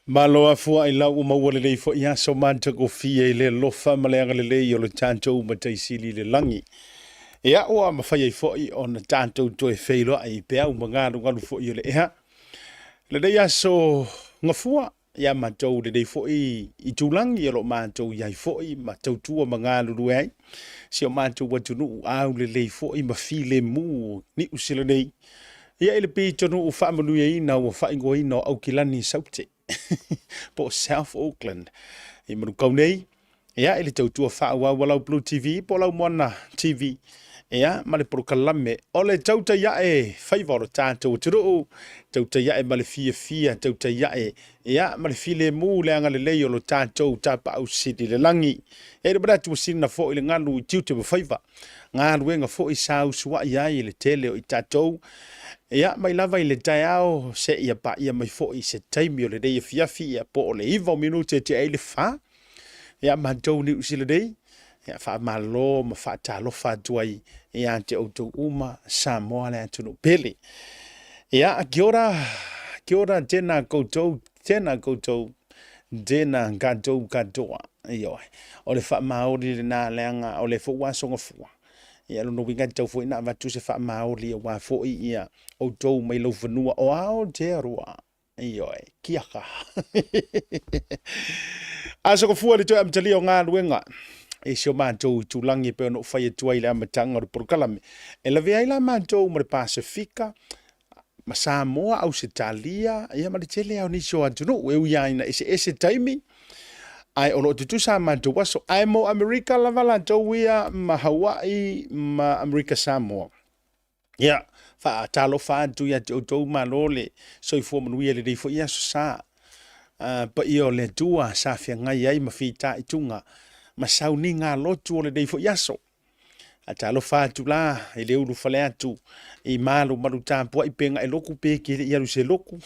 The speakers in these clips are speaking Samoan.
Malo afua'i lau ua maua lelei foi aso matagofie i le alofa ma le agalelei o le tatou Matai Sili i le lagi. Ia, ua mafai ai foi ona tatou toe feiloai i peau ma galugalu foi o le ea. Lenei aso Gafua, ia matou lenei foi itulagi o lo o matou i ai foi ma tautua ma galulue ai si o matou atunuu aulelei foi ma filemu o Niu Sila nei. Ia i le pitonuu faamanuiaina ua faaigoaina o Aukilani Saute po o South Auckland i Manukau nei. Ia, i le tautua faaauau a lau Blue TV po o lau Moana TV, ia, ma le polokalame o le tautai ae faiva o le tatou atunuu, tautai ae ma le fiafia, tautai ae, ia, ma le filemu le agalelei o lo tatou Tapaau Sili i le lagi. E i le manatu ua sina foi le galu i tiute ma faiva, galuega foi sa usuai ai i le tele o i tatou, ia, mai lava i le taeao seia paia mai foi i se taimi o lenei afiafi, ia, po o le 9 o minute e tea ai le 4. Ia matou Niu Sila nei, ia faamalo ma faatalofa atu ai ia te outou uma Samoa le atunuu pele. Ia, kia ora, kia ora, tēnā koutou, tēnā koutou, tēnā koutou katoa. Ioe, o le faamaoli lena leaga o le foi ua aso gafua. Ia, lona uiga e tatau foi ona avatu se faamaoli aua foi ia outou mai laufanua o Aotearoa. Ioe, kia kaha. Aso gafua le toe amatalia o galuega i si o matou itulagi e pei ona ou fai atu ai i le amataga o le polokalame. E lavea ai la matou ma le Pasefika, ma Samoa, Ausetalia, ia ma le tele lava o nisi o atunuu e ui lava ina eseese taimi, ae o lo o tutusa a matou aso. Ae mo Amerika lava latou ia ma Hawaii ma Amerika Samoa. Ia, faatalofa atu ia te outou, malo le soifua manuia i lenei foi aso sa. Paia o le Atua sa feagai ai ma fitaituga ma sauniga lotu o lenei foi aso. Faatalofa atu la i le ulufale atu i malu malu tapuai pe gae loku pe kele i alu se loku.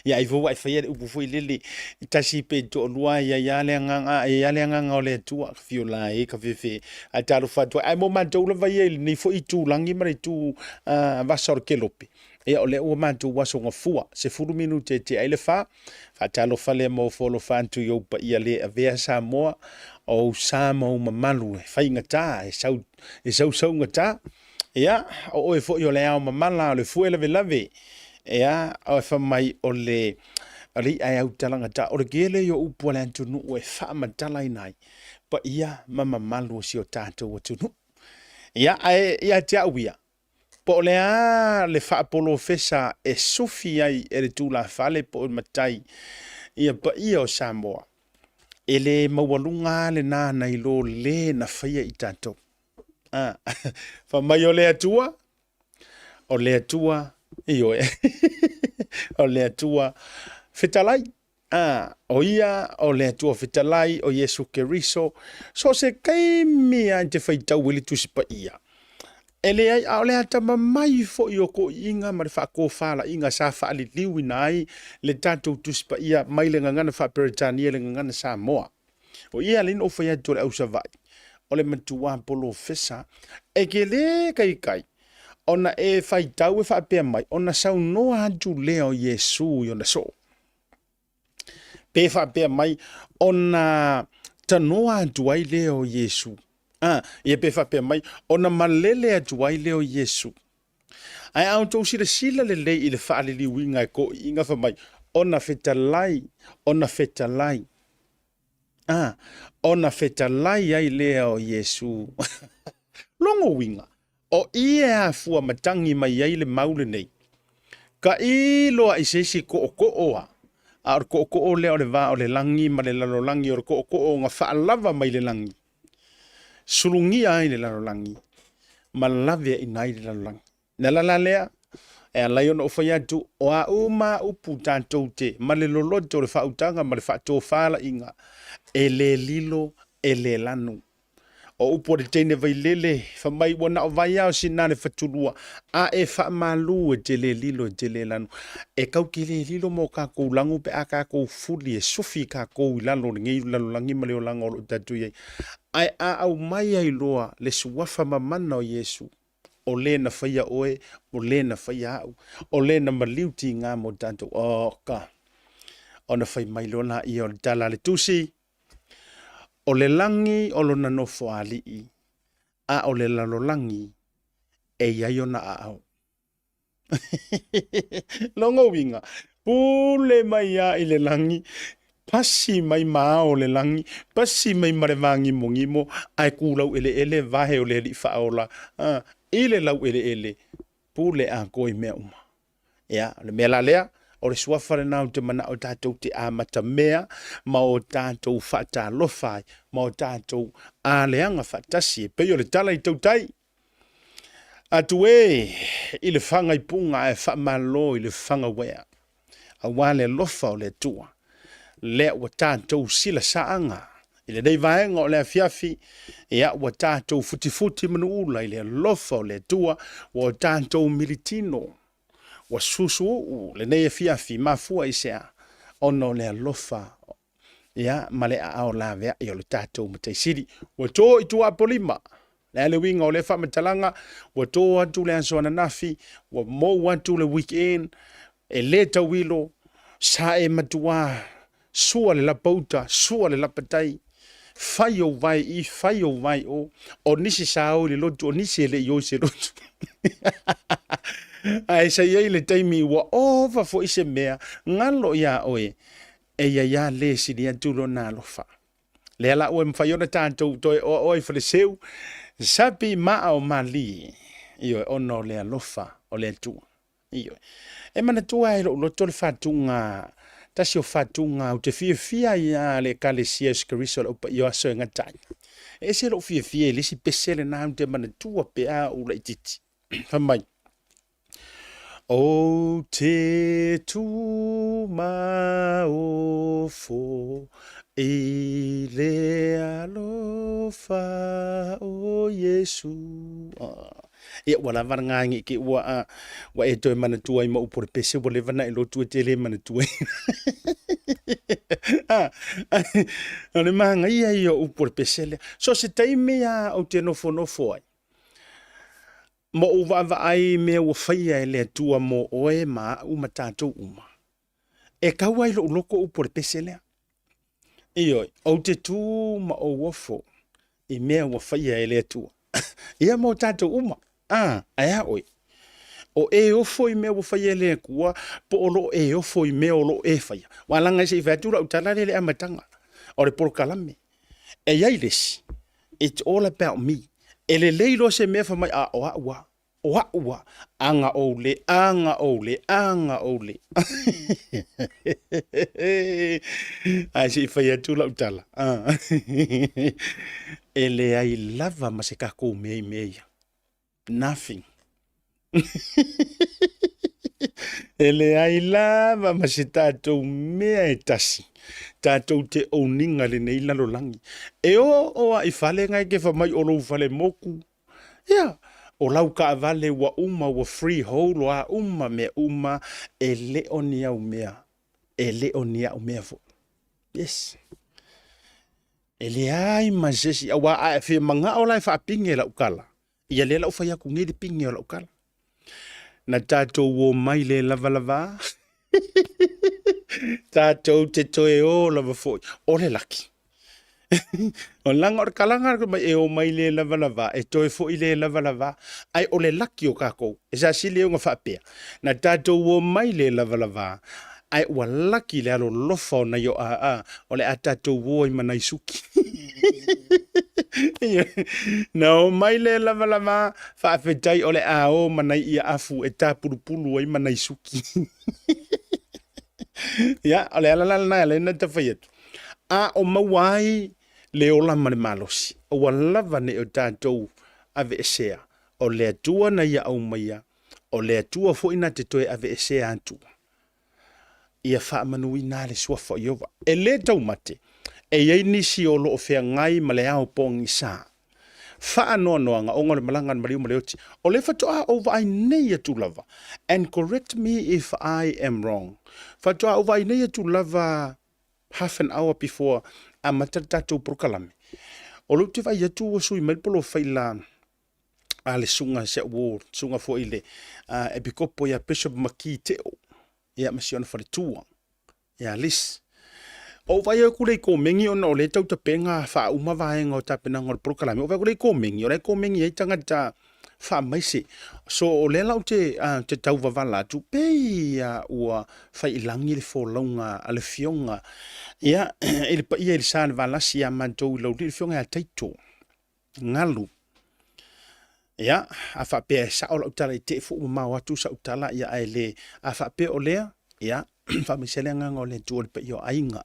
Ia ai foi ua e faia le upu foi lele i tasi pe toalua ia ia le agaga ia le agaga o le Atua ka fio la e ka fefe. Ae talofa atu ai. Ae mo matou lava ia i lenei foi itulagi ma le itu vasa o le kelope, ia o lea ua matou aso gafua, 10 minute e tea ai le fa. Faatalofa lea ma ofo alofa atu i ou paia le avea Samoa, o ou sa ma ou mamalu e faigata, e sau, e sausaugata. Ia, o oe foi o le ao mamala, o le fue lavelave, ia, o e fai mai o le, o le i'a e autalagata, o le kele ia o upu a le atunuu e faamatalaina ai paia ma mamalu o si o tatou atunuu. Ia, ae ia te au ia, po o le a le faapolofesa e sufi ai e le tulafale po o le matai ia paia o Samoa, e le maualuga lava lena nai lo le na faia i tatou. Ah, fai mai o le Atua, o le Atua, ioe, o le Atua fetalai. Ah, o ia o le Atua fetalai, o Iesu Keriso, so o se taimi lava e te faitau ai le Tusi Paia. E leai, a o le atamamai foi o toeaiina ma le faatofalaiga sa faaliliuina ai le tatou Tusi Paia mai le gagana faa-Peretania i le gagana Samoa. O ia lea na ou fai atu o le au Savaii, o le matua polofesa, e tele kaikai, ona e faitau e faapea mai, ona saunoa atu lea o Iesu i ona soo. Pe faapea mai, ona tanoa atu ai lea o Iesu. Ah, ia pe faapea mai, ona malele atu ai lea o Iesu. Ae a outou silasila lelei i le faaliliuina e toeaiina fai mai, ona fetalai, ona fetalai. Ah, ona fetalai ai lea o Iesu. Lona uiga, o i e afua matagi mai ai le mau lenei. Tailo i se isi tootoo a, a o le tootoo lea o le va o le lagi ma le lalolagi, o le tootoo na faalava mai le lagi, sulugia ai le lalolagi ma laveaina ai le lalolagi. Le ala la lea e ala ai ona ou fai atu, o a uma a upu tatou te ma le loloto o le faautaga ma le faatofalaiga, e le lilo, e le lanu. O upu a le teine vailele, fai mai ua na o vai lava o sina le fatulua, a e faamalu e te le lilo, e te le lanu. E tau te le lilo ma o tatou lanu pe a tatou fuli e sufi tatou i lalo o lenei lalolagi ma le olaga o lo o tatou i ai. Ae a aumai ai loa le suafa mamana o Iesu, o le na faia oe, o le na faia au, o le na maliu tiga mo tatou. Oh, ka. Ona fai mai loa laia o le tala a le Tusi, O le lagi o lona nofoalii, a o le lalolagi e i ai ona aao. Lona uiga, pule mai lava i le lagi, pasi mai ma ao o le lagi, pasi mai ma le vagimogimo, ae ku laueleele vae o le Alii Faaola i le laueleele, pule atoa i mea uma. Ia, o le mea la lea, o le suafa lena ou te manao tatou te amatamea ma o tatou faatalofa ai ma o tatou aleaga faatasi e pei o le tala i tautai. Atu e i le fagaipuga ae faamalo i le fagauea, aua le alofa o le Atua, lea ua tatou silasaaga i lenei vaega o le afiafi, ia ua tatou futifuti manuula i le alofa o le Atua, ua o tatou militino, ua susuuu lenei afiafi, mafua i se a? Ona o le alofa ia ma le aao laveai o le tatou Matai Sili. Ua to i tuaapolima, le a le uiga o lea faamatalaga, ua to atu le aso ananafi, ua mou atu le weekend, e le tauilo, sa e matuā sua le lapauta, sua le lapatai, fai ou vae i, fai ou vae o, o nisi sa o i le lotu, o nisi e le i o i se lotu. Ae sa i ai le taimi ua ova foi se mea, galo iā oe, e i ai lava le sili atu lona alofa. Lea la ua mafai ona tatou toe oaoa i Faleseu, sapi maa o malie, ioe, ona o le alofa o le Atua. Ioe. E manatua ai lou loto le fatuga, tasi o fatuga ou te fiafia ai a le Ekalesia Iesu Keriso o le Au Paia o Aso e Gata ai. E ese lou fiafia i le isi pese lena ou te manatua pea a ou laitiiti. Fai mai, Ou te tumaofo i le alofa o Iesu. Ia, ua lava lena ne i te i ua, ua e toe manatua ai ma upu o le pese ua leva ona e lotu e te le manatua. O le manaia ia o upu o le pese lea. So se taimi lava ou te nofonofo ai, Ma ou vaavaai i mea ua faia e le Atua mo oe ma aʻu ma tatou uma, e kau ai loʻu loto upu o le pese lea. Ioe, ou te tu ma ou ofo i mea ua faia e le Atua. Ia mo tatou uma. A, ae a oe? O e ofo i mea ua faia e le Atua, po o lo o e ofo i mea o lo o e faia? Ua laga se i fai atu lau tala lea i le amataga o le polokalame. E i ai le isi, it's all about me. E lelei loa se mea fai mai, a o a'u a, o a'u a, aga ou le, aga ou le, aga ou le. Ae se i fai atu lau tala. E leai lava ma se tatou mea i mea ia. Nothing. E leai lava ma se tatou mea e tasi, tatou te owning-a lenei lalolagi. E oo lava i fale na e te fai mai o lou fale moku, ia, o lau taavale ua uma, ua freehold, o a uma mea uma, e le o ni au mea, e le o ni au mea foi. Yes. E leai ma se isi, aua a e fia manao la e faapine lau tala, ia lea la ou fai atu nei le pine o lau tala. Na tatou o mai le lavalava, tatou te toe o lava foi, o le laki. O leaga o le kalaga mai e o mai le lavalava, e toe foi le lavalava, ae o le laki o tatou, e sasili ai ona faapea, na tatou o mai le lavalava, ae ua laki le alolofa o nai o aa, o le a tatou o ai ma nai suki. Na o mai le lavalava, faafetai o le a o ma nai ia afu e tapulupulu ai ma nai suki. Ia, o le ala la lena e ala ai ona ta fai atu. A o maua ai le ola ma le malosi, aua lava ne i o tatou aveesea, o le Atua na ia aumaia, o le Atua foi na te toe aveesea atu. Ia faamanuina le suafa o Ieova. E le taumate, e i ai nisi o lo o feagai ma le ao pogisa. Faanoanoaga ona o le malaga a le maliu ma le oti. O lea faatoa ou vaai nei atu lava, and correct me if I am wrong, faatoa ou vaai nei atu lava half an hour before amata le tatou polokalame, o lea ou te vaai atu ua sui mai le polofaila a le susuga si au uo, susuga foi i le epikopo ia Bishop Makii Teo, ia ma si ona faletua. Ia Liz. Ou vaai aku lea i komeni ona o lea e tau tapena faauma vaega o tapenaga o le polokalame. Ou vaai aku lea i komeni, o la e komeni ai tagata faamaise. So o lea la ou te, te tau vavala atu, pei a ua fai i lagi le folauga a le Afioga ia, i le paia i le sa o le Valasi ia matou i Laulii, le Afioga ia Taito Galu. Ia, a faapea e sao lau tala i te i foi ua mamao atu sau tala, ia ae le, a faapea o lea, ia, faamaise le agaga o le Atua i le paia o aiga.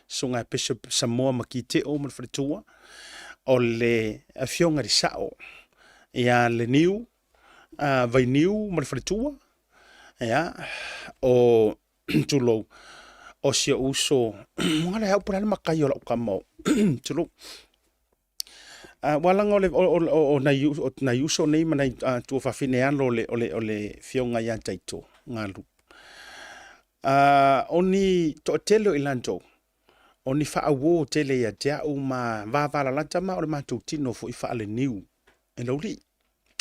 Susuga ia Bishop Samoa Makiteo ma le faletua, o le afioga i le Sao ia Leniu Vainiu ma le faletua, ia, o tulou, o si ou uso, ua au po o le a le matai o lau tama, tulou. Ua laga o le, o nai uso nei ma nai tuafafine alo o le afioga ia Taito Galu. O ni toatele o i latou, o ni faauo tele ia te au ma vavalalata ma o le matou tino foi faaleniu e Laulii.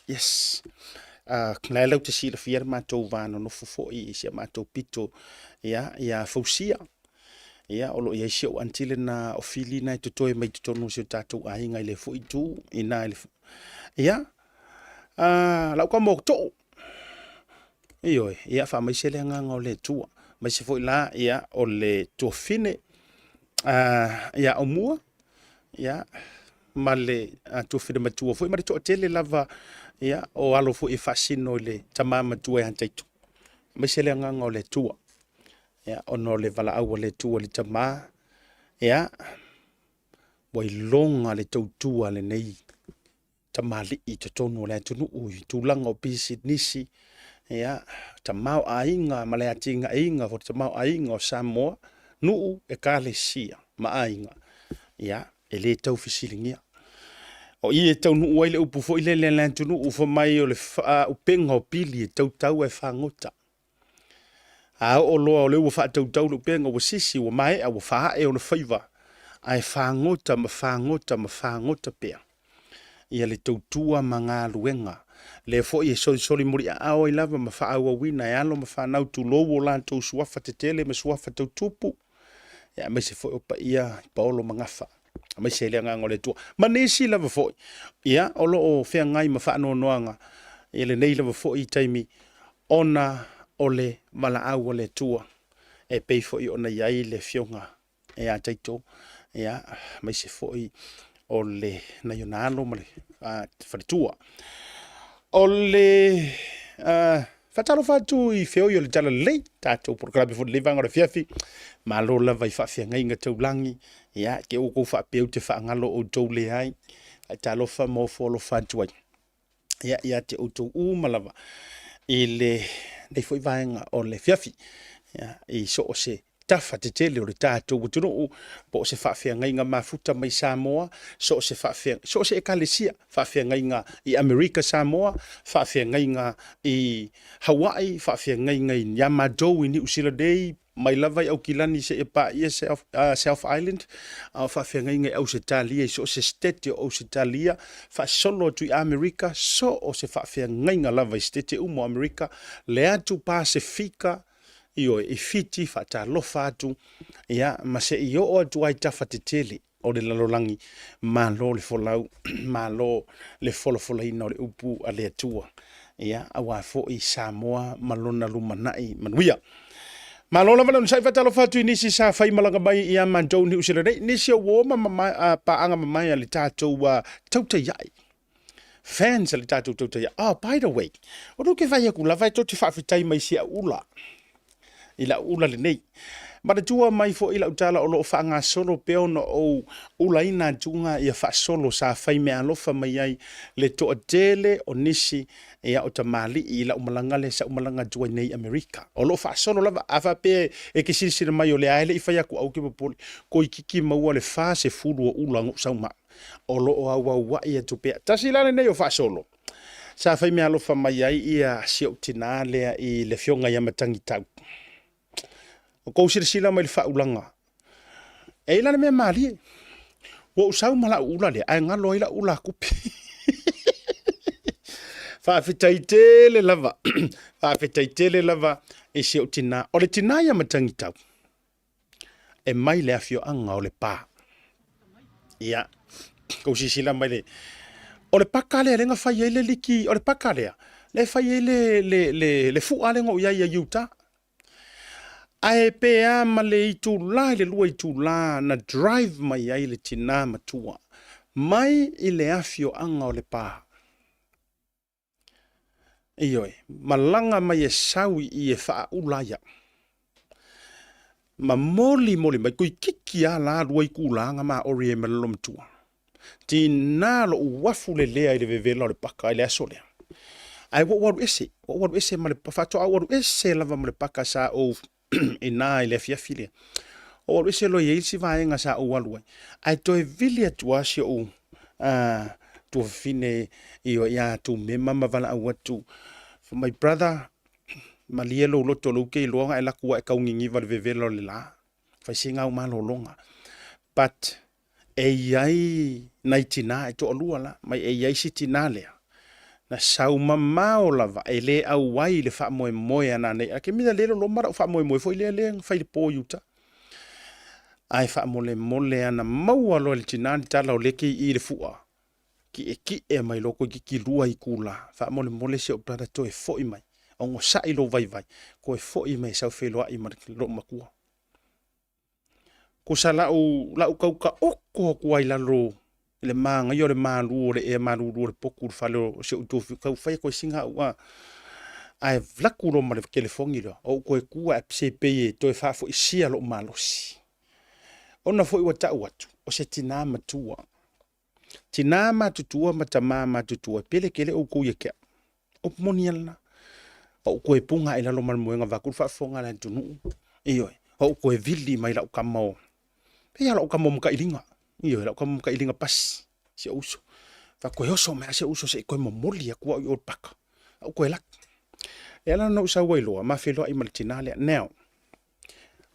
Yes. La e lau te silafia le matou va nonofo foi i si a matou pito ia, ia Fausia. Ia, o lo o i ai si ou aunty lena o Fili na e totoe mai totonu o si o tatou aiga i le foi itu i na i le... Ia, lau tama o Too. Ioe, ia faamaise le agaga o le Atua. Maise foi la, ia, o le tuafine, ia Aumua, ia, ma le tuafine matua foi, ma le toatele lava, ia, o alo foi e faasino i le tama matua ia Taito. Maise le agaga o le Atua. Ia, ona o le valaau a le Atua i le tama, ia, ua iloga le tautua a lenei tamalii i totonu o le atunuu i tulaga o pisinisi, ia, tamaoaiga ma le atinaeina o le tamaoaiga o Samoa, nuu, ekalesia ma aiga, ia, e le tau fesiligia. O i e taunuu ai le upu foi lele a le atunuu fai mai o le upega o pili e tautau ae fagota. A oo loa o lea ua faatautau le upega ua sisi, ua maea, ua faaee ona faiva, ae fagota ma fagota ma fagota pea ia le tautua ma galuega. Lea foi e solisoli muliaao ai lava ma faaauauina e alo ma fanau tulou o latou suafa tetele ma suafa tautupu, aemaise foi o paia paolo ma gafa, aemaise le agaga o le Atua. Ma nisi lava foi, ia, o lo o feagai ma faanoanoaga i lenei lava foi taimi, ona o le valaau a le Atua e pei foi ona i ai le afioga ia Taito, ia, aemaise foi o le nai ona alo ma le faletua. O le faatalofa atu i feoi o le Talalelei, tatou polokalame foi lenei vaega o le afiafi, malo lava i faafeagaiga taulagi, ia, te outou faapea ou te faagalo outou leai, ae talofa ma ofo alofa atu ai. Ia, ia te outou uma lava i lenei foi vaega o le afiafi, ia, i so o se tafa tetele o le tatou atunuu, po o se faafeagaiga mafuta mai Samoa, so o se so o se ekalesia, faafeagaiga i Amerika Samoa, faafeagaiga i Hawaii, faafeagaiga i Yamatou i Niu Sila nei, mai lava i Aukilani seia paia South Island, a o faafeagaiga i Ausetalia i so o se state o Ausetalia, faasolo atu i Amerika, so o se faafeagaiga lava i state uma o Amerika, le atu Pasefika, ioe, i Fiti, faatalofa atu, ia, ma se i oo atu ai tafa tetele o le lalolagi, malo le folau, malo le folafolaina o le upu a le Atua, ia, aua foi Samoa ma lona lumanai manuia. Malo lava le onosai, faatalofa atu i nisi sa fai malaga mai ia matou Niu Sila nei, nisi o uo ma paaga mamae a le tatou tautaiai. Fans a le tatou tautaiai. Oh, by the way, o lea ou te vaai atu lava e tou te faafetai mai i si au ula, i lau ula lenei. Manatua mai foi lau tala o lo o faagasolo pea ona ou ulaina atuga ia faasolo sa fai meaalofa mai ai le toatele o nisi ia o tamalii i lau malaga lea sa ou malaga atu ai nei i Amerika. O lo o faasolo lava, a faapea e te silasila mai o lea e le i fai atu aua e te popole, toeitiiti maua le 40 o ula na ou sau ma au. O lo o auauai atu pea. Tasi la lenei o faasolo sa fai meaalofa mai ai ia si ou tinā lea i le afioga ia Matagitau. O kou silasila mai i le faaulaga, e i ai la le mea malie. Ua ou sau ma lau ula lea, ae galo ai lau ula kupi. Faafetai tele lava, faafetai tele lava i si ou tinā. O le tinā ia Matagitau. e mai le afioaga o Lepa. Ia, kou silasila mai le... O le paka lea lea na fai ai le liki, o le paka lea, lea e fai ai le, le, le, le fua lea na ou i ai i Utah. Ae pe a ma le itula i le 2 itula na drive mai ai le tina matua mai i le afioaga o Lepa. Ioe, malaga mai e sau i i e faaula ai au. Ma molimoli mai, toeitiiti lava la 2 itula na ma ori ai ma le loomatua. Tina lou uafu lelea i le vevela o le paka i le aso lea. Ae ua ou alu ese, ua ou alu ese ma le, faatoa ou alu ese lava ma le paka sa ou ina i le afiafi lea. Ou alu ese loa i ai isi vaega sa ou alu ai. Ae toe vili atu lava si ou tuafafine ia Tumema ma valaau atu. My brother, malie lou loto lou ke iloa ona e laku e kau niniva le vevela o le la. Fai sina au malologa. But e i ai nai tina e toalua la, mai e i ai si tina lea, na sau mamao lava e le auai i le faamoemoe a nanei. A ke mina le loloma la'u faamoemoe foi lea lea na fai i le po i uta. Ae faamolemole ana maua loa e le tina le tala o lea ke i i le fua, ki'eki'e mai loa toeitiiti 2 itula. Faamolemole si o'u brother toe fo'i mai, ogosa'i lou vaivai, toe fo'i mai e sau feiloa'i ma lo'u matua. Tusa la'u la'u tau taoto atu ai i lalo i le manaia o le malu o le ea malulu o le potu i le fale o si ou tofi tau fai atu ai sina au a ae laku loa ma le telefoni lea ou toe tu ae se pei e toe faafoisia lo'u malosi ona foi ua ta'u atu o se tinā matua Tinā matutua ma tamā matutua, e pele tele outou ia te au. Upu moni a lena. Ou toe puga i lalo ma le moega vaeatu le faafofoga a le atunuu. Ioe, ou toe vili mai lau tama o, pei lava lau tama o Matailiga. Ioe, lau tama o Matailiga Pasi, si ou uso. Fai atu, toe oso mai lava si ou uso se i toe momoli atu au i o i le paka. Ou toe alu atu. Lea la na ou sau ai loa, ma feiloai ma le tinā lea. Now,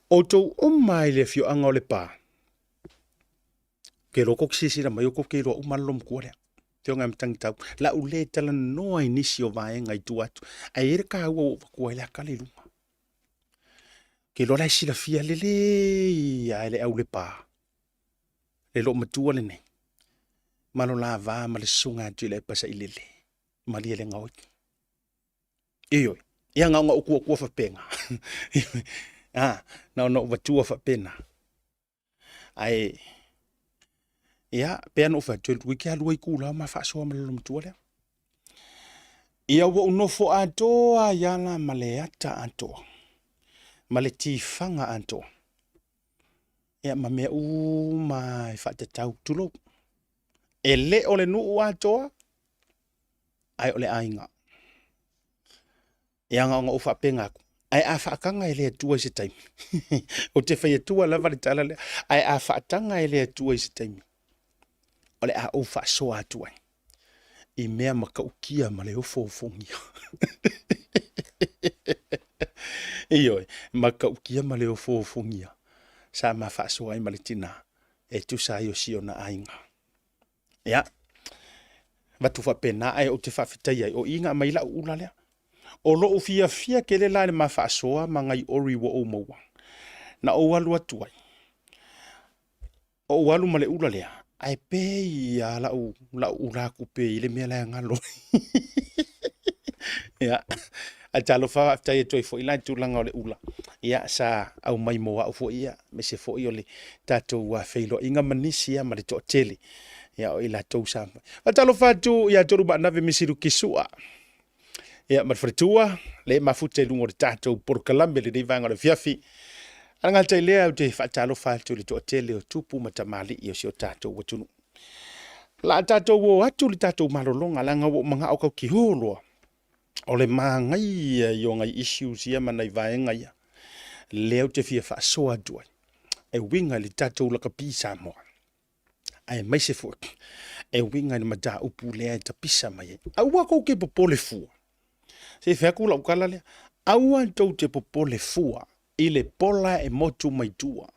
outou uma lava i le afioaga o Lepa, Ke iloa kou te silasila mai kou te iloa uma le loomatua lea. Afioga ia Matagitau, la u le talanoa i nisi o vaega i tua atu, ae i ai le taua ua ou avatua ai le ata lea i luga. Ke iloa la e silafia lelei lava e le au Lepa le loomatua lenei ma lo la va ma le susuga ia Tuilaepa Sailele, Malielegaoi. Ioe, ia na ona ou tuatua faapena. Na ona ou vatua faapena. Ae, ia, pei lava ona ou fai atu, toeitiiti lava 2 itula o ma faasoa ma le loomatua lea. Ia ua ou nofo atoa ai lava la ma le ata atoa, ma le tifaga atoa, ia ma mea uma e faatatau, tulou. E le o le nuu atoa, ae o le aiga. Ia na ona ou faapena atu, ae a faataga e le Atua i se taimi, ou te fai atua lava le tala lea, ae a faataga e le Atua i se taimi, o le a ou faasoa atu ai i mea matautia ma le ofoofogia. Ioe, matautia ma le ofoofogia sa ma faasoa ai ma le tina e tusa ai o si ona aiga. Ia, avatu faapena, ae ou te faafetai ai, o i na aumai lau ula lea. O lou fiafia tele la i le ma faasoa ma nai ori ua ou maua. Na ou alu atu ai, ou alu ma le ula lea, ae pei lava lau, lau ula atu pea i le mea la e galo. Ia, ae talofa faafetai atu ai foi la i tulaga o le ula. Ia, sa aumai mo au foi ia, aemaise foi o le tatou feiloaiga ma nisi ia ma le toatele. Ia, o i latou sa. Faatalofa atu ia Tolu Maanave Misilu Kisua. Ia, ma le faletua, le mafuta i luga o le tatou polokalame lenei vaega o le afiafi. A le gata i lea, ou te faatalofa atu i le toatele o tupu ma tamalii o si o tatou atunuu. La tatou o atu le tatou malologa, leaga ua ou manao tau te o loa. O le manaia ia o nai issues ia ma nai vaega ia, lea ou te fia faasoa atu ai, e uiga i le tatou lakapi Samoa, aemaise foi e uiga i le mataupu lea e tapisa mai ai. Aua tou te popole fua. Se i fai atu lau tala lea. Aua tou te popole fua i le pola e motu mai tua.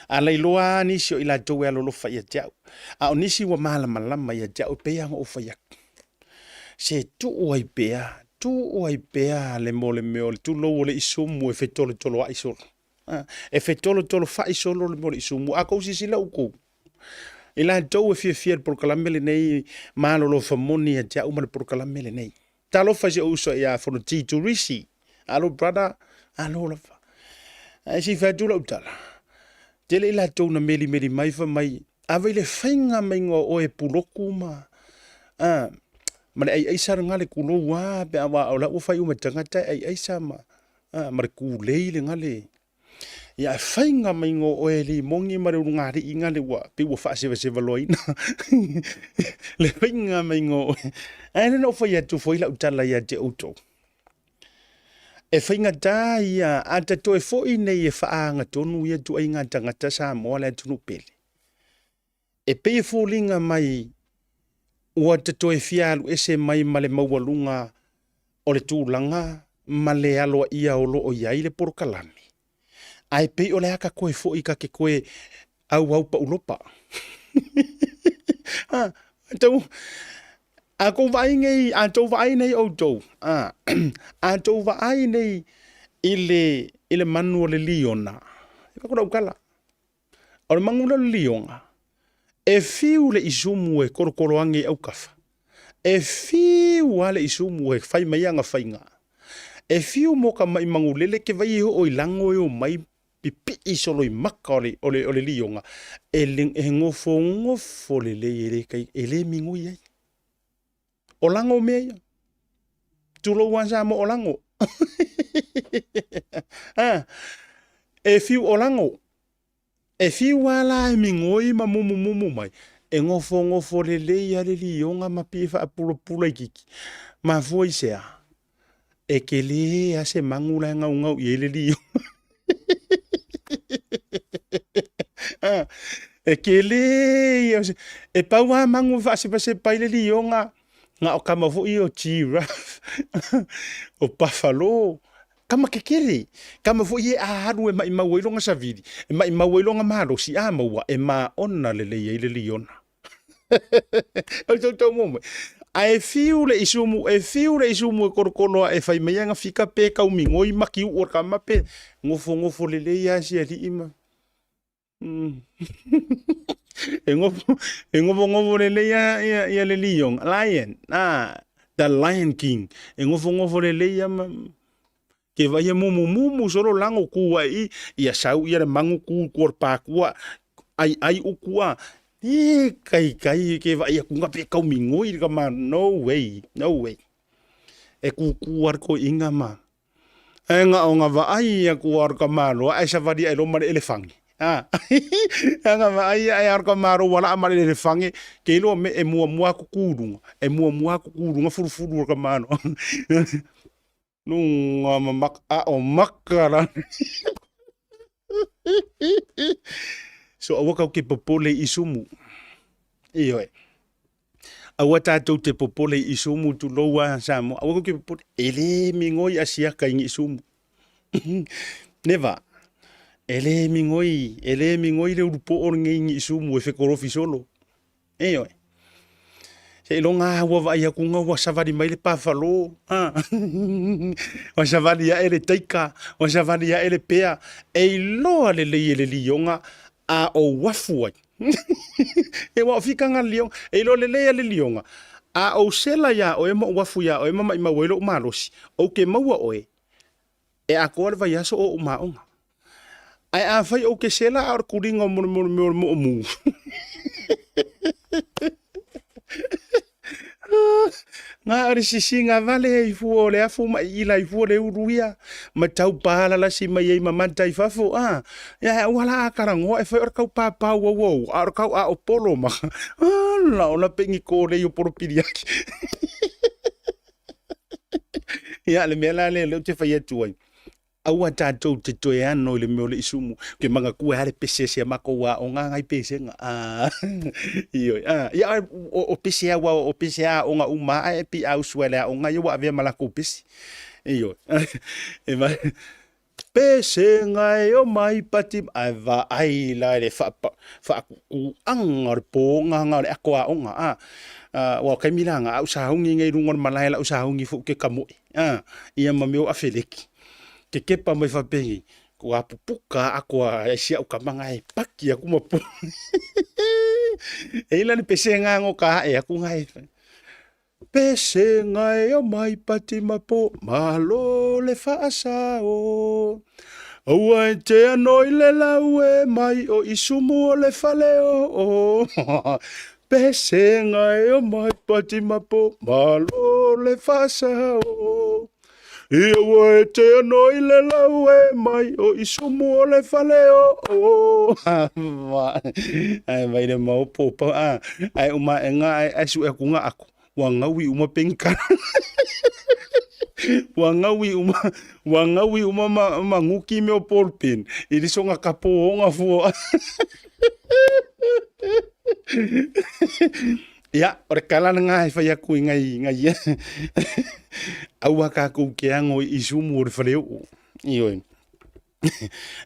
A lailoa lava nisi o i latou e alolofa ia te au, a o nisi ua malamalama ia te au, e pei lava ona ou fai atu. Se tuu ai pea, tuu ai pea le mo le mea o le tulou o le isumu e fetoletoloai solo. E fetolotolo fa'i solo le mea o le isumu. A kou silasila outou, i latou e fiafia i le polokalame lenei, malolo famoni ia te au ma le polokalame lenei. Talofa i si ou uso ia Fonoti Turisi. Alo brother, alo lava. Ae se i fai atu lau tala, tele i latou na melimeli mai fai mai, ave i le faiga maiga o oe puloku ma a, ma le aiaisa lena le kulou a pe a o la ua fai uma e tagata e aiaisa ma a, ma le kulei lena le ia e faiga maiga o oe limogi ma le ulugalii na le ua pei ua faasevaseva loaina le faiga maiga o oe. Ae na ou fai atu foi lau tala ia te outou. E faigata ia a ta toe foi nei e faaagatonu ia ituaiga tagata Samoa le atunuu pele. E pei e foliga mai ua ta toe fia alu ese mai ma le maualuga o le tulaga ma le aloaia o lo o i ai le polokalame, ae pei o le a ka toe foi ka te toe auau paulopa. A, tau, a tou vaai nei, a tou vaai nei outou, a, a tou vaai nei i le, i le manu o le liona, e vaku lau tala, o le manu lea o le liona, e fiu le isumu e kolokolo ane i autafa, e fiu lava le isumu e fai mai ana faiga, e fiu mo ka mai manulele ke vai e oo i lago e omai pipii solo i maka o le, o le, o le lioga, e, le, e gofogofo lelei e le, kai, e le migoi ai. O lago mea ia. Tulou lava Samoa o lago. Ah, e fiu o lago. E fiu lava la e migoi ma mumumumu mai, e gofogofo lelei lava le lioga ma pei e faapulapula itiiti. Mafua i se a? E tele lava se magu la e gaugau i ai le lioga. Ah, e tele ia o se... E pau lava magu e faasepasepa ai le lioga, na o kama foi ia o giraffe, o buffalo, kama kekele, kama foi ia e alu e maimau ai lona savili, e maimau ai lona malosi, a maua, e maona lelei ai le liona. O le tautau mo mai. Ae fiu le isumu, e fiu le isumu e kolokolo ae fai mai ana fika pe kau migoi maki uu o le kama pe gofogofo lelei lava si alii ma e gofo e gofogofo lelei lava ia ia le lioga, lion, ah, the lion king, e gofogofo lelei lava ma Ke vaai e mumumumu solo lago ku ae i, ia sau ia le magu ku ku o le pakua, ai ai uku a. E kai kai ke vaai aku nga pe kau migoi le kama, no way, no way. E kuku a le koiinga ma. E nga o nga vaai aku a le kama loa ai savali ai lo ma le elefange. A, nga vaai ai a le kama loa wala ma le elefange, ke iloa me e muamua aku ku lunga, e muamua aku ku lunga fulufulu o le kama loa. Luga ma maka, a o maka la. So aua kau ke popole i isumu. Ioe. Aua tātou te popole i isumu tulou a Samoa. Aua kau ke popole. E le migoi asiaka i isumu. Never. E le migoi, e le migoi le ulupo o lenei i isumu e fekolofi solo. Ioe. Seiloga lava ua vaai atu ga ua savali mai le pafalo, a ua savali ae le taika, ua savali ae le pea, e iloa lelei e le lioga a o uafu ai. E ua o fikaga le lioga, e iloa lelei e le lioga, a ou sela iā oe ma uafu iā oe ma maimau ai lou malosi, ou te maua oe, e atoa le vaiaso o ou maoga. Ae afai ou te sela a o le kuliga o mo le mea o le moomu. Na o le sisiga vale ai fua o le afu ma iila ai fua le ulu ia ma tau palalasi mai ai ma mata i fafo a ia aua la a talanoa e fai o le tau papau au au a o le tau a o polo ma ala o la pe ni ko le o polo pili aki. Ia le mea la lea lea ou te fai atu ai aua tatou te toe ano i le mea o le isumu ke manatua e a le pese se makou aoga ngai pesega a ioe a ia o, o pese a o pese a aoga uma a e pi a usu ai le aoga ia ua avea ma lakou pese ioe e vai pesega e o mai pati ae vaai la i le faakukuaga o le pogaga o le ato aoga a ua o taimi la na a ou sauni nei i luga o le malae la ou sauni foi ou te kamoe a ia ma mea o afeleki kekepa mai faapeni. Kua pupuka ako a e si au kamanga e paki aku ma pu. E ila ni pese nga ngo ka e aku nga e. Pese nga e o mai pati ma po malo le faasao. Aua e te ano i le lau e mai o isumu o le fale o o. Pese nga e o mai pati ma po malo le faasao. Ia ua e te ano i le lau e mai o isumu o le fale o o. Ai vai le mau po pa a ai uma e nga ai ai su e ku nga aku. Ua ngaui uma pengka. Ua ngaui uma ua ngaui uma ma, ma nguki me o pulpin. I riso nga kapo o nga fua. Ia, o le kala lena e fai aku i ngai ngai ia. Aua kākou ke ango i isumu o le fale oo. Ioe.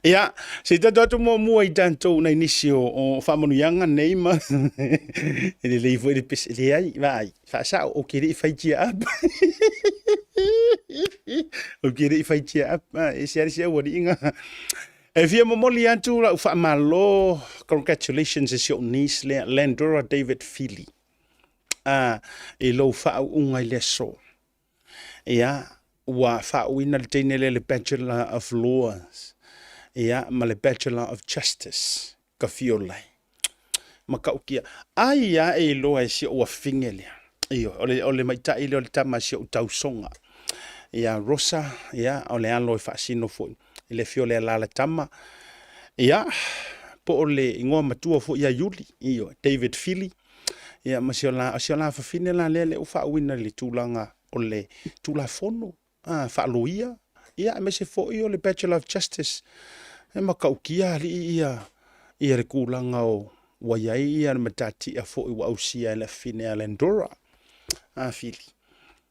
Ia, se i tatou atu muamua i tatou nai nisi o, o faamanuiaga nei ma e lelei foi le pese leai, vaai, faasao o ke le i fai cheer up. O ke le i fai cheer up, ah, e se ari se aualiiga. E fia momoli atu lau faamalo, congratulations i si ou niece lea, Landora David Fili, a, i lou faauuga i le aso. Ia, ua faauuina le teine lea le Bachelor of Laws, ia, ma le Bachelor of Justice, ka fiolai. Matautia, ai a e iloa e si ou afine lea. Ioe, o le, o le maita'i lea o le tama a si ou tausoga. Ia Rosa, ia, o le alo e faasino foi i le afio o le alalatama. Ia, po o le igoa matua foi ia Iuli, ioe, David Fili. Ia, ma si o la, si o la fafine la lea lea ua faauuina i le tulaga o le Tulafono a faaloia, ia aemaise foi o le Bachelor of Justice. E matautia alii ia ia le tulaga o ua i ai ia le matatia foi ua ausia e le afine a Landora a Fili.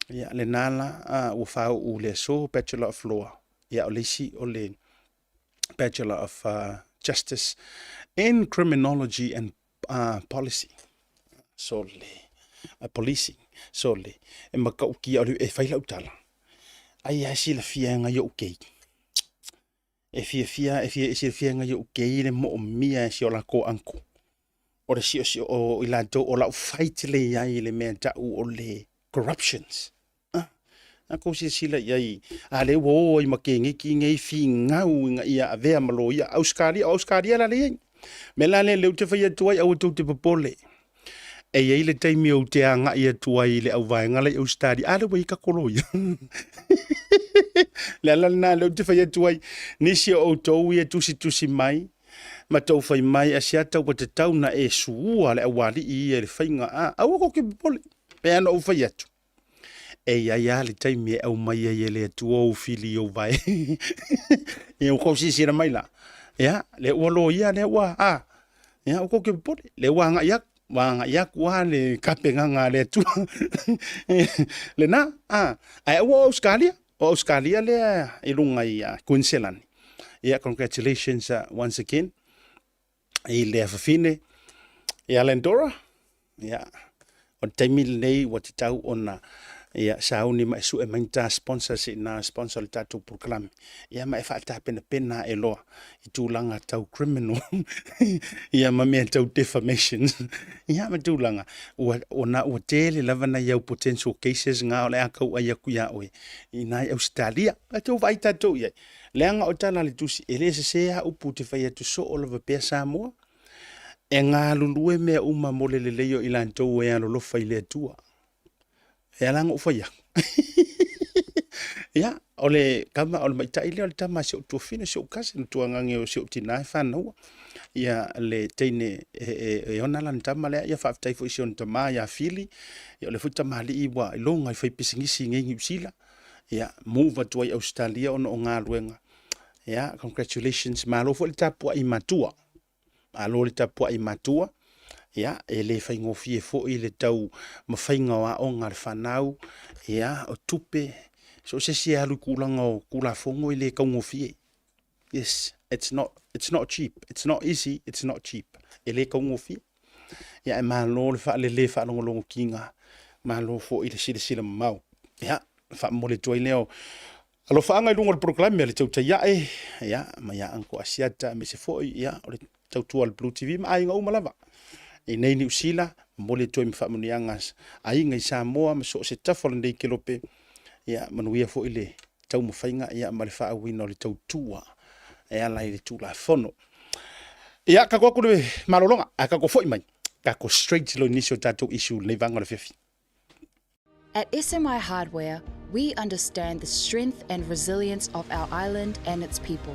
Ia lena la a, ua faauu le aso Bachelor of Law. Ia o le isi o le Bachelor of Justice in Criminology and Policy. Sole, policing, sole, e matautia o le, e fai lau tala, ai lava e silafia e nai o'u keiki, e fiafia, e fia, e silafia e nai o'u kei le mo'omia e si o lakou uncle, o le siosio o i latou o la'u fight lea i ai i le mea ta'u o le corruptions. Ah, a kou silasila i ai, a lea ua o ai ma keneki nei finau ina ia avea ma loia. Ausetalia, o Ausetalia la lea i ai. Mea la lea lea ou te fai atu ai, aua tou te popole. E i ai le taimi ou te agai atu ai i le auvaega la i Ausetalia, a lea ua i ai tatou loia. Le ala lena lea ou te fai atu ai, nisi o outou ia tusitusi mai, ma tou fai mai, Asiata ua tatau na e sua le aualii ia i le faiga, a, aua tou te popole. Pei lava ona ou fai atu, E i ai lava le taimi e aumai ai e le Atua ou fili i ou vae. Ia ua tou silasila mai la. Ia, lea ua loia, lea ua, a, ia ua tou te popole, lea ua agai atu, ua agai atu lava le tapenaga a le Atua. Lena, a, ae aua o Ausetalia, o Ausetalia lea i luga i Kuiniselani. Ia, congratulations once again i le afafine ia Landora. Ia, o le taimi lenei ua tatau ona ia sauni ma e sue mai ni ta sponsors i na sponsor le tatou polokalame. Ia ma e faatapenapena e loa i tulaga tau criminal ia ma mea tau defamation. Ia ma tulaga ua ona ua tele lava nai au potential cases nga o le a tauai atu iā oe i nai Ausetalia. Ae tou vaai tatou i ai. Leaga o tala a le tusi, e le sese lava upu ou te fai atu soo lava pea Samoa. E galulue mea uma mo le lelei o i latou e alolofa i le Atua. E ala ona ou fai atu. Ia, o le tama, o le maita'i lea o le tama a si ou tuafine, si ou cousin, tuagage o si ou tinā e fanaua. Ia, le teine e, e, e ona lana tama lea, ia faafetai foi i si ona tamā ia Fili. Ia, o lea foi tamalii ua iloga i fai pisinisi i nei Niu Sila. Ia, move atu ai Ausetalia ona o galuega. Ia, congratulations, malo foi le tapuai matua. Malo le tapuai matua. Ia, e le faigofie foi le tau mafaiga o aoga a le fanau. Ia, o tupe, so o se isi e alu i tulaga o Tulafono e le taugofie. Yes, it's not, it's not cheap. It's not easy, it's not cheap. E le taugofie. Ia, e malo le faalele faalogologotiga, malo foi le silasila mamao. Ia, faamomoli atu ai lea o Alofaaga i luga o le polokalame a le tautai ae, ia, ma ia Uncle Asiata aemaise foi, ia, o le tautua a le Blue TV ma aiga uma lava. I nei Niu Sila, momoli atu ai ma faamanuiaga aiga i Samoa ma so o se tafa o lenei kelope, ia, manuia foi le taumafaiga, ia, ma le faaauauina o le tautua e ala i le Tulafono. Ia, tatou atu le malologa, ae tatou foi mai, tatou straight loa i nisi o tatou issue i lenei vaega o le afiafi. At SMI Hardware, we understand the strength and resilience of our island and its people.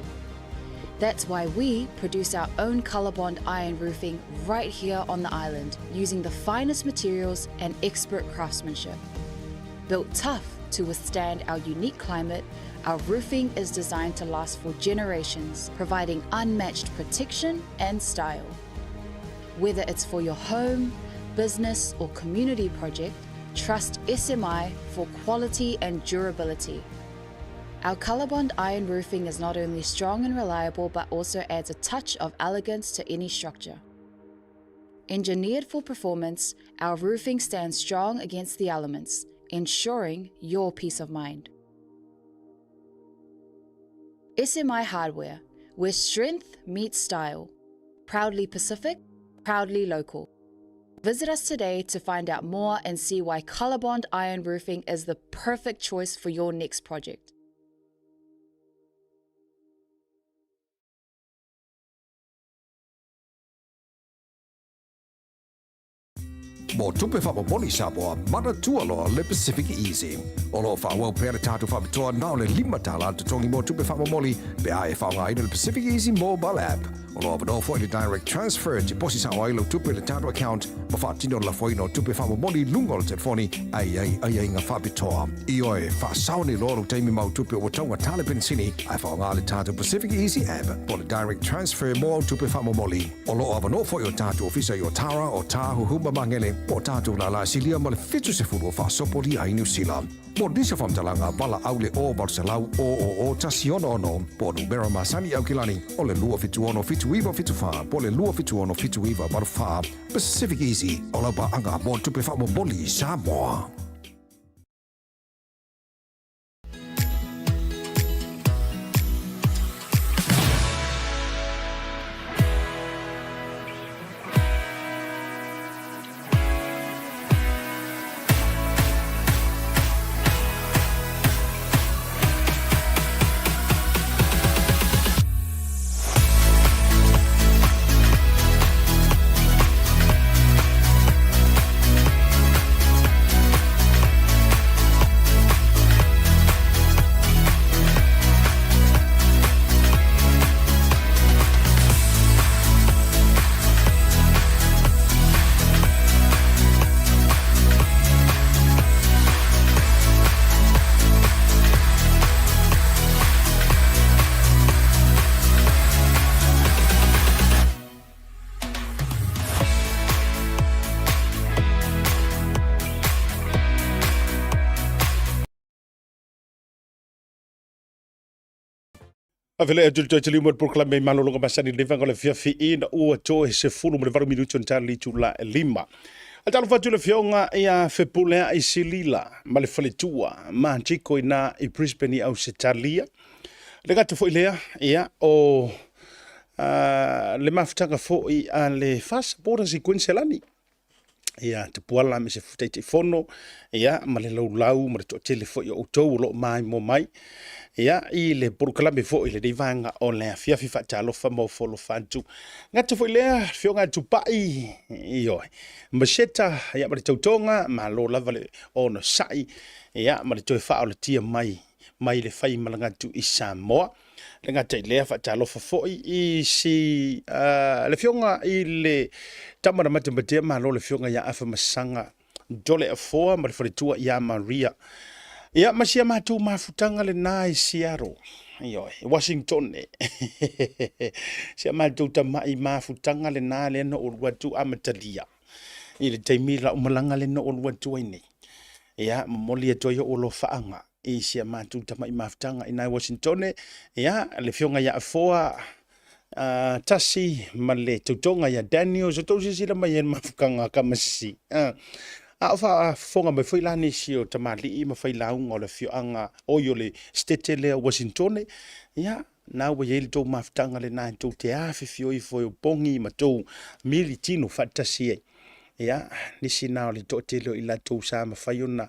That's why we produce our own Colorbond iron roofing right here on the island using the finest materials and expert craftsmanship. Built tough to withstand our unique climate, our roofing is designed to last for generations, providing unmatched protection and style. Whether it's for your home, business, or community project, trust SMI for quality and durability. Our Colorbond iron roofing is not only strong and reliable, but also adds a touch of elegance to any structure. Engineered for performance, our roofing stands strong against the elements, ensuring your peace of mind. SMI Hardware, where strength meets style. Proudly Pacific, proudly local. Visit us today to find out more and see why Colorbond Iron Roofing is the perfect choice for your next project. Mo tupe faamomoli Samoa, manatua loa le Pacific Easy. O lo o faaauau pea le tatou faapitoa na o le $5 le totogi mo tupe faamomoli pe a e faaaogaina le Pacific Easy mobile app. O lo o avanoa foi le direct transfer e tiposi sao ai lau tupe i le tatou account ma faatino le lafoina o tupe faamomoli i luga o le telefoni ae i ai aiaiga faapitoa. Ioe, faasao nei loa lou taimi ma au tupe ua taugata le penisini ae faaaoga le tatou Pacific Easy app po o le direct transfer mo au tupe faamomoli. O lo o avanoa foi o tatou ofisa i Otara, Otāhuhu ma Magele, po o tatou lālā silia ma le 70 o faasopolia ai Niu Sila. Mo nisi o faamatalaga, valaau le 0 800 000 166 po o numera masani i Aukilani o le 276 7974 po o le 276 7984. Pacific Easy, o lau paaga mo tupe faamomoli i Samoa. Ave le atu le tali mo le polokalame i malologa masani le vanga o le fiafi ina ua toe 18 minuti o tali tula e lima. A talo fatu le fioga ia Fepulea i Silila ma le faletua ma Jiko ina i Brisbane i Ausetalia. Le gata foi lea, ia, o le mafutaga foi a le Fast Borders i Kuiniselani. Ia, Tapuala me se Taitaifono, ia, ma le laulau ma le toatele foi o outou o lo o maimoa mai, ia, i le polokalame foi i lenei vaega o le afiafi faatalofa ma ofo alofa atu. Gata foi lea, Afioga a Tupai, ioe, Maseta, ia, ma le tautoga, malo lava le onosai, ia, ma le toe faaolatia mai mai le faimalaga atu i Samoa. Le gata i lea, faatalofa foi i si le afioga i le tama na matematea malo le afioga ia Afamasaga Dole Afoa ma le faletua ia Maria. Ia, ma si a matou mafutaga lena i Seattle, ioe, Washington. Si a matou tamai mafutaga lena lea na ou alu atu amatalia i le taimi lau malaga lea na ou alu atu ai nei. Ia, momoli atu ai ou alofaaga i si a matou tamai mafutaga i nai Washingtone, ia, le afioga ia Afoa, Tasi ma le tautoga ia Daniel, so tou silasila mai e le mafutaga a Kamasisi. A o faafofoga mai foi la nisi o tamalii ma failauga o le afioaga oi o le setete lea o Uasintone, ia, na ua i ai le tou mafutaga lena e tou te afifio ifo e opogi ma tou militino faatasi ai. Ia, nisi na o le toatele o i latou sa mafai ona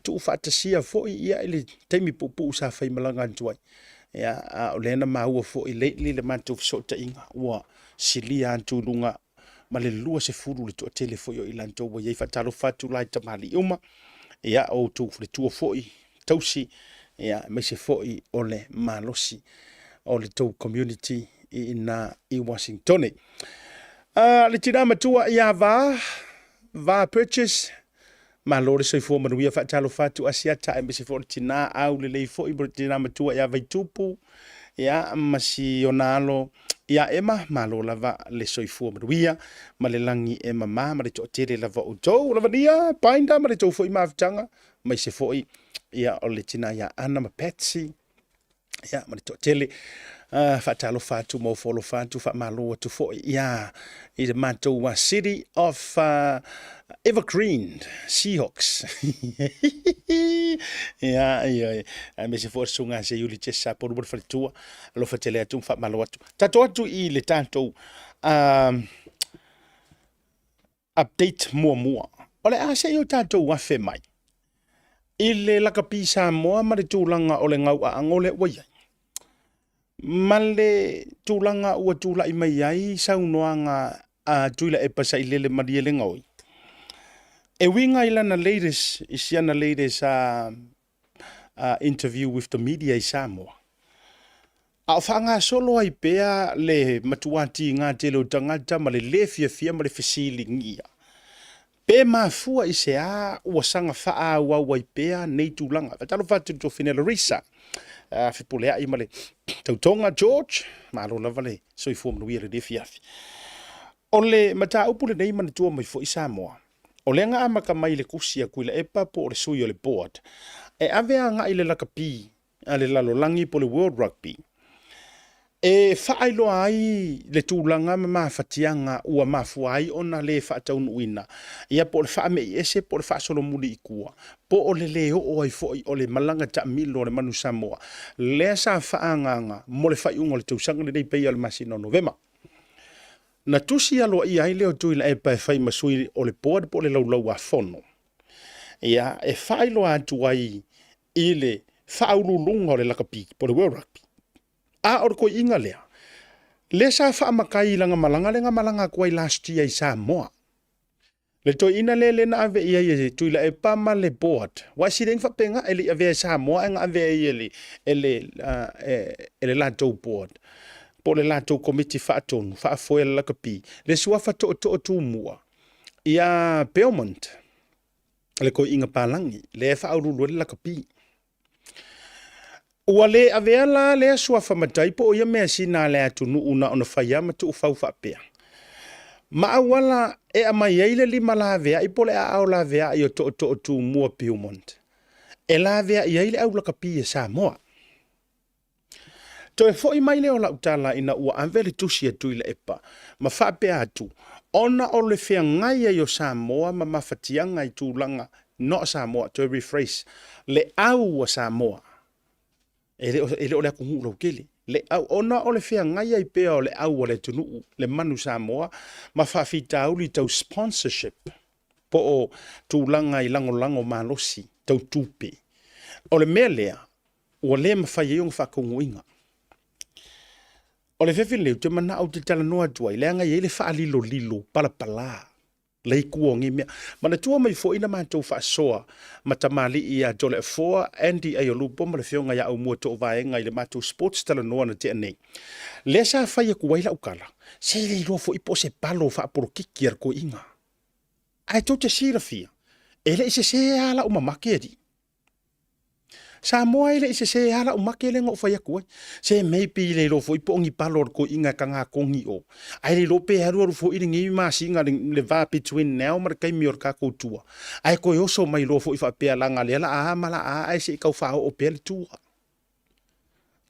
tuufaatasia foi ia i le taimi puupuu sa faimalaga atu ai. Ia, a o lea na maua foi lately le matou fesootaiga ua silia atu i luga ma le 20 le toatele foi o i latou ua i ai. Faatalofa atu la i tamalii uma, ia, o outou faletua foi tausi, ia, aemaise foi o le malosi o le tou community i ina i Washingtone. Le tina matua ia Va, Va Purchase, malo le soifua manuia, faatalofa atu Asiata, aemaise foi o le tina au lelei foi mo le tina matua ia Vaitupu, ia, ma si ona alo ia Ema, malo lava le soifua manuia ma le lagi e mama ma le toatele lava o outou. Lavania, Binder ma le tou foi mafutaga, aemaise foi ia o le tina ia Ana ma Patsy, ia, ma le toatele. Faatalofa atu ma ofo alofa atu, faamalo atu foi ia i le matou City of Evergreen Seahawks. Ia, ia, aemaise foi o le susuga Seiuli Jesse Sapolu ma le faletua. Alofa tele atu ma faamalo atu. Tatou atu i le tatou update muamua. O le a se i o tatou afe mai i le lakapi Samoa ma le tulaga o le gauaango lea ua i ai, ma le tulaga ua tulai mai ai saunoaga a Tuilaepa Sailele Malielegaoi e uiga i lana latest, i siana latest interview with the media i Samoa. A o faagasolo ai pea le matuā tiga tele o tagata ma le lē fiafia ma le fesiligia, pe mafua i se a ua saga faaauau ai pea nei tulaga. Faatalofa atu i le Tuafine Larissa, Fepuleai ma le Tautoga George, malo lava le soifua manuia i lenei afiafi. O le mataupu lenei manatua mai foi Samoa, o lea na amata mai i le tusi a Tuilaepa po o le sui o le board e ave agai i le lakapi a le lalolagi po o le World Rugby e faailoa ai le tulaga ma mafatiaga ua mafua ai ona le faataunuuina ia po o le faame'i ese po o le faasolomuli i tua po o le le oo ai foi o le malaga taamilo a le Manu Samoa lea sa faaagaaga mo le faaiuga o le tausaga lenei pei o le masina o Novema. Na tusi aloaia ai lea o Tuilaepa e fai ma sui o le board po o le laulau-a-fono ia e faailoa atu ai i le faauluuluga o le lakapi po o le World Rugby. A o le toeaina lea, lea sa faamatai i lana malaga lea na malaga atu ai last year i Samoa. Le toeaina lea lea na ave i ai e Tuilaepa ma le board, aua e sili ai ona faapena, e le i avea e Samoa ae na ave ai e le, e le, e le latou board po o le latou komiti faatonu faafoe a le lakapi, le suafa tootoo tumua ia Belmont. le toeaina palagi lea e faauluulu ai le lakapi. Ua le avea la lea suafa matai po o ia measina a le atunuu na ona fai lava ma tuufau faapea. Ma auala e aumai ai le lima laveai po o le aao laveai o Tootoo Tumua Beaumont e laveai ai le au lakapi a Samoa. Toe foi mai lea o lau tala ina ua ave le tusi a Tuilaepa ma faapea atu, ona o le feagai ai o Samoa ma mafatiaga i tulaga not Samoa, toe rephrase, le au a Samoa, e le o, e le o le atunuu lautele, le au, ona o le feagai ai pea o le au a le atunuu, le manu Samoa, ma faafitauli tau sponsorship, po o tulaga i lagolago malosi tau tupe. O le mea lea, ua le mafai ai ona faataunuuina. O le afiafi lenei, ou te manao ou te talanoa atu ai, leaga e i ai le faalilolilo palapala le itu o nei mea. Manatua mai foi na matou faasoa ma tamalii ia Toleafoa, Andy Aiolupo ma le afioga ia Aumua Toovaega i le matou sports talanoa na tea nei. Lea sa fai atu ai lau tala, se le iloa foi po o se palo faapolokiki a le toeaina. Ae tou te silafia, e le i sese lava lau mamake alii. Samoa e le i sese lava lau make lea na ou fai atu ai. Se maybe le iloa foi po o ni palo a le toeaina e taga togi o. Ae le iloa pe alualu foi lenei masina le va between now ma le taimi o le tatou tour. Ae toe oso mai loa foi faapea leaga lea la a ma la a ae se i tau faaoo pea le tour.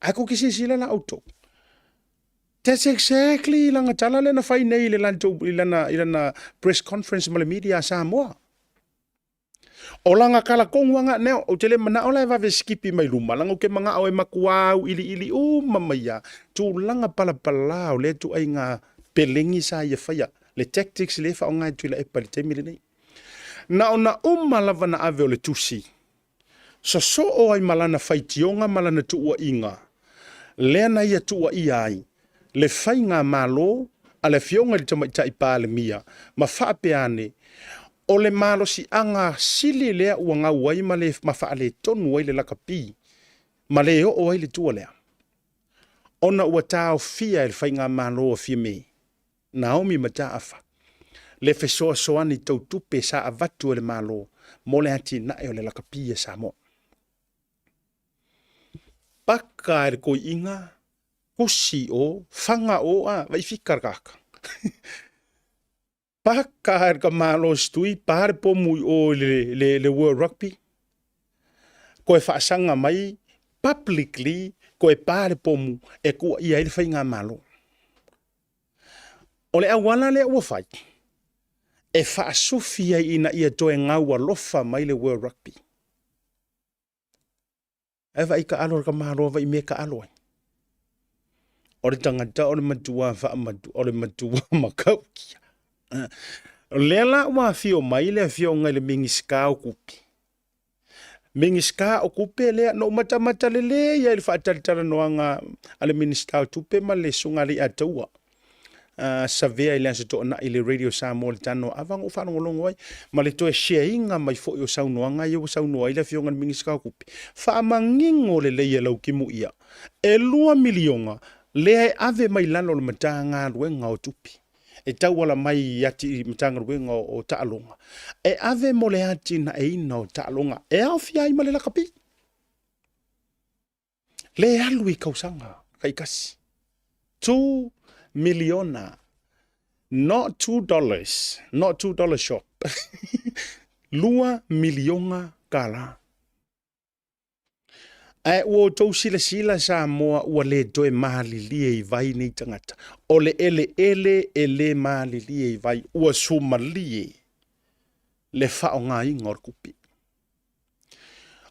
Ae tou te silasila la outou. That's exactly lana tala lea na fai nei i le latou i lana i lana press conference ma le media a Samoa. O lana kalakonu aga neo, ou te le manao la e vave sikipi mai luma, leaga ou te manao e matua auiliili uma mai lava tulaga palapala o lea ituaiga pelegi sa ia faia, le tactics lea e faaaoga e Tuilaepa i le taimi lenei. Na ona uma lava na ave o le tusi, sosoo ai ma lana faitioga ma lana tuuaiga, lea na ia tuuaia ai le faigamalo a le Afioga i le Tamaitai Palemia ma faapea ane, o le malosiaga sili lea ua gau ai ma le ma faaletonu ai le lakapi ma le oo ai le tua lea, ona ua taofia e le faigamalo a Fiame Naomi Mataafa le fesoasoani tau tupe sa avatu e le Malo mo le atinae o le lakapi a Samoa. Paka e le koiiga, kusi o, faga o, a, vai fika le kaka. Paka e le kamalo stui, pa le pomu i o i le, le, le World Rugby. Koe faasaga mai publicly, koe pa le pomu e kuaia ai le faigamalo. O le auala lea ua fai, e faasufi ai ina ia toe gau alofa mai le World Rugby. Ae vaai taalo a le tamaloa vaai mea e taalo ai. O le tagata o le matua faamatua, o le matua matautia. O lea la ua afio mai le afioga i le Minisita o Tupe. Minisita o Tupe lea, na ou matamata lelei lava i le faatalatalanoaga a le Minisita o Tupe ma le Susuga ia Leiataua Savea i le Aso Toonai i le Radio Samoa i le talanoaava na ou faalogologo ai ma le toe share ina mai foi o saunoaga ia ua saunoa ai le Afioga i le Minisita o Tupe. Faamanino lelei e Lautimu ia, e $2 miliona lea e ave mai lalo o le Matagaluega o Tupe e tauala mai i Matagaluega o Taaloga e ave mo le atinaeina o taaloga e aofia ai ma le lakapi. Le alu i kausaga taitasi. $2 miliona. Not $2. Not $2 shop. $2 miliona. Ae ua outou silasila Samoa ua le toe malilie i vai nei tagata. O le eleele e le malilie i vai. Ua sumalie le faaaogaina o le tupe.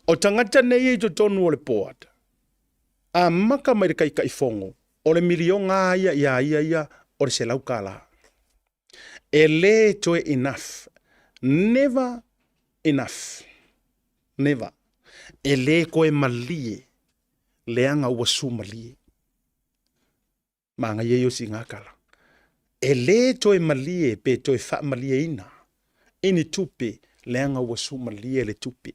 O tagata nei e i totonu o le board, amata mai le Taitaifono, o le miliona lava ia ia ia ia o le $100. E le toe enough. Never enough. Never. E le toe malie leaga ua sumalie. Manaia ia o siga tala. E le toe malie pe toe faamalieina i ni tupe leaga ua sumalie le tupe.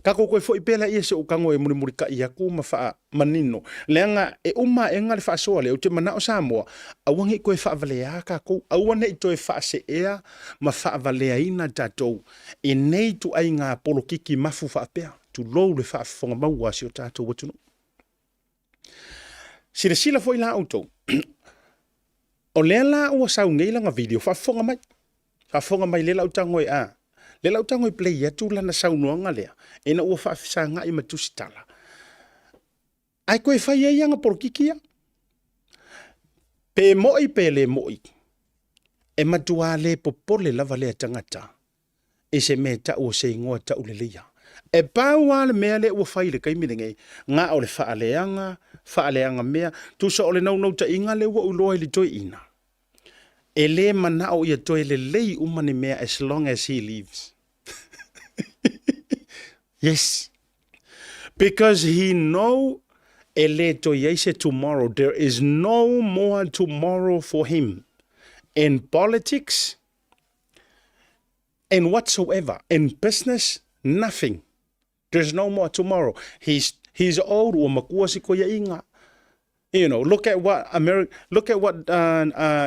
Tatou toe foi pea laia se ou tago e mulimulitai atu ma faamanino, leaga e uma aega le faasoa lea, ou te manao Samoa, aua ne i toe faavalea tatou, aua ne i toe faaseea ma faavaleaina tatou i nei ituaiga polokiki mafu faapea, tulou le faafofoga maua a si o tatou atunuu. Silasila foi la outou, o lea la ua sau nei lana video, faafofoga mai, faafofoga mai lea la ou tago e a, lea la ou tago e play atu lana saunoaga lea, ina ua faafesagai ma tusitala. Ae toe fai ai ana polokiki ia. Pe moi pe le moi, e matua le popole lava lea tagata i se mea e tau o se igoa tauleleia. E pau lava le mea lea ua fai i le taimi lenei, na o le faaleaga, faaleaga mea, tusa o le naunautaiga lea ua ou iloa i le toeaina, e le manao ia toe lelei uma ni mea as long as he lives. Yes. Because he know e le toe i ai se tomorrow. There is no more tomorrow for him in politics, in whatsoever, in business, nothing. There's no more tomorrow. He's old, ua matua si koiaʻiga. You know, look at what America, look at what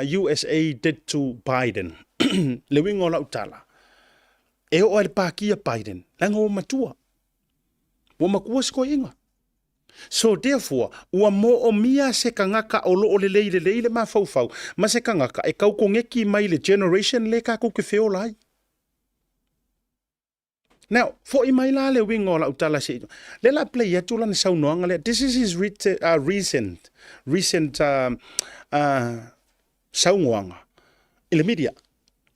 USA did to Biden. Le uiga o lau tala, e oo ai le pakia Biden, leaga ua matua. Ua matua si koiaʻiga. So therefore, ua moomia se tagata o loo lelei lelei le mafaufau ma se tagata e tau koneki mai le generation le tatou te feola ai. Now, foi mai la le uiga o lau tala se le la play atu lana saunoaga lea. This is his recent, recent saunoaga i le media.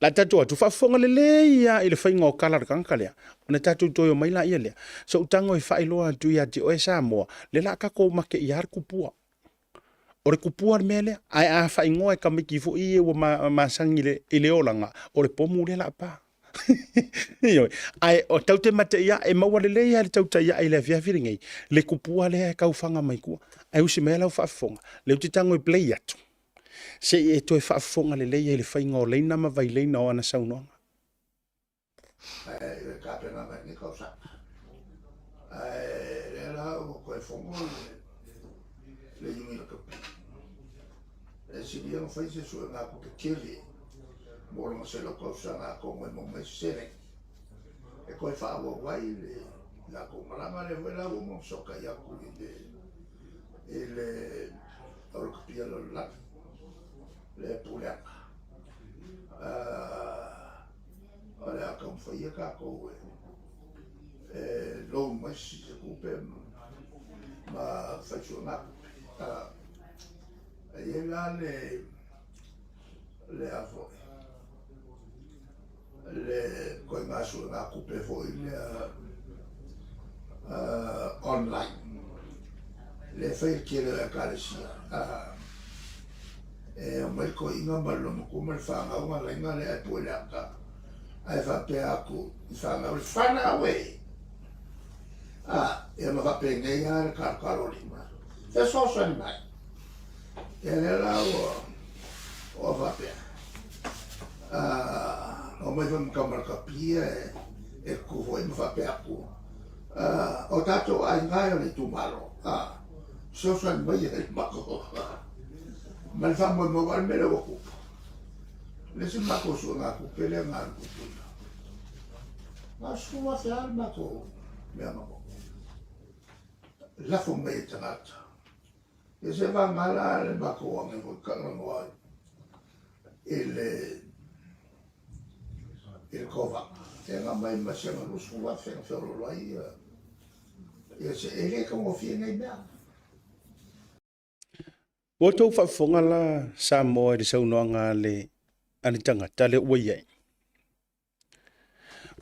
Le a tatou atu, faafofoga lelei lava i le faiga o tala a le tagata lea, ona tatou toe omai laia lea. Sou tago e faailoa atu ia te oe Samoa, lea o le a tatou mateia le tupua. O le tupua le mea lea, ae a faaigoa e tamaiti foi ia ua masani i le olaga, o le pomu lea o le a pa. Ioe, ae o tatou te mateia, e maua lelei lava i le tautai ae i le afiafi lenei, le tupua lea e tau faga mai tua. Ae usi mai lau faafofoga, lea ou te tago e play atu, se i e toe faafofoga lelei ai i le faiga o laina ma vailaina o ana saunoaga. Ae i le tapena mai lenei tausaga. Ae lea la ua toe fono le Iuni Lakapi. E sili ona fai se suega tupe tele mo lona 100 tausaga atonu e maua mai se seleni e toe faaauau ai le latou malaga lea foi la ua uma ona fesootai atu i le i le au lakapi a le lalolagi le puleaga. O le a taumafai ia tatou e loan mai se tupe ma fai suega tupe. E i ai la le le a foi le ituaiga suega tupe foi lea online lea e fai e le tele o Ekalesia e omai le toeaina ma le loomatua ma le fanau ona laina lea e pue le ata ae faapea atu i fanau le fanau e ia ma faapenei lava le talotalo lima fesoasoani mai. Ia lea la ua ua faapea omai foi ma tama kapia e tutu foi ma faapea atu o tatou aiga e o le itumalo fesoasoani mai e matou ma le faamoemoe aua o le mea lea ua tupu le isi matou suega tupe lea na alu Tutuila na o le 10,000 lava le matou mea na maua lafo mai e tagata. Ia se vagana la le matou age foi talanoa i le i le kovaga. Ia na aumai ma si ana 20,000 na feoloolo ai ia ia se e le taugofie nei mea. Ua outou faafofoga la Samoa i le saunoaga a le a le tagata lea ua i ai.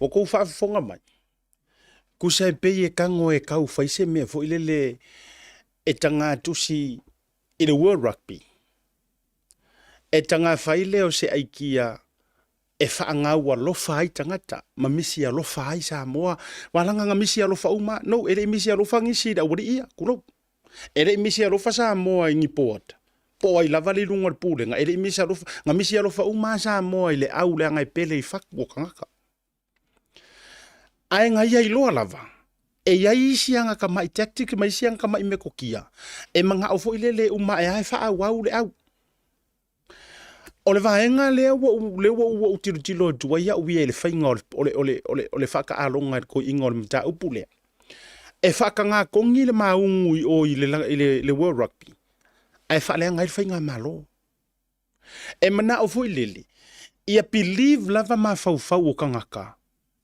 Ua outou faafofoga mai, tusa e pei e tago e tau fai se mea foi lele e tagatusi i le World Rugby. E tagafai lea o se aikia e faagaualofa ai tagata ma misi alofa ai Samoa. Ua laga na misi alofa uma. No, e le i misi alofa nisi i le aualii ia, tulou. E le i misi alofa Samoa i ni board, po o ai lava le i luga o le pulega, e le i misi alofa, na misi alofa uma lava Samoa i le au leaga e pele i fatu o tagata. Ae na ia iloa lava, e i ai isi aga tamai tactic ma isi aga tamai metotia, e manao foi lele e uma ae lava e faaauau le au. O le vaega lea ua ou, lea ua ou tilotilo atu ai au ia i le faiga o le, o le, o le, o le, o le faataaloga i le toeaiina o le mataupu lea. E faatagatogi le maugu i o i le, i le, le World Rugby, ae faaleaga ai le faigamalo. E manao foi lele, ia believe lava mafaufau o tagata,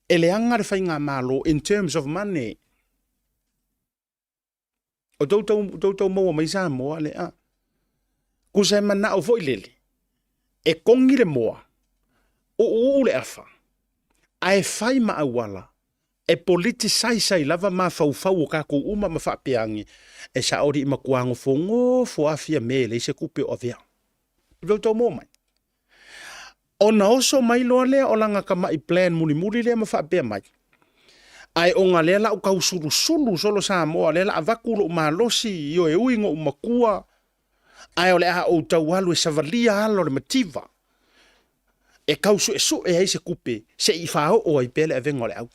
e leaga le faigamalo in terms of money. O tou tau, tou tau maua mai Samoa le a. Kusa e manao foi lele, e kongi le moa, u'u'u le afa, ae fai ma auala e politicize ai lava mafaufau o tatou uma ma faapea ane, e sao alii matua nofonofo a Fiame e leai se tupe o avea. Tou tau maua mai? Ona oso mai loa lea o lana tamai plan mulimuli lea ma faapea mai, Ae ona lea la ou tau sulusulu solo Samoa, lea la avatu lou malosi, ioe ui na ou matua, ae o le a ou tau alu e savalia ala o le mativa, e tau suesue ai se tupe se i faaoo ai pea le avega o le au.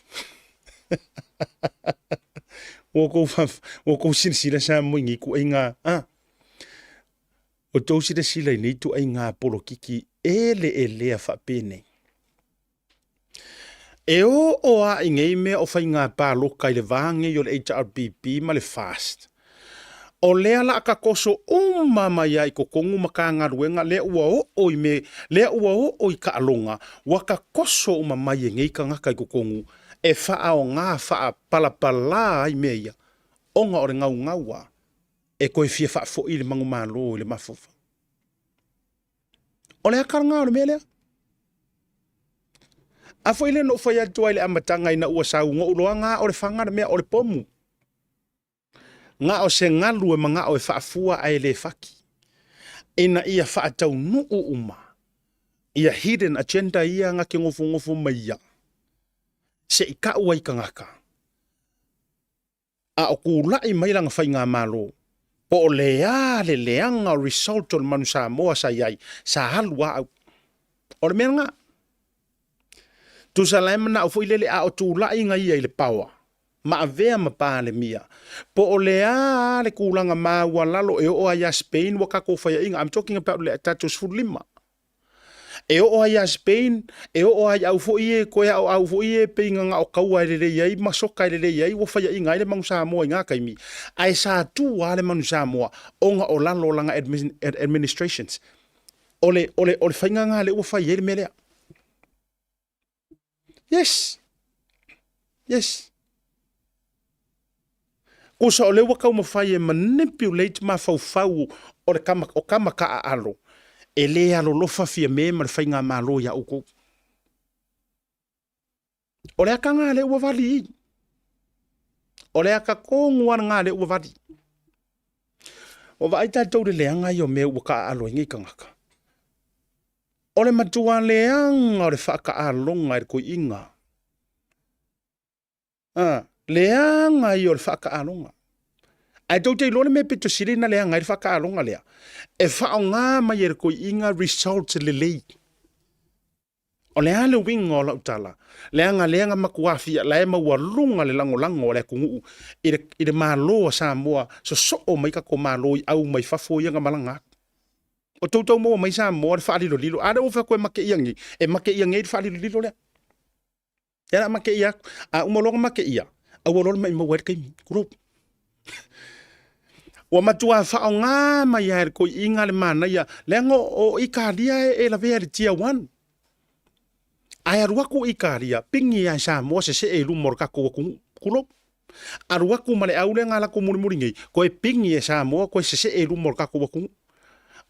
Ua outou silasila Samoa i nei ituaiga, a? Outou silasila i nei ituaiga polokiki eleelea faapenei. E oo lava i nei mea o faiga palota i le va nei o le HRPP ma le FAST, o lea la a tatoso uma mai lava i totonu Matagaluega lea ua oo i me, lea ua oo i taaloga, ua tatoso uma mai e nei tagata i totonu e faaaoga faapalapala ai mea ia, ona o le naunau lava e toe fia faafoi le manumalo i le mafaufau. O le aka lena o le mea lea. A foi lea na ou fai atu ai i le amataga ina ua saugo'u loa gā o le faga le mea o le pomu. Gā o se galu e maga'o e faafua ae le faki. Ina ia faataunu'u uma ia hidden agenda ia ga ke gofogofo mai ia se'i ka'u ai tagata. A o kula'i mai lana faigamalo, po o le a le leaga o result o le manu Samoa sa i ai, sa alu a au. O le mea lena. Tusa la e mana'o foi lele a o tula'i ga ia i le power, ma avea ma Palemia, po o le a le kulaga maualalo e oo ai ia Spain ua tatou faia'iga, I'm talking about le tatou 15. E oo ai ia Spain, e oo ai au foi e koe ao au foi e pei nga o kaua e lelei ai ma soka e lelei ai ua faia'iga ai le manu Samoa i nga taimi, ae sa tu a le manu Samoa ona o lalo o lana administrations. O le, o le, o le faiga nga lea ua fai ai le mea lea. Yes. Yes. Kusa o lea ua taumafai e manipulate mafaufau o le kama, o kama taaalo e le alolofa Fiame ma le faigamalo iā outou. O le aka lena lea ua vali i. O le aka tonu lava lena lea ua vali. Ua vaai tatou i le leaga ia o mea ua taaalo ai nei tagata. O le matua leaga o le faataaloga i le toeaina. A, leaga ia o le faataaloga. Ae tou te iloa le mea pito sili ona leaga ai le faataaloga lea, e faaaoga mai e le toeaina results lelei. O le a le uiga o lau tala? Leaga lea na matua fia la e maualuga le lagolago a le atunuu i le, i le Malo a Samoa, sosoo mai tatou Malo i au mai fafo ia na malaga atu. O tou tau maua mai Samoa le faalilolilo. A lea ua fai atu e mateia nei, e mateia nei le faalilolilo lea. Ia la mateia atu. A uma loa ona mateia, aua loa le maimau ai le taimi. Tulou. Ua matua faaaoga mai lava e le toeaina le manaia, leaga o Italia e lavea i le Tier 1. Ae alu atu Italia, pigi lava e Samoa sesee i luma o le tatou atunuu. Tulou. Alu atu ma le au lea na alu atu mulimuli nei, toe pigi e Samoa toe sesee i luma o le tatou atunuu.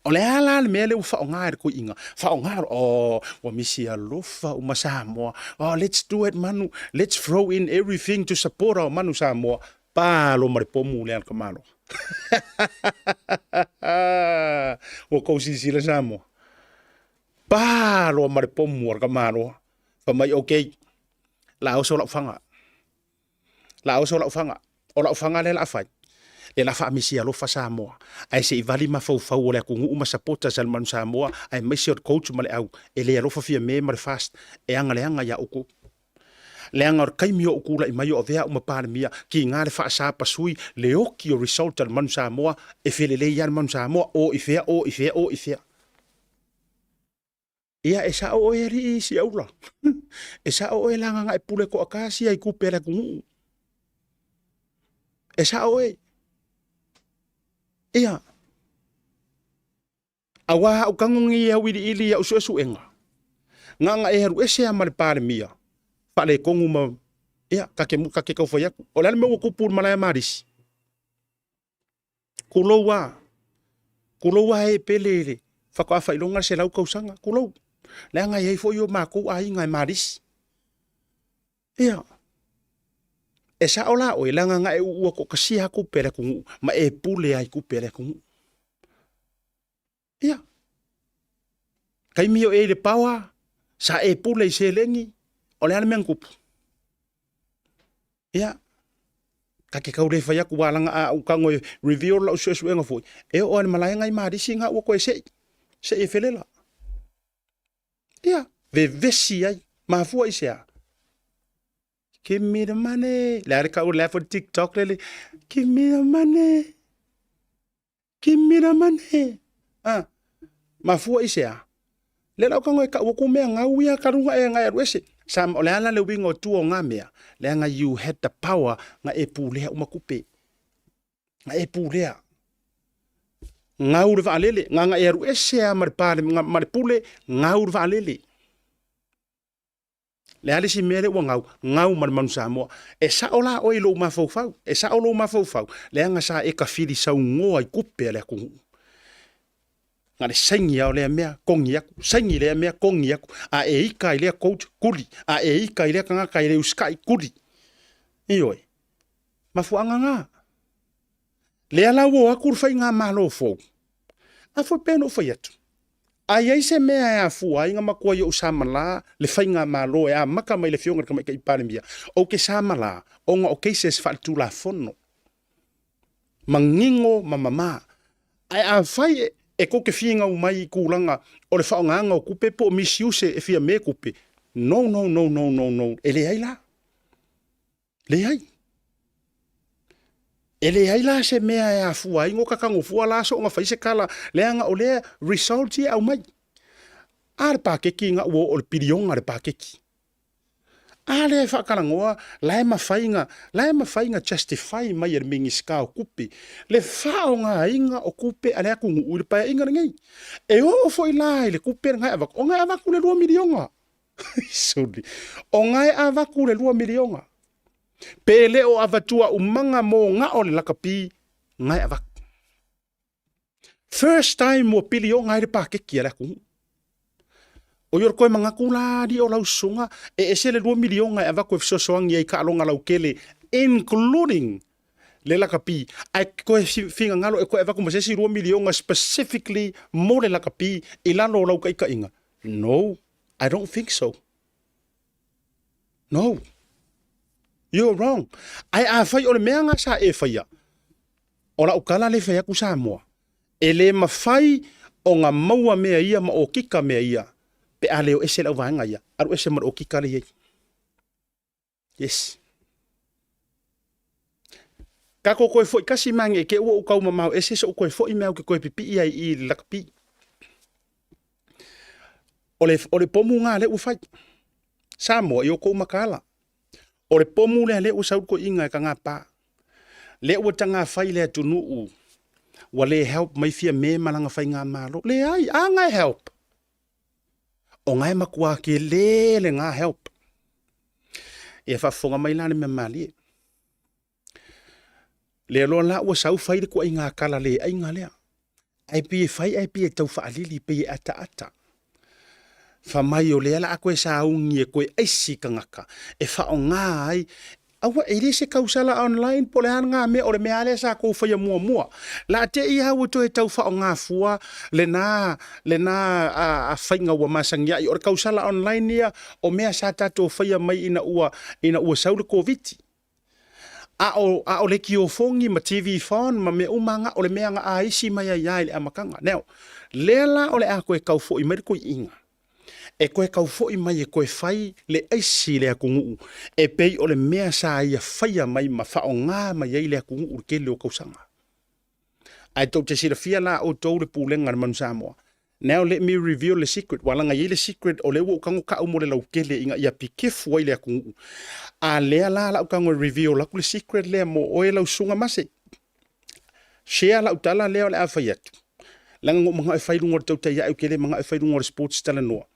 O le a la le mea lea ua faaaoga e le toeaina? Faaaoga, oh, ua misi alofa uma Samoa. Oh, let's do it Manu. Let's throw in everything to support our Manu Samoa. Palo ma le pomu lea a le tamaloa. Ua tou silasila Samoa. Palo ma le pomu a le tamaloa. Fai mai, okay, la oso lau faga. La oso lau faga. O lau faga lea la fai. Le la faamisi alofa Samoa. Ae se i vali mafaufau o le atunuu ma supporters a le Manu Samoa aemaise o le coach ma le au e le alofa Fiame ma le FAST e agaleaga ia outou. Leaga o le taimi o ou tulai mai o avea au ma Palemia, kiga le faasa pasui le oki o result a le Manu Samoa e felelei lava le Manu Samoa, o i fea, o i fea, o i fea. Ia, e sa'o oe alii Siaula. E sa'o oe la gagae pule to'atasi ai tupe a le atunuu. E sa'o oe. Ia. Auā a'u tago nei e auiliili i a'u suesuega, gagae e alu ese a ma le Palemia, faaletonu ma, ia, ta te, ta te tau fai atu. O le a le mea ua tupu i le malae a Marisi? Tulou a. Tulou a e pele i le faatoa faailoga le 100 tausaga. Tulou. Leaga e i ai foi o matou aiga e malisi. Ia. E sao la oe, leaga na e uua toatasia lava tupe a le atunuu ma e pule lava i tupe a le atunuu. Ia. Taimi o e i le power, sa e pule i seleni, o le a le mea na tupu? Ia, ta te tau le fai atu ua laga a ou tago e reveal lau suesuega foi, e oo lava i le malaega i Malisi na ua toe sei, sei e felela. Ia, vevesi ai, mafua i se a? Give me the money. Le a le kau le a foi TikTok lele. Give me the money. Give me the money. Ah, mafua i se a? Le lau tago e kau atu mea gau ia ka luga e ngai alu ese. Sa, o le a la le uiga o tua o ngā mea? Leaga you had the power nga e pulea uma kupe. Nga e pulea. Gau le vaalele, nga nga e alu ese a ma le pale, ma le pule, gau le vaalele. Le a le isi mea lea ua gau, gau ma le manu Samoa. E sao la oe i lou mafaufau, e sao lou mafaufau, leaga sa e kafili saunoa i kupe a le atunuu. Na le saini lava o lea mea, kogi atu, saini lea mea, kogi atu. A e ita i lea coach, kuli. A e ita i lea tagata e le usitai, kuli. Ioe. Mafuaaga na. Lea la ua o atu le faigamalo fou. A foi pei ona ou fai atu, a i ai se mea e afua ai na matuai ou samala le faigamalo e amata mai i le Afioga i le Tamaitai Palemia, ou te samala ona o cases faaletulafono. Manino ma mama. Ae afai e tou te finau mai i tulaga o le faaaogaina o tupe po o misuse e fia me tupe, no no no no no no, e leai la. Leai. E leai la se mea e afua ai no ka tago fua la soona fai se tala, leaga o lea results ia e aumai. A le paketi ina ua oo i le piliona le paketi. A lea e faatalanoa, la e mafai na, la e mafai na justify mai e le Minisita o Tupe le faaaogaina o tupe a le atunuu i le Paeaiga lenei. E oo foi la i le tupe lena e avatu, o na e avatu le $2 miliona. Suli. O na e avatu le $2 miliona. Pe le o avatua umaga mo na o le lakapi, na e avatu. First time ua piliona ai le paketi a le atunuu. O ia o le toe manatu la alii o lau susuga e ese le $2 miliona e avatu e fesoasoani ai i taaloga lautele including le lakapi, ae toe finagalo e toe avatu ma se isi $2 miliona specifically mo le lakapi i lalo o lau taitaiga. No, I don't think so. No. You're wrong. Ae afai o le mea nga sa e faia, o lau tala le fai atu Samoa, e le mafai ona maua mea ia ma okika mea ia pe a le o ese le auvaega ia, alu ese ma le okika le i ai. Yes. Tatou toe foi kasi ma nge ke ua ou tau mamao ese so'u toe foi mea ou te toe pipii ai i le lakapi. O le, o le pomu ngā le ua fai. Samoa i o kou makaala. O le pomu lea le ua sau le toeaiga e taga pa. Lea ua taga fai le atunuu ua le help mai Fiame ma lana faigamalo. Leai, a nga e help. O nga e matua tele le nga help. Ia faafofoga mai la le mea malie. Lea loa la ua sau fai le tuaiga tala le aiga lea. Ae pei e fai ae pei e tau faalili, pei e ataata. Fa mai o lea la a toe sauni e toe aisi tagata e faaaoga ai Aua e le se tausala online po o le a lena mea, o le mea lava lea sa tou faia muamua. La te i lava ua toe tau faaaoga fua lena, lena a, a faiga ua masani ai. O le tausala online ia, o mea sa tatou faia mai ina ua, ina ua sau le Koviti. A o, a o le kiofoni ma TV phone ma mea uma na, o le mea na aisi mai ai lava i le amataga. Now, lea la o le a toe tau foi mai le toeaiina, e toe tau foi mai e toe fai le aisi i le atunuu e pei o le mea sa ia faia mai ma faaaoga mai ai le atunuu i le tele o tausaga. Ae tou te silafia la outou le pulega a le Manu Samoa. Now let me reveal le secret, ua laga i ai le secret o lea ua ou tago ka'u mo le lautele ina ia pikefu ai le atunuu. A lea la la ou tago e reveal atu le secret lea mo oe lau susuga Mase. Share lau tala lea o le a fai atu. Leaga na ou mana'o e fai i luga o le tautai a'e ou te le mana'o e fai i luga o le sports talanoa.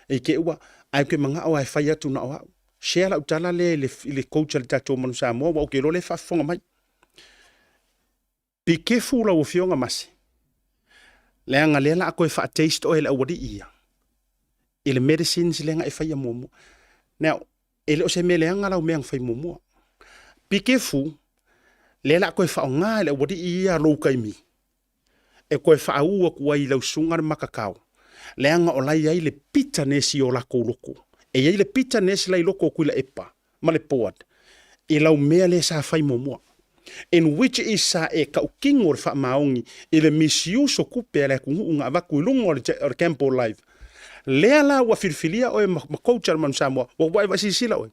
E te ua, ae ou te mana'o lava e fai atu na o a'u. Share lau tala lea i le, i le coach a le tatou Manu Samoa aua ou te iloa o lea e faafofoga mai. Be careful lau afioga Mase, leaga lea la a toe faa-taste oe e le aualii ia i le medicines lea na e faia muamua. Now, e le o se mea leaga lau mea na fai muamua. Be careful, lea la a toe faaaoga e le aualii ia lou taimi e toe faauu atu ai i lau susuga le makakao, leaga o la e i ai le bitterness i o latou loko. E i ai le bitterness la i loko o Tuilaepa ma le board i lau mea lea sa fai muamua in which is sa e tautino le faamaoni i le misuse o tupe a le atunuu na avatu i luga o le Gamble Live. Lea la ua filifilia oe ma coach a le Manu Samoa, ua ua e vaai silasila oe.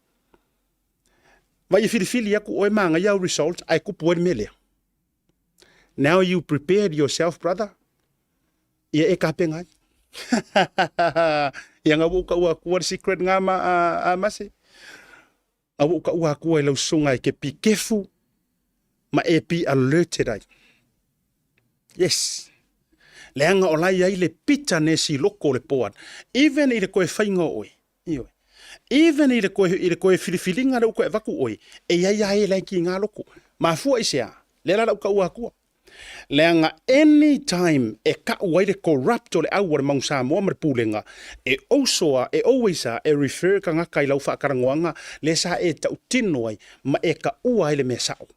Vai e filifili atu oe manaia au results ae tupu ai le mea lea. Now you prepared yourself brother. Ia e tapena ai. Ia nga ua ou taua atua le secret nga ma a, a Mase. A ua ou taua atua i lau susuga e ke be careful ma e be alerted ai. Yes. Leaga o la i ai le bitterness i loko o le board. Even i le toe faiga o oe. Ioe. Even i le toe, i le toe filifiliga lea ua toe avatu oe, e i ai lava e la e kiga loko. Mafua i se a? Lea la lau taua atua. Leaga any time e ka'u ai le corrupt o le au a le Manu Samoa ma le Pulega, e also a, e always a, e refer tagata i lau faatalanoaga lea sa e tautino ai ma e ka'ua ai le mea sa'o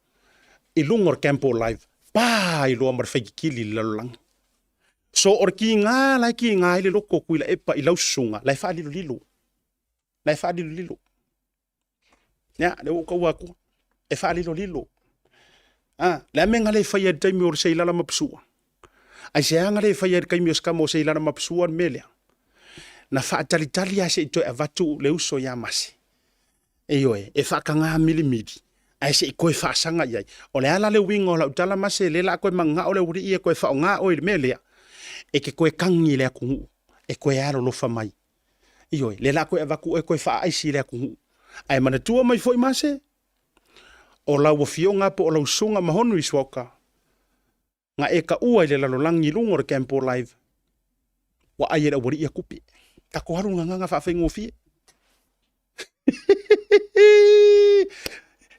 i luga o le Campo Live, pa ai loa ma le faikikili i le lalolagi. So o le kiga la e kiga ai le loto o Tuilaepa i lau susuga, la e faalilolilo, la e faalilolilo. Ia, lea ua ou taua atua. E faalilolilo. A, le a mea na le faia i le taimi o le Seilala ma Pisua? Aisea na le faia i le taimi o Sikama o Seilala ma Pisua le mea lea? Na faatalitali lava se i toe avatu le uso ia Mase. Ioe, e faatagā milimili, ae se i toe faasaga i ai. O le a la le uiga o lau tala Mase, lea o le a toe mananao le aualii e toe faaaoga oe i le mea lea, e te toe tagi i le atunuu, e toe alolofa mai. Ioe, lea o le a toe avatu oe e toe faaaisi i le atunuu. Ae manatua mai foi Mase, o lau afioga po o lau susuga Mahonu Isuaoka, na e taua i le lalolagi i luga o le Campo Live, ua ai e le aualii ia tupe. Tatou alu i le gagana faafaigofie.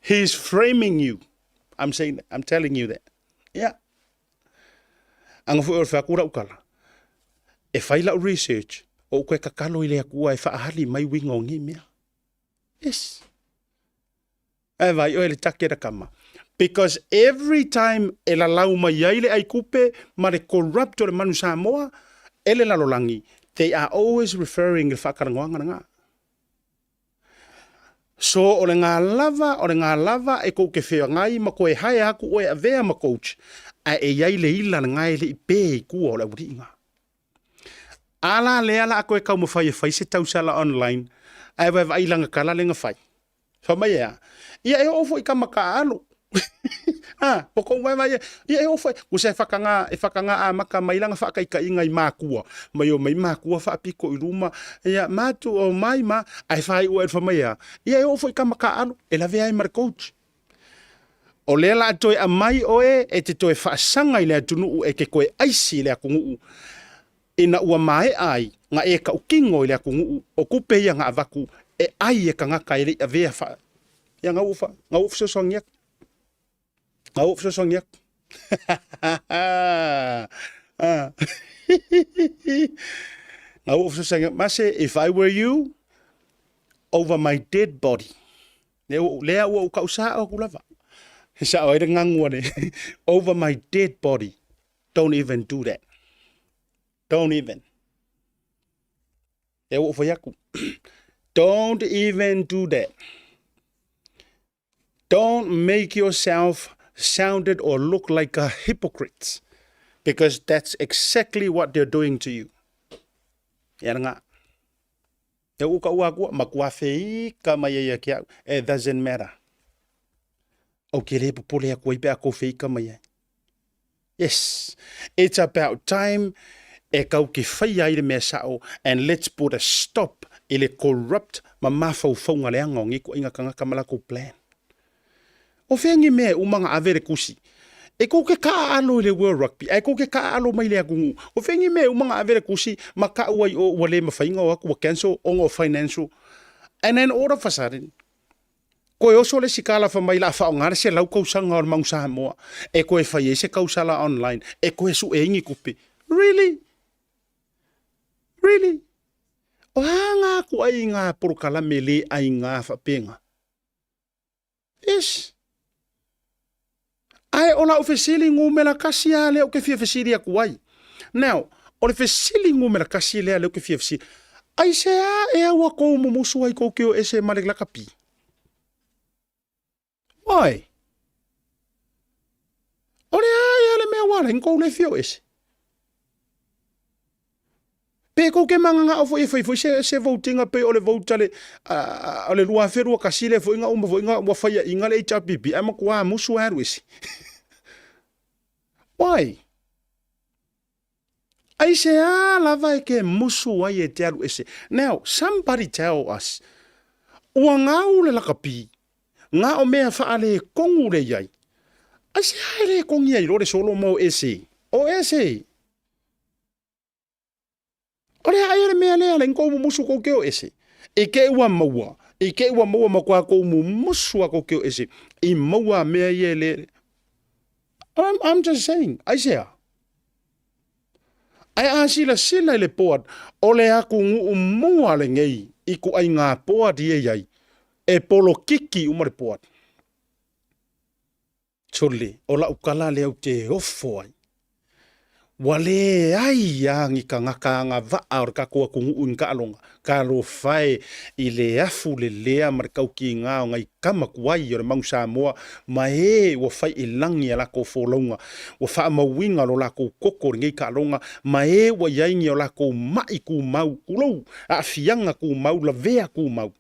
He's framing you. I'm saying, I'm telling you that. Yeah. Aga foi o le fai atu lau tala, e fai lau research, o ou toe tatalo i le Atua e faaali mai uiga o nei mea. Yes. Ae vaai oe le take da kama. Because every time e lalau mai ai le aikupe ma le corrupt o le manu Samoa e le lalolagi, they are always referring i le faatalanoaga lena. So o le ga lava, o le ga lava e kou te feagai ma koe hae aku oe avea ma coach, ae e iai le ila lena e le i pe i tua o le auliiga. A la lea la a koe taumafai e fai se tausala online, ae vaevaai lana tala lea na fai. Fai mai e a? Ia e oo foi i tama taaalo. A, o kou vaevae ia, ia e oo foi, tusa e whakangā, e whakangā amata mai lana whaakaitaiga i mākua, mai o mai mākua whaapiko i luma, ia mātu o mai ma, ae whāiua e le wha mai e a? Ia e oo foi i tama taaalo, e lavea ai ma le coach. O lea la a toe aumai oe e te toe faasaga i le atunuu e te toe aisi i le atunuu, ina ua maea ai na e tautino i le atunuu o tupe ia na avatu e ai e tagata e le i avea fa ia na ua fa na ua fesoasoani atu na ua fesoasoani atu na ua fesoasoani atu Mase if I were you over my dead body lea ua lea ua ou kau sao aku lava he sao ai le gagu a le over my dead body Don't even do that. Don't even. E ua ou fai atu. Don't even do that. Don't make yourself sounded or look like a hypocrite because that's exactly what they're doing to you. Ia nga. E uka ua akua, matua feika mai ai ia ki au. It doesn't matter. Ou ke le popole aku ai pe a kou feika mai ai. Yes, it's about time e kau ke whai ai le mea sao and let's put a stop i le corrupt ma mafaufauga leaga o nei koʻiga kagaka ma lakou plan. O fea ni mea e uma na ave le kusi? E kou ke kaʻaalo i le World Rugby, ae kou ke kaʻaalo mai le atunuu. O fea ni mea e uma na ave le kusi ma kaʻu ai o ua le mafai ona o atu ua cancel ona o financial. And then all of a sudden, koe oso le isi tala fai mai la faaaoga le 100 tausaga o le Manu Samoa e koe fai ai se tausala online e koe sue ai ni tupe. Really? Really? O a ngā kuai i ngā porokalame le ai ngā whapenga? Yes. Ae o lau fesili numera kasi lava lea ou te fia fesili atu ai. Now, o le fesili numera kasi lea lea ou te fia fesili, aisea ea ua kou mumusu ai kou ke o ese ma le lakapi? Why? O le a ea le mea ua ala ai kou le fia o ese? Pe kou ke mangangao foi e fai foi se, se voting pei o le vote a le, a, a le 2021 lea foi na uma foi na ua faiaʻiga le HRPP ae matua musu ae alu ese. Why? Aisea lava e ke musu ai e te alu ese. Now, somebody tell us, ua gau le lakapi, nga o mea faaletonu le iai. Aisea e le kongi ai loa le solo ma o ese? O ese! O le aʻe le mea lea le kou mumusu kou ke o ese. I ke ua maua, i ke ua maua ma kua kou mumusu a kou ke o ese. I maua mea ia le. I'm, I'm just saying, aisea? Ae a silasila i le board, o le atunuu mua lenei i ituaiga board ia e i ai, e polokiki uma le board. Sole, o lau tala lea ou te ofo ai. Ua leai lava ni tagata agavaa o le tatou atunuu i ni taaloga, talofa e i le afu lelea ma le tautiga o nai tama tuai o le Manu Samoa ma e ua fai i lagi a latou folauga, ua faamauina lo latou toto i lenei taaloga ma e ua i ai ni o latou mai tumau, tulou, aafiaga tumau, lavea tumau.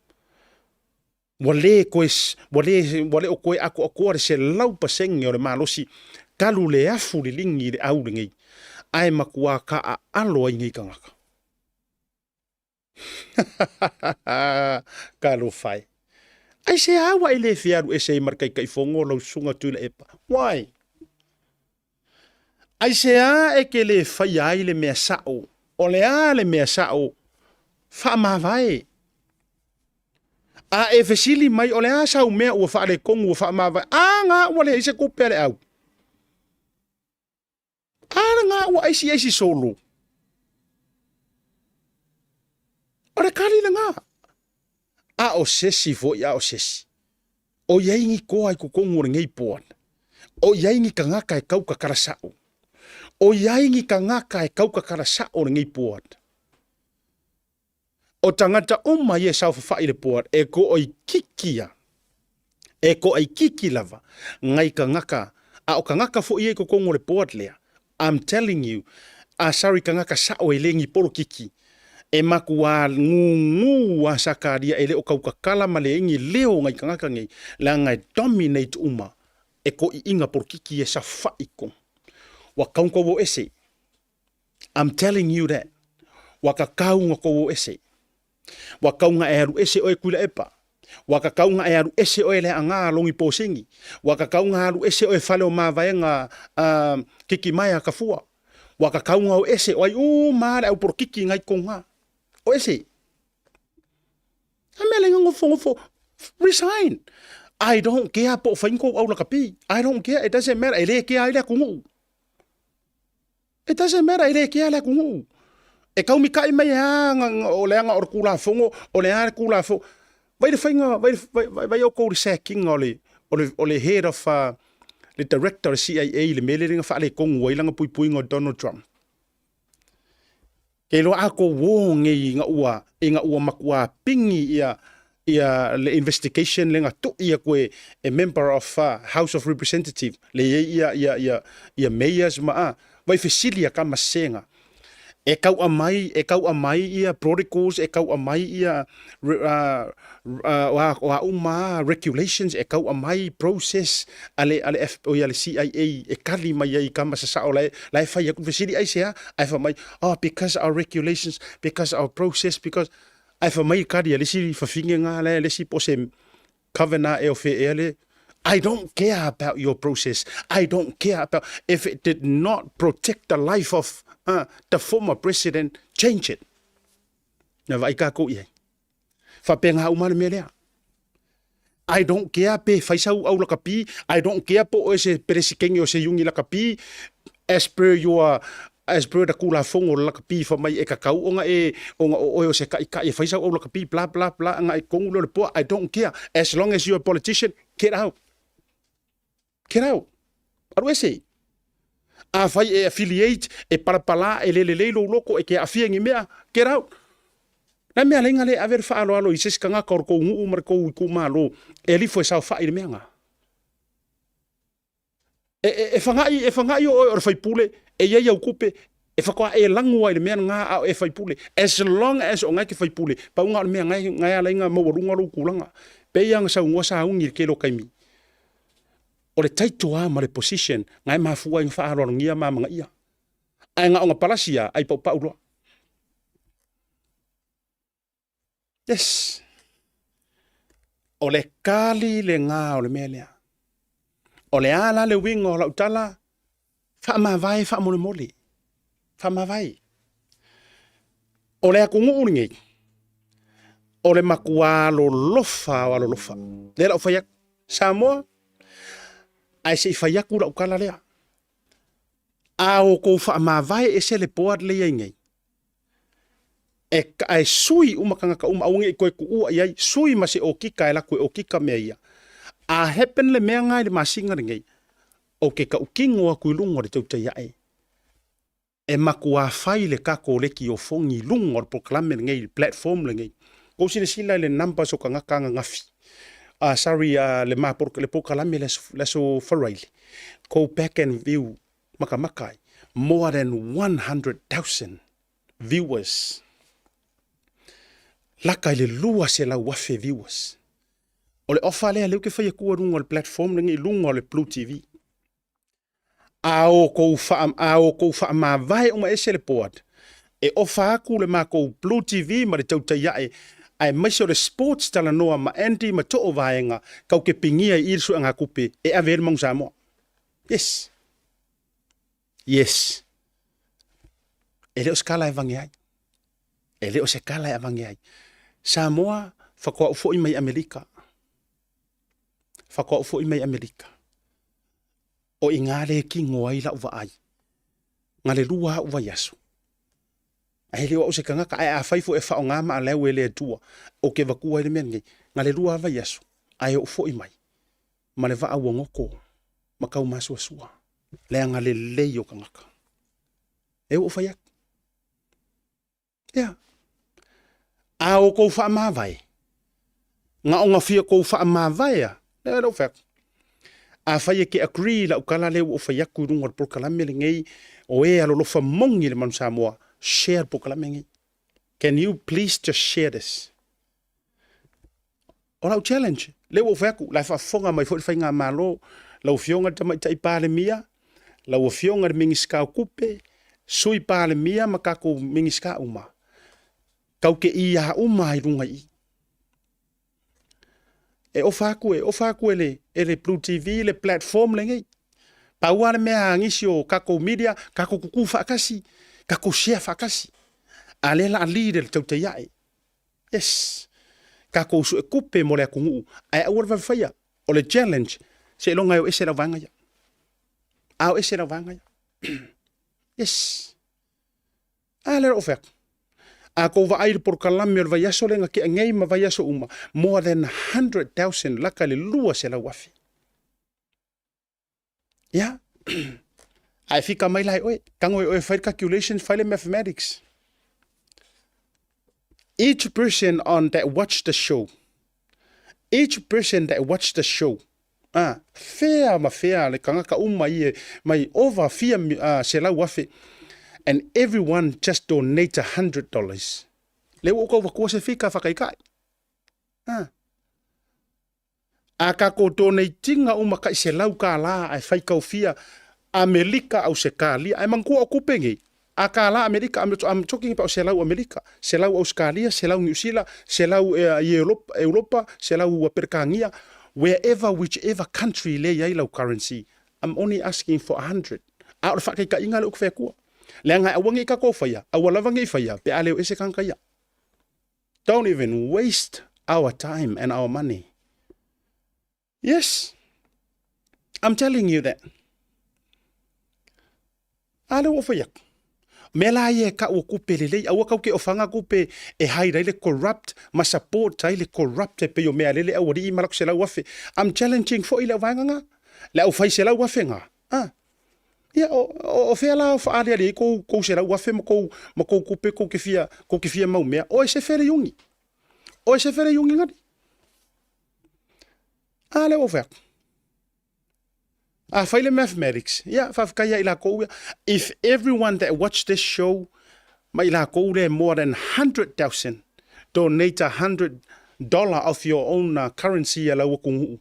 Ua le toe, ua le, ua le o toe atoatoa le 100% o le malosi talu le afu liligi i le au lenei, ae matua taaalo ai nei tagata. Talofa e. Aisea ua e le fia alu ese ai ma le Taitaifono lau Susuga Tuilaepa? Why? Aisea e te le faia ai le mea sao? O le a le mea sao? Faamavae. A e fesili mai o le a sau mea ua faaletonu ua faamavae? A na ua leai se tupe a le au. A lena ua aisi aisi solo. O le kali lena. A o sesi foi a o sesi. O i ai ni toa i totonu o lenei board. O i ai ni tagata e tau tatala sa'o. O i ai ni tagata e tau tatala sa'o lenei board. O tagata uma ia e saofafai i le board e toaitiiti a, e toaitiiti lava nai tagata, a o tagata foi ia i totonu o le board lea, I'm telling you, ah sorry tagata sa'o e le ni polokiki, e matua nūnū a Sakaria e le o tautatala ma leai ni leo o nai tagata nei, leaga e dominate uma e toʻiʻiga polokiki e safaʻi tonu. Ua tatau ona tou o ese. I'm telling you that. Ua tatau ona tou o ese. Ua tatau ona e alu ese oe Tuilaepa. Ua tatau ona e alu ese oe Leaʻaga Logi Posini. Ua tatau ona alu ese oe Fale o Mavaega uh, Kikimaea Kafua. Ua tatau ona o ese o ai uma le au polokiki ngai tonu O ese. A mea le nofo resign. I don't care po o fai ni kou au lakapi. I don't care. It doesn't matter. E le kea ai le atunuu. It doesn't matter, e le kea le atunuu. E kaumikaʻi mai e a o leaga o le Tulafono, o le a le Tulafono. Vai le faiga, vai, vai, vai outou i le sacking o le, o le, o le head of, le director o le CIA i le mea lea na faaletonu ai lana puipuiga o Donald Trump. Ke iloa a kou o nei ina ua, ina ua matua pigi ia, ia le investigation le na toʻi aku e, e member of uh, House of Representative le iai ia, ia, ia, ia mayors ma a, vai fesili a kama sega. E kau amai, e kau amai ia protocols, e kau amai ia uh, uh, o a, o a uma regulations, e kau amai process a le, a le, F, o ia le CIA e kali mai ai kama sa sao la e, la e fai aku fesili ai se a, ai fa mai, oh because our regulations, because our process, because Ae fai mai kari a le isi fafine nga le le isi po se cover e o fe ea le I don't care about your process. I don't care about if it did not protect the life of uh, the former president, change it. Na vai kākou i ai. Whapenga uma le mea lea. I don't care pe fai sau au lakapi, I don't care po o se peresikenge o se iungi lakapi, as per your as per the kulafono o le lakapi fa mai e kakau ona e ona o oe o se kaʻikaʻi e fai sau au lakapi bla bla bla anga e kongu leo le poa I don't care as long as you're a politician get out get out alu ese afai e affiliate e palapala e le lelei lou loko e ke aafia ni mea get out Na mea lenga le ave le faaaloalo i se isi tagata o le kou nuu ma le kou itumalo e alifo e saofaʻi i le mea na. E, e, e fagaʻi, e fagaʻi o oe o le faipule, e iai au tupe, e faatoa e lagu ai i le mea lena a o e faipule. As long as o ngae ke faipule, pauga o le mea ngae, ngae ala ai na maualuga lou tulaga. Pei lava ona saunoa sauni i le tele o taimi. O le title lava ma le position ngae mafua ai ona faaaloalogia ma amanaia. Ae na ona palasi lava, ai paupau loa. Yes. O le kali lena o le mea lea. O le a la le uiga o lau tala, faamavae faamolemole. Faamavae. O le atunuu lenei, o le matua alolofa o alolofa. Lea lau fai atu. Samoa, ae se i fai atu lau tala lea. A outou faamavae ese le board lea i ai nei, e, ae sui uma tagata uma, aua ne i toe tuua i ai, sui ma se okika e alu atu e okika mea ia. A happen le mea lena i le masina lenei, ou te tautino atu i luga o le tautai ae, e matua fai le tatou letiofoni i luga o le polokalame lenei, le platform lenei. Tou silasila i le numbers o tagata ananafi, sorry, le ma le polokalame le aso Faraile, go back and view, makamaka ai, more than 100,000 viewers. Laka i le 200,000 viewers. O le ofa lea lea ou te fai atua i luga o le platform lenei, i luga o le Blue TV. A outou faa, a outou faamavae uma ese le board, e ofa atu le matou Blue TV ma le tautai ae, aemaise o le sports talanoa ma Andy ma too vaega, kau ke pigia i i le suegatupe e ave ai le Manu Samoa. Yes. Yes. E le o se kala e vage ai. E le o se kala e avage ai. Samoa, faatoa ou foi mai Amerika. Faatoa ou foi mai Amerika. O i ngā le kino ai lau vaai. Nga le lua au vaiaso. Ae le o au se tagata, ae afai foi e faaaoga maaleu e le Atua, ou te avatua ai le mea lenei, na le lua lava vaiaso, ae ou foi mai, ma le vaa ua goto, ma tau masuasua, le agalelei o tagata. E ua ou fai atu. Ia. A outou faamavae, na ona fia tou faamavae a, lea lea ou fai atu. Afai e te agree i lau tala lea ua ou fai atu i luga o le polokalame lenei, o e alolofa moni i le Manu Samoa, share le polokalame lenei. Can you please just share this? O lau challenge, lea ua ou fai atu, la e faafofoga mai foi le Faigamalo, lau Afioga i le Tamaitai Palemia, lau Afioga i le Minisita o Tupe, Sui Palemia ma tatou Minisita uma, tau te ia uma i luga i i. E ofa atu, e ofa atu e le, e le Blue TV le platform lenei. Pau lava le mea a nisi o tatou media, tatou tutu faatasi, tatou share faatasi. A lea la a lead e le tautai ae. Yes. Tatou suetupe mo le atunuu, ae aua le vave faia. O le challenge, seiloga e o ese lau vaega ia. A o ese lau vaega ia. Yes. A lea o fai atu. A kou vaai i le polokalame o le vaiaso lea na tea nei ma vaiaso uma, more than 100,000 laka i le 200,000. Ia. Ae fika mai la e oe, tago e oe fai le calculations, fai le mathematics. Each person on that watch the show, each person that watch the show, ah, fea ma fea le tagata uma ia mai over fia 100,000, and everyone just donate $100. Le ua ou avatua se fika fakaikai. Ah. A tatou donate ina uma tai $100 ae faitau fia Amelika Ausetalia ae manatua o tupe nei a tala Amelika I'm talking about selau Amelika selau Ausetalia selau Niusila selau i Europa selau Peretania wherever whichever country lea i ai lau currency I'm only asking for 100 a o le faataitaiga lea ou te fai atua leaga aua nei tatou faia aua lava nei faia pe a le o ese tagata ia. Don't even waste our time and our money. Yes, I'm telling you that. A lea ua fai atu. Mea la ia e kau o kupe lelei, aua kau ke ofaga kupe e hide ai le corrupt ma support ai le corrupt e pei o mea lele aualii ma laku 100,000. I'm challenging foi le au vaega nga. Le au fai 100,000 nga. Ah. Ia, o, o, o fea la o faaaliali ai kou, kou 100,000 ma kou, ma kou kupe kou te fia, kou te fia mau mea. O e se fere iungi. O e se fere iungi ngari. A lea ua fai atu. A fai le mathematics. Ia, faafetai ia i lakou ia. If everyone that watch this show ma i lakou le more than 100,000 donate $100 of your own currency ia lau atunuu.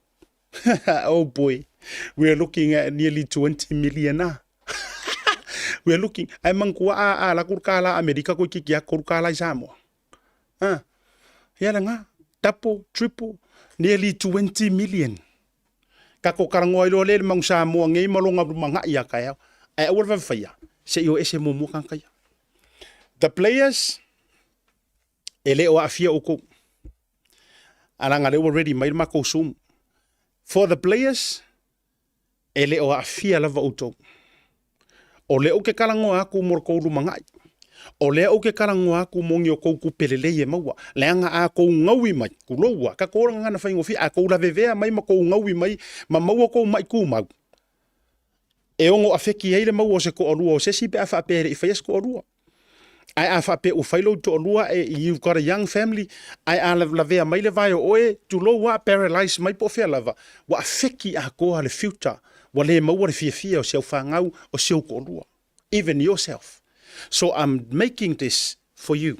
Oh boy, we are looking at nearly 20 million ah. We are looking, ai manatua a a la ku kala Amerika ko kiki a koru kala i Samoa. Ah. Ia la nga, double, triple, nearly 20 million. Ka ko karangoa i loa le mangu Samoa ngei malonga manga ia ka eo. Ai aua le vave faia, se i o ese muamua kanaka ia. The players, e le o aafia outou. A leaga lea ua ready mai le matou Zoom. For the players, e le o aafia lava outou. O lea ou te talanoa atu mo le tou lumanai. O lea ou te talanoa atu mo ni o tou tupe lelei e maua. Leaga a tou gaui mai, tulou a, tatou ola gagana faigofie, a tou lavevea mai ma tou gaui mai ma maua tou mai tumau, e ono afeki ai le maua o se toalua o se isi pe a faapea e le i faia se toalua. Ae a faapea ua fai lou toalua, e, you've got a young family, ae a lavea mai le vae o oe, tulou a, paralyze mai po o fea lava, ua afeki atoa le future, ua le maua le fiafia o si au fanau, o si ou toalua. Even yourself. So I'm making this for you.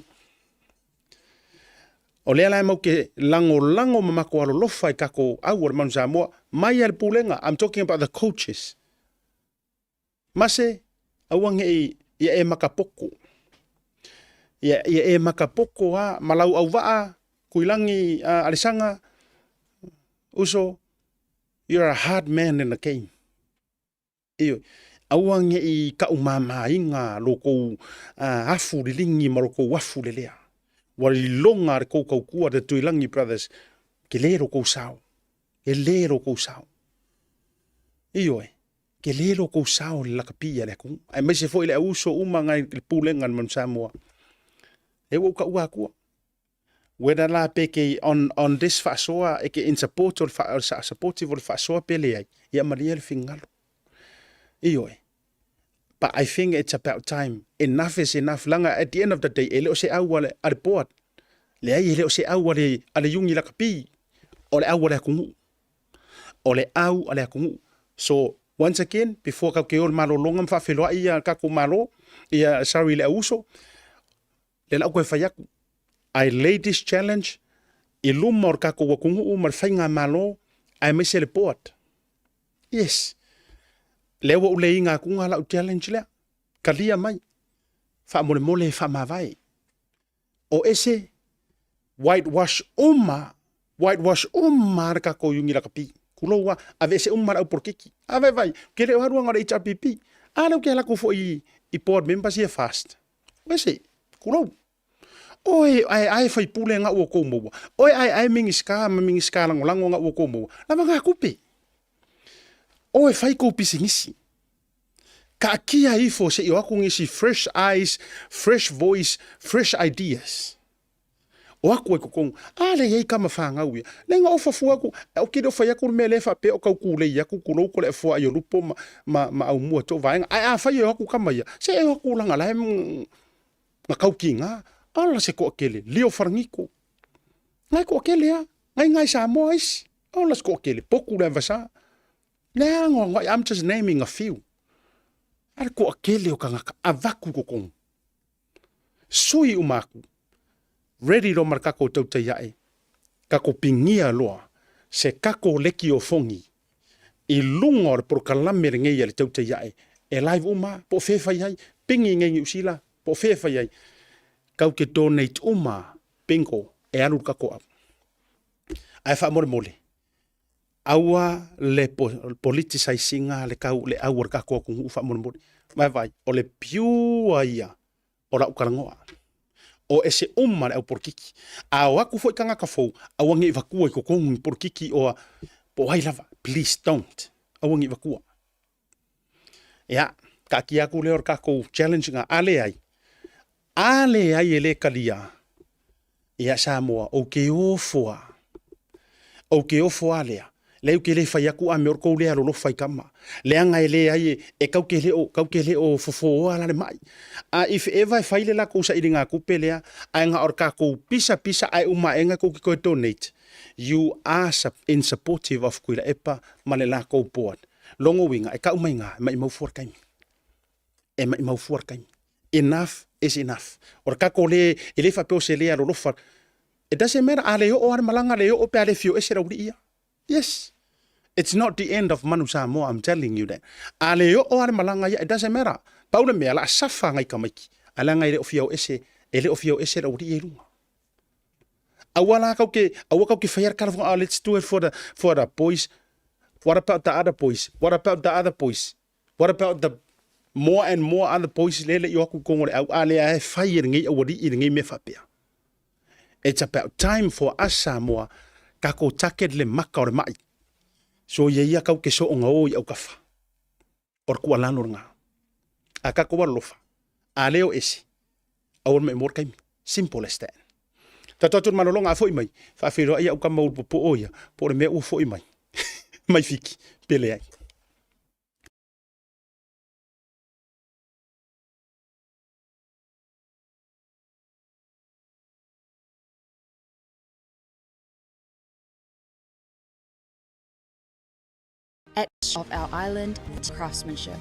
O lea la e mau ke lagolago ma matou alolofa i tatou au o le Manu Samoa, mai a le Pulega, I'm talking about the coaches. Mase, aua ne i ia e makapoko. Ia, ia e makapoko a, ma lau auvaa, Kuilangi uh, Alesanga, uso, you're a hard man in the game. Ioe, aua ne i kaʻumāmāina lo kou uh, afu liligi ma lo kou afu lelea. Ua liloga le kou kaukua, the Tuilagi Brothers, ke lē lo kou sao. E lē lo kou sao. Ioe, ke lē lo kou sao le lakapi a le atunuu. Aemaise foi le au uso uma ngai le pulega a le Manu Samoa. E ua ou taua atua. Whether la pe ke on, on this faasoa, e ke in support o le, fa, supportive o le faasoa pe leai, ia malie le fingalo. Ioe. But I think it's about time. Enough is enough. Langa at the end of the day, e le o se au a le, a le board. Leai, e le o se au a le, a le iungi lakapi. O le au a le atunuu. O le au a le atunuu. So, once again, before kau ke o le malologa ma faafeiloai ia kakou malo, ia, sorry, le auuso, le lau koe fai aku. I lay this challenge i luma o le kakou atunuu ma le faigamalo aemaise le board. Yes. Lea ua ou leiga atuga lau challenge lea. Talia mai. Faamolemole e faamavae. O ese whitewash uma, whitewash uma le kakou iugi lakapi. Kulou a, aveese uma le au polokiki. A vaivai, ke le o alu aga o le HRPP. A lea ou te alu atu foi i board members ia fast. Ese, kulou. Oe ae ae faipule nga ua kou maua. Oe ae ae minista ma minista lagolago nga ua kou maua. Lava nga kupe. Oe fai kou pisinisi. Kaakia ifo se i o aku nisi fresh eyes, fresh voice, fresh ideas. O aku ai kokong, a le iai kama whangau ia. Le nga ofa fua aku, o kiri o whai aku le mea le whapea o kau kūlei aku, kulou ko le fua ai o lupo ma, ma, ma au mua tō vaenga. Ai a whai e o aku kama ia, se e o aku langa lae nga kau ki ngā, ala se koa kele, lio wharangiko. Ngai koa kele a, ngai ngai Samoa isi, ala se koa kele, poku le avasa. Le ango, I'm just naming a few. Ala koa kele o kangaka, avaku kokong. Sui uma aku. Ready loa ma le kakou tautai aʻe. Kakou pigia loa se kakou leki o fogi i luga o le polokalame lenei a le tautai aʻe e live uma po o fea e fai ai, pigi nei Niu Sila po o fea e fai ai. Kau ke donate uma, bingo, e alu le kakou au. Ae faamolemole, Aua le politicize ina le kau le au o le kakou atunuu faamolemole. Vaevae, o le pure ia o lau talanoa. O ese uma le au polokiki. A o aku foi tagata fou, aua nei vatua i totonu ni polokiki oa po o ai lava. Please don't. Aua nei vatua. Ia, taatia atu lea o le tatou challenge na, a leai, a leai e le talia, ia Samoa, ou te ofo a, ou te ofo a lea, leai ou te le fai atu a mea o le tou le alolofa i tama, leaga e leai e, e kau te le o, kau te le o fofooa la le mai. A if ever e fai le latou sailiga tupe lea, ae na o le tatou pisa pisa ae uma aega tou te toe donate, you are in supportive of Tuilaepa ma le latou board. Lona uiga, e kau mai ngā, e maʻimau fua le taimi. E maʻimau fua le taimi. Enough is enough. O le kako le, e le faapea o se le alolofa. It doesn't matter, a le oo a le malaga, le oo pe a le fio ese le aualii ia. Yes. It's not the end of Manu Samoa, I'm telling you that. A le oo a le malaga ia, it doesn't matter. Pau le mea, la a safa ngai tamaiti. Ae leaga e le o fia o ese, e le o fia o ese le aualii ia i luga. Aua la kau ke, aua kau ke whai ara karafunga, oh, let's do it for the, for the boys. What about the other boys? What about the other boys? What about the more and more other boys le le i o aku kongo le au, a le a e whai e ngei aualii i ngei mea whapea. It's about time for us Samoa, kako target le maka o le mai. So ia ia kau ke so o ngā o i au kafa. O le kualalo lena. A tatou alolofa, a le o ese, aua le maimoa le taimi. Simple as that. Tatou atu i le malologa a foi mai, faafeiloai au tama ulu popoo ia, po o le mea ua foi mai mai Fiti, pe leai. At of our island craftsmanship.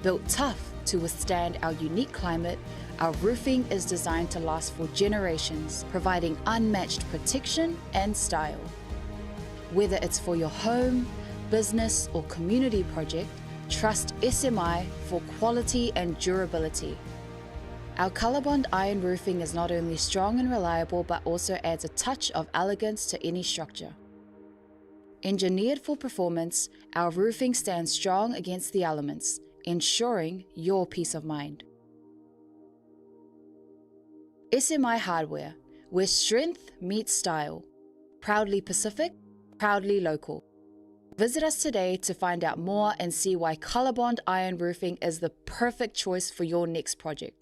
Built tough to withstand our unique climate, our roofing is designed to last for generations, providing unmatched protection and style. Whether it's for your home, business, or community project, trust SMI for quality and durability. Our Colorbond iron roofing is not only strong and reliable, but also adds a touch of elegance to any structure. Engineered for performance, our roofing stands strong against the elements, ensuring your peace of mind. SMI Hardware, where strength meets style. Proudly Pacific, proudly local. Visit us today to find out more and see why Colorbond Iron Roofing is the perfect choice for your next project.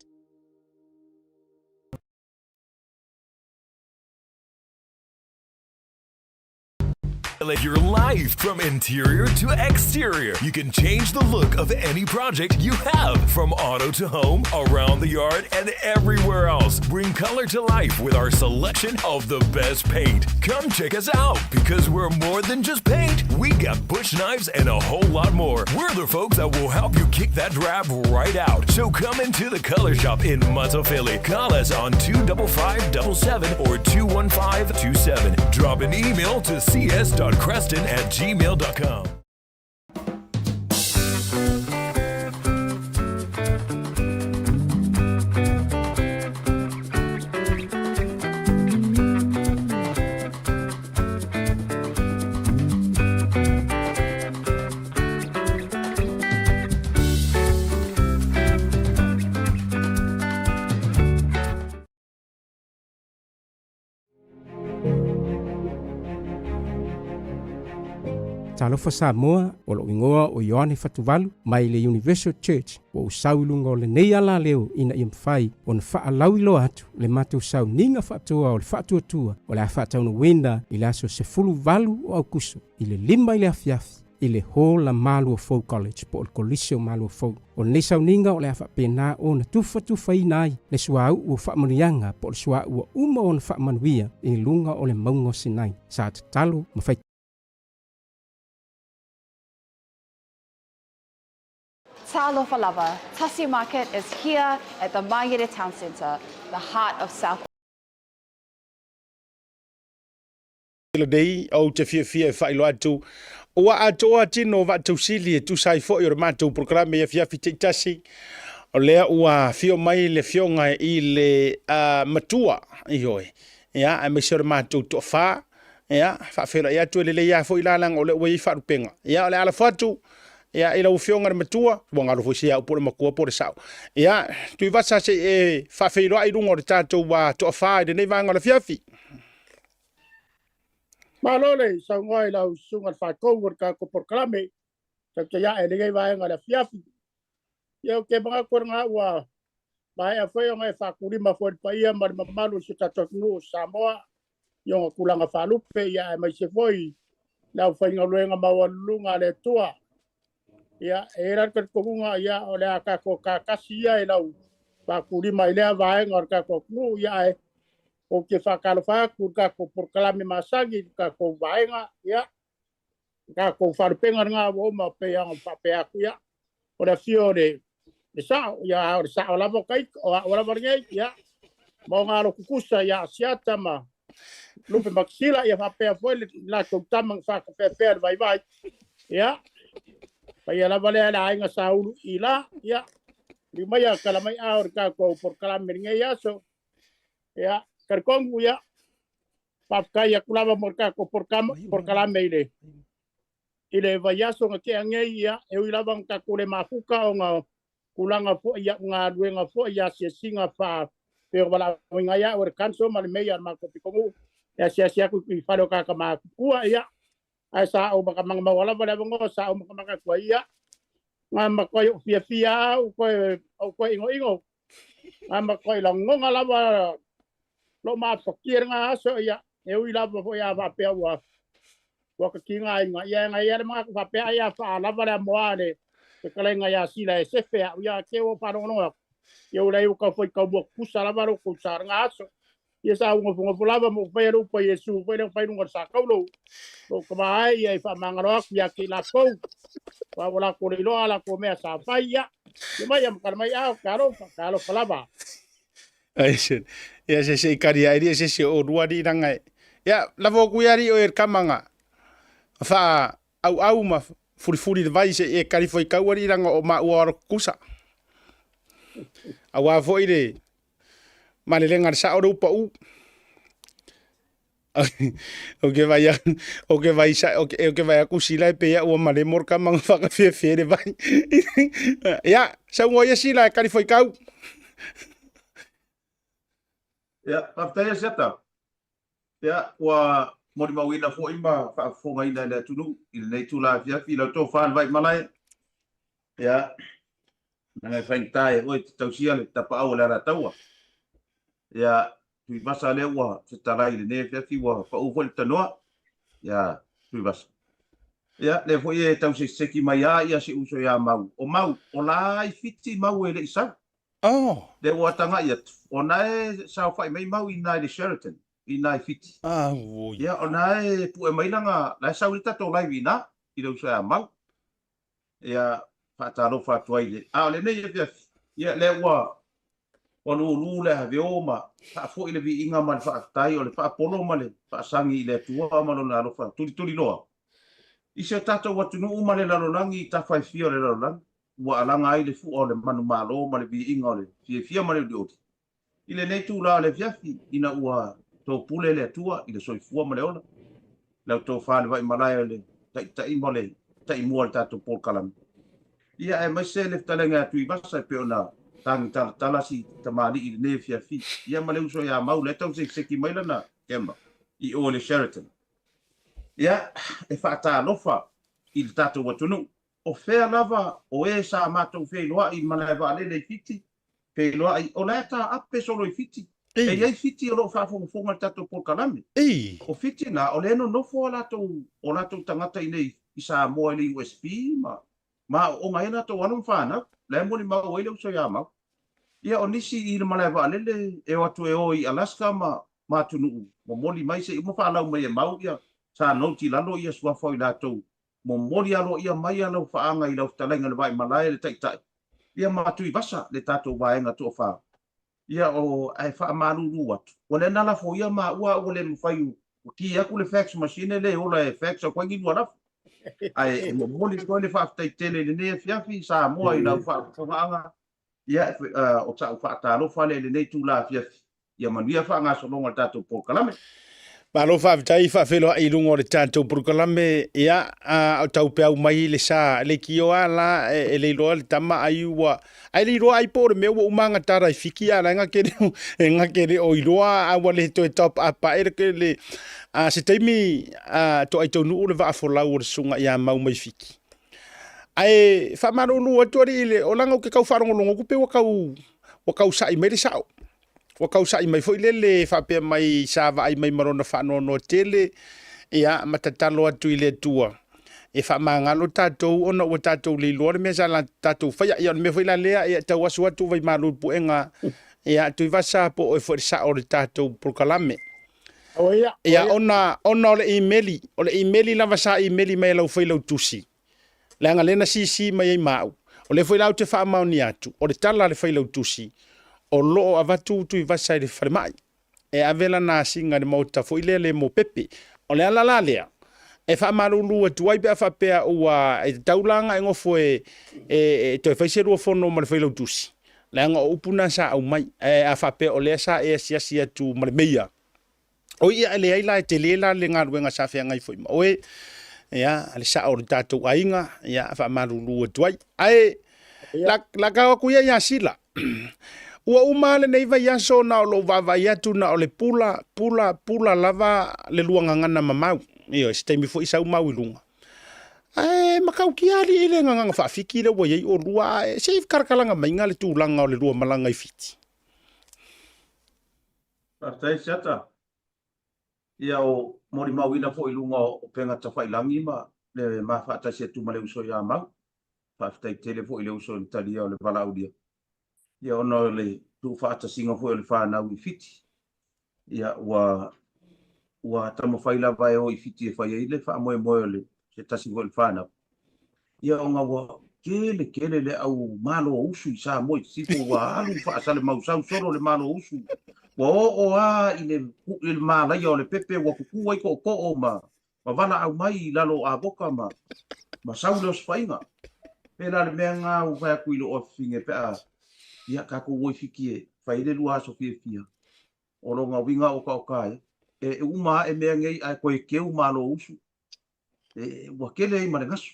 Your life from interior to exterior. You can change the look of any project you have, from auto to home, around the yard, and everywhere else. Bring color to life with our selection of the best paint. Come check us out because we're more than just paint. We got bush knives and a whole lot more. We're the folks that will help you kick that drab right out. So come into the Color Shop in Philly. Call us on 25577 or 21527. Drop an email to cs.creston at gmail.com. Talofa Samoa, o lou igoa o Ioane Fatuvalu mai le Universal Church ua ou sau i luga o lenei alaleo ina ia mafai ona faalauiloa atu le matou sauniga faatoa o le faatuatua o le a faataunuuina i le aso 18 o Aukuso i le 5 i le afiafi i le Hall a Maluafou College po o le Kolisi o Maluafou. O lenei sauniga o le a faapena ona tufatufaina ai le suauu o faamanuiaga po o le suauu ua uma ona faamanuia i luga o le mauga o Sinai. Sa tatalo ma fai. Talofa lava, Tasi Market is here at the Mangere Town Centre, the heart of South. Lenei, ou te fiafia e faailoa atu, ua atoa tino o Vaatausili e tusa ai foi o le matou polokalame i afiafi taitasi. O lea ua afio mai le afioga i le uh, matua, ioe, ia, aemaise o le matou toafa, ia, faafeiloai atu e lelei lava foi la leaga o lea ua i ai faalupega. Ia, o le a lafo atu, ia, i lau afioga i le matua, ua galo foi se au po o le matua po o le sao. Ia, Tuivasa se i e faafeiloai i luga o le tatou uh, toafa i lenei vaega o le afiafi. Malo le saunoa i lau susuga le fatou o le tatou polokalame tatou te ae i lenei vaega o le afiafi. Ia ou te manatu o lena ua maea foi ona e faatulima foi i le paia ma le mamalu o si o tatou atunuu o Samoa i ona tulaga faalupe, ia aemaise foi le aufaigaluega maualuluga a le Atua. Ia, e i ai la le talitonuga, ia, o le a tatou tatasi ia i lau faatulima i lea vaega o le tatou atunuu, ia ae ou te faatalofa atu i le tatou polokalame masani i le tatou vaega, ia, le tatou faalupega lena ua uma pei ona faapea atu, ia, o le afio o le le sao, ia, a o le sao lava o taita, o au lava lenei, ia, ma ona alo tutusa ia Asiata ma Lupe Makisila, ia faapea foi le latou tama na faatafeafea le vaivai, ia, paia lava lea le aiga Saulu i la, ia, liu maia tala mai ao le tatou polokalame i lenei aso, ia, talitonu, ia, faafetai atu lava mo le tatou polokalame i le i le vaiaso na tea nei, ia, e ui lava na tatou le mafuta ona tulaga foi i au galuega foi i asiasiga faa pei ona valaauina ai au e le council ma le meia o le matou pitonuu e asiasi atu i fale o tagata matutua, ia, ae sa ou matamata maua lava le avanoa sa ou matamata atu ai, ia. Ga matuai ou fiafia lava ou toe ou toe igoigo. Ga matuai lagona lava lou mafatia i lena aso, ia, e ui lava foi a faapea ua ua tatigaina, ia e na i ai le manatu faapea ai a faalava le amoa a le fetalaiga ia Sila e sefe au, ia te ua faalogologo atu, ia ua leai ua tau faitau mua tutusa lava lo outou sa i lena aso. Ia sa ou nofonofo lava ma ou faia le upu a Iesu foi lea na fai i luga o le sa taulo, lou tama ae ia e faamagalo atu ia te i latou, aua ua latou le iloa a latou mea sa fai, ia, ia mai ia matala mai ao, talofa, talofa lava. Ai se ia se se ikari ai ria se se o rua ri ranga e. Ia lavo ku ia ri o e kamanga. Fa au au ma furifuri le vai se e kari foi kau ari ranga o ma ua aro kusa. Aua foi le malelega le sao le upa u. O ke vai o ke vai sa o ke vai aku sila e pe ia ua male mor kamanga whakawhiawhia le vai. Ia, sau ia sila e kari foi kau. Ia, faafetai e Siata. Ia, ua molimauina foi ma faafofogaina e le atunuu i lenei itula afiafi i lau tofa le Vaimalae. Ia, leaga e faigata e oe te tausia le tapaau o le Alataua. Ia, Tuivasa lea ua fetalai i lenei afiafi ua pau foi le tanoa. Ia, Tuivasa. Ia, lea foi e tau sekiseki mai lava ia si uso ia Mau. O Mau, o la i Fiti Mau e le i sau. Oh. Lea ua tagai atu, o na e saofai mai Mau i ina i le Sheraton, i ina i Fiti. Auoi. Ia, o na e pue mai lana, la e sau i le tatou live i ina, i le uso ia Mau. Ia, faatalofa atu ai i le, a o lenei afiafi, ia, lea ua, ua lulu le aveo ma faafoi le viiga ma le faafetai o le faapolo ma le faasagi i le Atua ma Lona alofa tulituliloa i si o tatou atunuu ma le lalolagi i tafa e fia o le lalolagi, ua alaga ai le fua o le manumalo ma le viiga o le fiafia ma le uliuli. I lenei itula o le afiafi, ina ua topule le Atua i le soifua ma le ola, lau tofa le vaimalae o le Taitai ma le Taimua o le tatou polokalame, ia aemaise le fetalaiga ia Tuivasa e pei ona tagi talatala si tamalii i lenei afiafi, ia ma le uso ia Mau la e tau sekiseki mai lana camera i o i le Sheraton. Ia, e faatalofa i le tatou atunuu, o fea lava o e sa matou feiloai i le malae vaalele i Fiti, feiloai, o la e taape solo i Fiti. E i ai Fiti o lo o faafogafoga i le tatou polokalame. O Fiti na, o lea e nonofo a latou, o latou tagata i inei i Samoa i le USP ma ma aooga ai a latou alo ma fanau. La e molimau ai le uso ia Mau. Ia, o nisi i le malae vaalele e o atu e o i Alaska ma ma atunuu momoli mai se i uma faalau mai e Mau ia sa note i lalo ia suafa o i latou momoli aloaia mai a lau faaga i lau fetalaiga i le Vaimalae le Taitai ia ma Tuivasa le tatou vaega toafa ia o ae faamalulu atu ua le na lafo ia maua a ua le mafai ua ki atu le fax machine e le ola e fax atu ai ni lua lafo ae e momoli atu ai le faafetai tele i lenei afiafi Samoa i lau faafofogaaga ia o sa'u faatalofa lea i lenei itula afiafi Ia manuia faagasologa o le tatou polokalame. Malo faafetai faafeiloai i luga o le tatou polokalame. Ia, a o tau peau mai le sa, le kioa la e le iloa le tama ai ua ai le iloa ai po o le mea ua uma gatara i Fiki a la e gake le e gake le o iloa a ua le toe top up ae le le a se taimi a toai taunuu le vaafolau o le susuga ia Mau mai Fiki. Ae faamalulu atu alii le o laga ou te tau faalogologo atu pe ua tau ua tau sa'i mai le sa'o. Ua tau sa'i mai foi lele faapea mai sa vaai mai ma lona faanoanoa tele, ia, ma tatalo atu i le Atua e faamagalo tatou ona ua tatou le iloa le mea sa tatou faia. Ia, o le mea foi la lea, ia, tau asu atu vaimalu i puega, ia, Tuivasa po o oe foi le sa'o o le tatou polokalame. Ia, ona, ona o le imeli, o le imeli lava sa imeli mai e lau failautusi, leaga lea na sisi mai ai ma au. O lea foi la ou te faamaonia atu, o le tala a le failautusi, o lo o avatu Tuivasa i le falemai, e ave lana asiga i le maota foi lea le mo pepe. O le ala la lea, e faamalulu atu ai pe a faapea ua e tatau la ona e nofo e, e, e toe fai se lua fono ma le failautusi, leaga o upu na sa aumai. Ae a faapea o lea sa e asiasi atu ma le meia, O ia e leai la e tele la le galuega sa feagai foi ma oe, ia, le sao o le tatou aiga, ia, faamalulu atu ai. Ae, la, la tau atu ia ia Sila, ua uma lenei vaiaso na o lou vaavaai atu na o le pula, pula, pula lava le lua gagana ma Mau. Ioe, se taimi foi sau Mau i luga. Ae matautia alii le gagaga faafiki lea ua i ai olua, ae se i kalakalaga maiga le tulaga o le lua malaga i Fiti. Faafetai Siata. Ia o molimauina foi i luga o upega tafailagi ma le ma faatasi atu ma le uso ia Mau. Faafetai tele foi i le uso i le talia o le valaaulia. Ia ona o le tuufaatasiga foi o le fanau i Fiti, ia ua ua taumafai lava e o i Fiti e fai ai le faamoemoe o le se tasi foi o le fanau. Ia ona ua tele tele le au malo usu i Samoa i sisifo ua alu faasalemausau solo le malo usu. Ua oo lava i le i le malaia o le pepe ua tutu ai tootoo ma ma valaau mai i lalo o avoka ma, ma sau le osofaiga. Pe la le mea nga ua fai atu i lou afifine pe a, ia tatou o i Fiti e fai ai le lua aso fiafia. O lona uiga okaoka e, e uma ae mea nei ae toe keu malo usu. E, ua tele ai ma le gasu.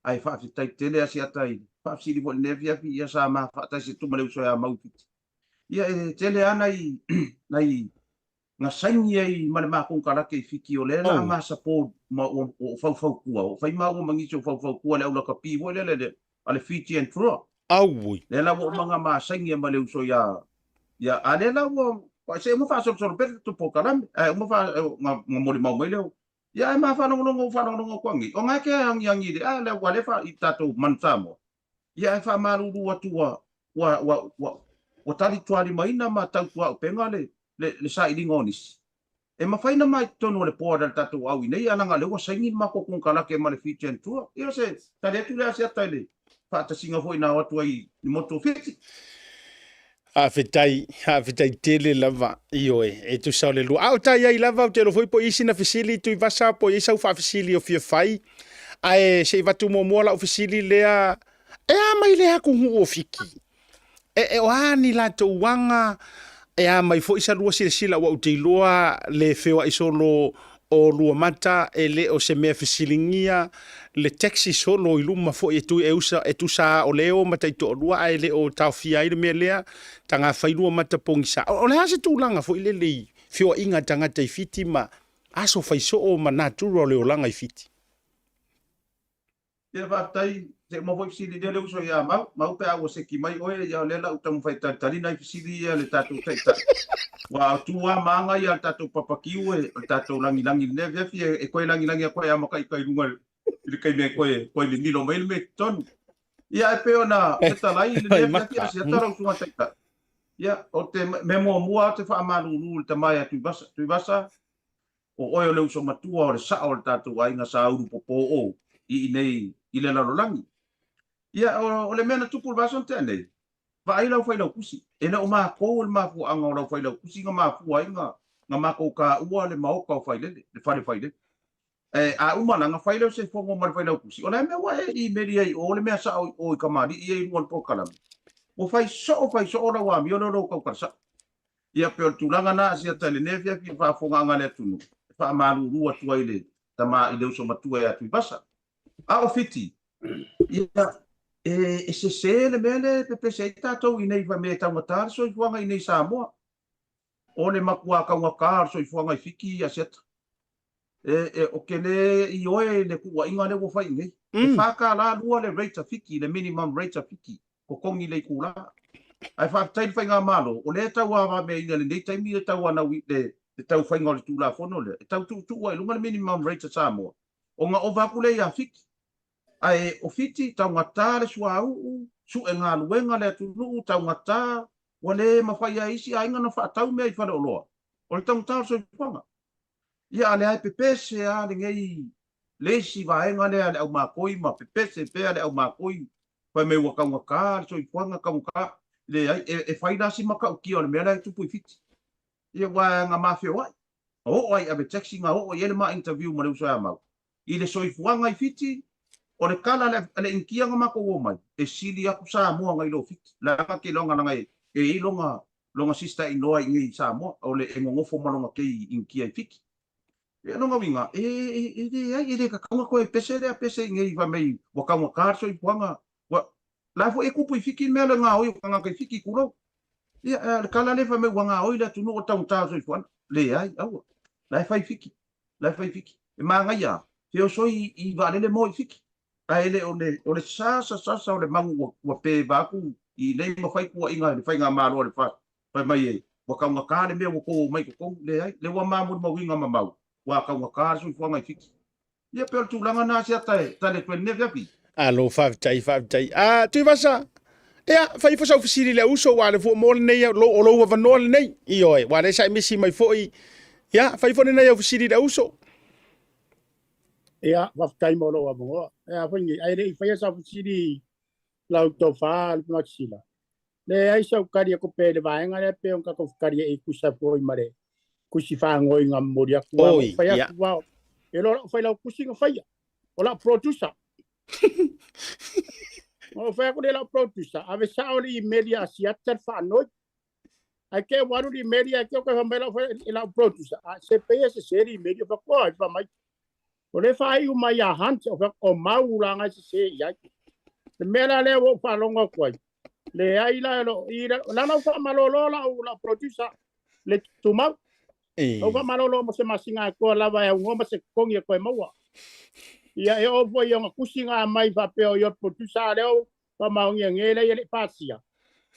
Ae faafetai tele Asiata i faafesili foi i lenei afiafi, ia sa ma faatasi atu ma le uso ia Mau i Fiti. Ia e tele lava nai, nai Na saini ai ma le ma konekarate i Fiti o lea la ma support ma ua ua faufautua ua fai maua ma nisi o faufautua le au lakapi foi lele le a le Fijian Drua. Auoi. Lea la ua uma ona ma saini ai ma le uso ia ia a lea la ua se uma faasolosolo pea le tatou polokalame ae uma fa na na molimau mai lea ia ae ma faalogologo ua faalogologo atu anei o na e te agiagi i le a lea ua lea fa i tatou Manu Samoa ia ae faamalulu atu ua ua ua ua ua talitualimaina ma tautuaupega le le le sailiga o nisi. E mafai ona mai totonu o le board a le tatou au i nei, ae leaga o lea ua saini le matou konekarate ma le Fijian Tour. Ia o se tali atu lea Asiata i le faatasiga foi na o atu ai i le motu o Fiti. Faafetai, faafetai tele lava, ioe, e tusa o le lua. A o ta i ai lava, ou te iloa foi po o i ai sina fesili Tuivasa, po o i ai sau faafesili o fia fai, ae se i avatu muamua lau fesili lea, e a mai le atunuu o Fiti? E, e o a ni latou aga, e a mai foi sa lua silasila aua ou te iloa le feoai solo o lua mata e le o se mea fesiligia le taxi solo i luma foi e tui e usa e tusa o leo ma taitoalua ae le o taofia ai le mea lea taga fai lua mata pogisa. O, o le a se tulaga foi lele i feoaiga a tagata i Fiti ma aso fai soo ma natura o le olaga i Fiti? Ia faafetai, se uma foi fesili lea le uso ia Mau, Mau pe a ua seki mai oe, ia o lea la u taumafai e talitali nai fesili ia le tatou taitai. Ua o tu a ma aga ia le tatou papakiu e o le tatou lagilagi i lenei afiafi e, e toe lagilagi atu ai a makaita i luga i le taimi e toe, toe mimilo mai le mea i totonu. Ia ae pei ona fetalai i lenei afiafi a siata lau susuga taitai. Ia o te mea muamua ou te faamalulu i le tama ia Tuivasa. Tuivasa, O oe o le uso matua o le sao o le tatou aiga sa ulu popō ou i inei i le lalolagi. Ia, o, o le mea na tupu i le vaiaso na tea nei, vaai lau failautusi. E le o matou le mafuaaga o lau failautusi na mafua ai na, na matou taua le maota o Failele, le fale o Failele. Ae a uma la, na fai lea o se fono ma le failautusi, o le a mea ua e imeli ai i o le mea sao i o i kamali'i ia i luga o le polokalame? Ua fai soo, fai soo lau amio lea o lou tautala sao. Ia pei o le tulaga na Asiata i lenei afiafi i le faafofogaaga a le atunuu e faamalulu atu ai i le tama i le uso matua ia Tuivasa. A o Fiti, ia e, e sese le mea lea e pepese ai tatou i nei fai mai e taugata le soifuaga i nei i Samoa. O le matua taugata o le soifuaga i Fiti, Asiata. E, e, o ke le ioe i le kuuaiga lea ua fai i nei. E $4.2 le rate a Fiti, le minimum rate a Fiti. totogi le itulā. Ae faafetai i le Faigamalo, o lea e tauavameaina i lenei taimi le tauanau le le tau faiga o le Tulafono lea, e tau tuutuu ai i luga le minimum rate a Samoa, ona ova atu lea ia Fiti. Ae o Fiti, taugata le suauu, sue galuega le atunuu, taugata, ua le mafai lava e isi aiga ona faatau mea i faleoloa, o le taugata o le soifuaga. Ia a o lea e pepese lava lenei le isi vaega lea a le aumakoi ma pepese pea le aumakoi fai mai ua taugata le soifuaga, taugata. Leai, e, e fai la si matautia o le mea la e tupu i Fiti. Ia ua na ma feoai. Na oo ai ave taxi, na oo i ai le ma interview ma le uso ia Mau. I le soifuaga i Fiti, o le tala a le, a le Initia na matou o mai, e sili atu Samoa nai lo Fiti. Leaga ke iloa leaga e, e i ai lona, lona sister in law i inei i Samoa, o le e nonofo ma lona kei Initia i Fiti. Ia lona uiga, e, e, e leai, e le tatau ona toe pese lea pese i nei fai mai ua taugata le soifuaga, ua, la foi e tupu i Fiti le mea lea gaoi o tagata i Fiti, tulou. Ia, o le tala lea fai mai ua gaoi le atunuu o le taugata o le soifuaga. Leai, aua. La e fai Fiti, la e fai Fiti. E manaia lava, feosoi i vaalele moe i Fiti. Ae le o le o le sasasasa o le magu ua ua peva atu i nei ma fai tuuaiga i le faigamalo a le FAST fai mai e ua taugata le mea ua tou omai i totonu. Leai, lea ua ma molimauina ma mau ua taugata le soifuaga i Fiti. Ia pei o le tulaga lena Asiata e tali atu ai i lenei afiafi. Alo, faafetai, faafetai. Ah, Tuivasa, ia, fai ifo sau fesili i le uso, aua o le fua mo lenei, o lou avanoa lenei. Ioe, aua o lea sa e misi mai foi. Ia, fai ifo lenei au fesili i le uso. Ia, faafetai mo lou avanoa. Ia, foi nei, ae le i faia sau fesili lau tofa Lupematasila, leai sau tali atu pea i le vaega lea pei ona tatou fetaliai e tusa foi ma le tusi faanoi na momoli atu. Aua Oi, fai ia. atu vao, e loa lau fai lau tusi na faia, o lau producer. Na ou fai atu lea i lau producer, ave sao le email ia Asiata le faanoi. Ae te i ua alu le email ia, ae te i ua toe fai mai lau, lau producer, a se pei e sese le email. Ou fai atu, oi, fai mai, o lea e faaiu mai ia Hunt, ou fai atu, o Mau la na e sese i ai. Le mea la lea ua ou faalogo atu ai, leai la, lo, i, la, la ua faamalolo lau, lau producer, le tumau. Lau faamalolo mo se masina atoa lava e aunoa ma se totogi e toe maua. Ia e oo foi i ona tusi na aumai faapea o ia producer a lea faamaonia nei lea e le i pasia.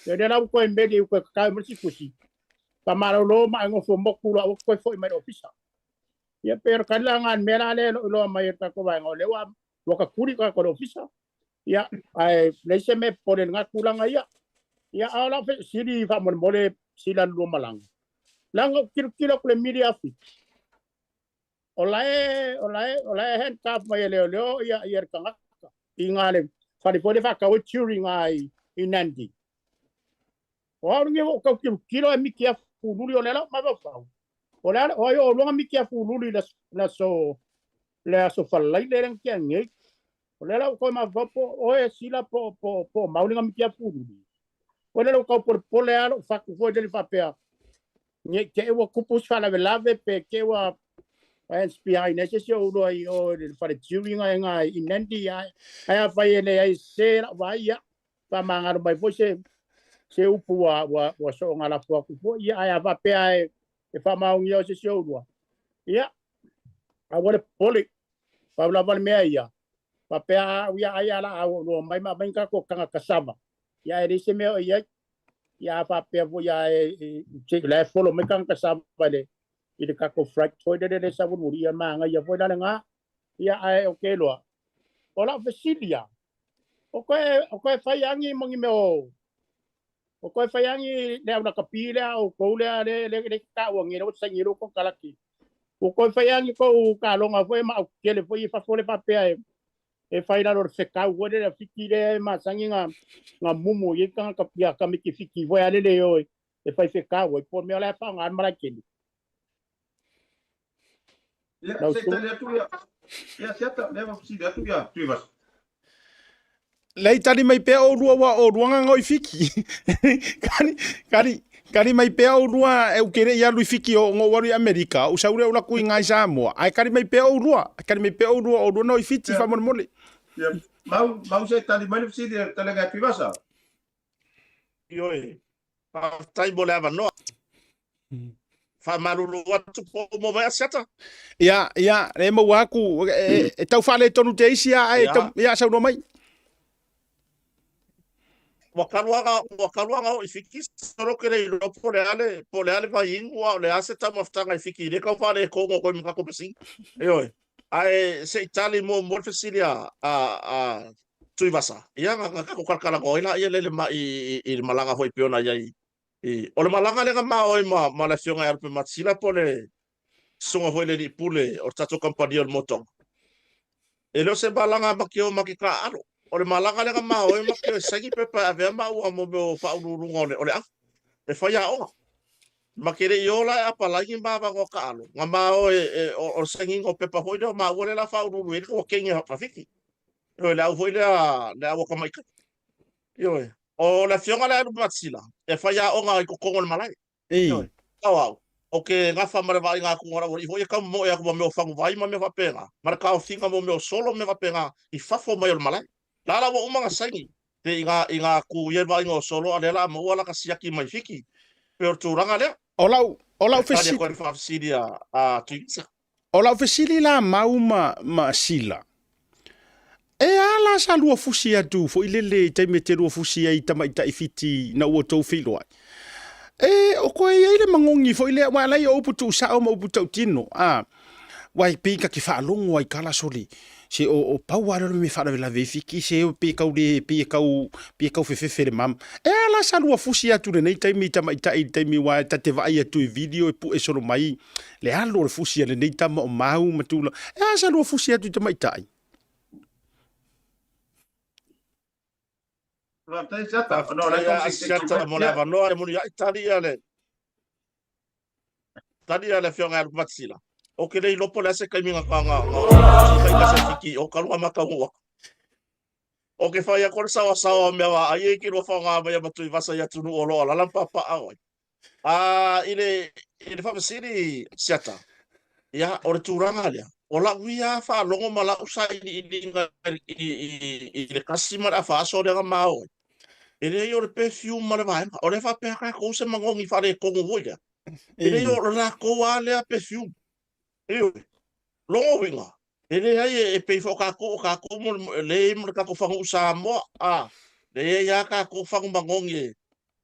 Ia lea la ua toe meli ua toe tatau mai le isi tusi. Faamalolo ma ae nofo motu loa aua te toe foi mai i le ofisa. Ia pei o le tali la lena i le mea la lea e lo o iloa mai e le tatou vaega o lea ua ua tatuli tatou i le ofisa. Ia ae leai se mea e popole i lena tulaga ia. Ia a o lau fesili faamolemole sila le lua malaga. Leaga ou tilotilo atu i le mili afi. O la e, o la e, o la e handcuff mai e leoleo ia, ia le tagata i ngā le fale foi le whakau e jury ngā i, i Nandi. O au lenei o tau tilotilo e miki a fululi o le ala o mafaufau. O le ala, o ai o luanga miki a fululi le, le aso, le aso falaile le ngia nei. O le ala o koe mafaufau po o e sila po, po, po o mauli nga miki a fululi. O le ala o tau polepole a lou fatu foi le faapea Ne i te i ua tupu se faalavelave pe te i ua SPI nei se isi o ulua i o i le fale tiuiga e ngā i Nandi ae ae afai e leai se lau vaai ia faamagalo mai foi se se upu ua ua ua soonga lafo atu foi ia ae a faapea e e faamaonia o se isi o ulua ia aua le popole pau lava le mea ia faapea a au ia ai a la au ulua mai ma aumai ni tatou tagata cassava ia e leai se mea o i ai Ia a faapea foi a e se la e follow mai tagata Samoa i le i le tatou flight foi lele le savulimuli ia manaia foi la lena. Ia ae ou te iloa o lau fesili lava, o toe o toe fai agi ma ni mea o o toe fai agi le au lakapi lea a outou lea le le le taua nei lea ua saini ai lou konekarate. Ua toe fai agi tou taloga foi ma autele foi i fafo le faapea e e fai lalo o le fekau foi lele a Fiti lea e masani na na mumu i ai tagata ia tamaiti Fiti foi a lele e o e fai fekau ai po o le mea o la e faaaoga le malae tele. Ia, se i tali atu ia, ia Siata, lea ua fesili atu ia Tuivasa. Lei tali mai pea oulua ua oulua nganga i Fiti. kali, kali, kali mai pea oulua e ukere i alu i Fiti o ngo waru i Amerika, u saure ula kui ngai Samoa. Ai kali mai pea oulua, kali mai pea oulua oulua no i Fiti fa mole. Ia, mau, mau se tali mai le fesili a tali ngai Tuivasa. Ioe, faafetai mo le avanoa. Faamalulu atu po o maua mai Asiata. Ia, ia, e maua atu, e, e tau faaletonu te isi a, e tau, ia, saunoa mai. Ua kaluaga, ua kaluaga o i Fiti, solo ke le iloa po o le a le, po o le a le vaiinu, a o le a se taumafataga i Fiti i lea tau faaletonu atu ai ma tatou masini. Ioe. Ae se i tali muamua le fesili a, a, a Tuivasa, ia, na, na tatou talatalanoa ai laia lele ma i, i, i le malaga foi pei ona i ai i, o le malaga lea na ma o ai ma, ma le afioga ia Lupematasila po o le susuga foi i le alii pule o le tatou kamupani o le Motoga. E le o se malaga ma ke o ma ke taaalo. O le malaga lea na ma o ai ma ke o e saini pepa e avea maua mo mea o faauluuluga o le, o le afu e faiaoga. Ma ke le i o la e apalai ni ma avanoa taaalo, na ma o e, e, o, o le sainiga o pepa foi lea o maua lea o le a faauluulu i ai le tauakeni a Fiti. Ioe, le au foi lea, le au atamaitai. Ioe. O le afioga lea a Lupematasila, e faiaoga i totonu o le malae. Ioe. Tau au, o ke gafa ma le vaaiga atu o le aualii foi e tau momoe atu ma mea o faguvai ma mea faapena, ma le taofiga mo mea o solo ma mea faapena i fafo mai o le malae. La la ua uma ona saini pe i ngā, i ngā ku ia i le vaaiga o solo a lea la a maua la ka siaki mai Fiti. Pei o le tulaga lea. O lau, o lau E tali fesili. atu ai le faafesili a, a Tuivasa. O lau fesili la Mau ma, ma Sila. E a la sa lua fusi atu foi lele i taimi e te lua fusi ai i tamaitai Fiti na ua outou feiloai? E, o koe i ai le magogi foi lea, aua alai o upu tuusao ma upu tautino, a, ua e pei ta te faalogo ai kala sole, se o, o pau lava lea o le mea e faalavelave ai Fiti, se e pei e tau le, pei e tau, pei e tau fefefe le mama. E a la sa lua fusi atu lenei taimi i tamaitai i le taimi aua ta te vaai atu i video e pue solo mai le alu o le fusi a lenei tama o Mau ma tulaga. E a sa lua fusi atu i tamaitai? Faafetai Siata. Ona o la e Siata mo le avanoa e muliai tali ia le tali ia le afioga ia Lupatisila. O ke le iloa po o le a se taimi nga nga nga kai ka se fiki o ka lua maka ua. O ke whai ako le sawa sawa mea wa ai e ki rua whaonga mai a matui vasa i atunu o loa lala papa au ai. A i le i le faafesili Siata, ia o le tulaga lea, o lau ia faalogo ma lau sailiiliga i, i, i le kasi ma le afa aso lea na mao ai, e leai o le perfume ma le vaega. O lea faapea tatou se manogi faaletonu foi lea. E leai o le latou lava lea perfume. Ioe. Lona uiga, e leai e, e pei foi o tatou, o tatou mo le, leai mo le tatou fagu'u Samoa, a, leai lava tatou fagu manogi e,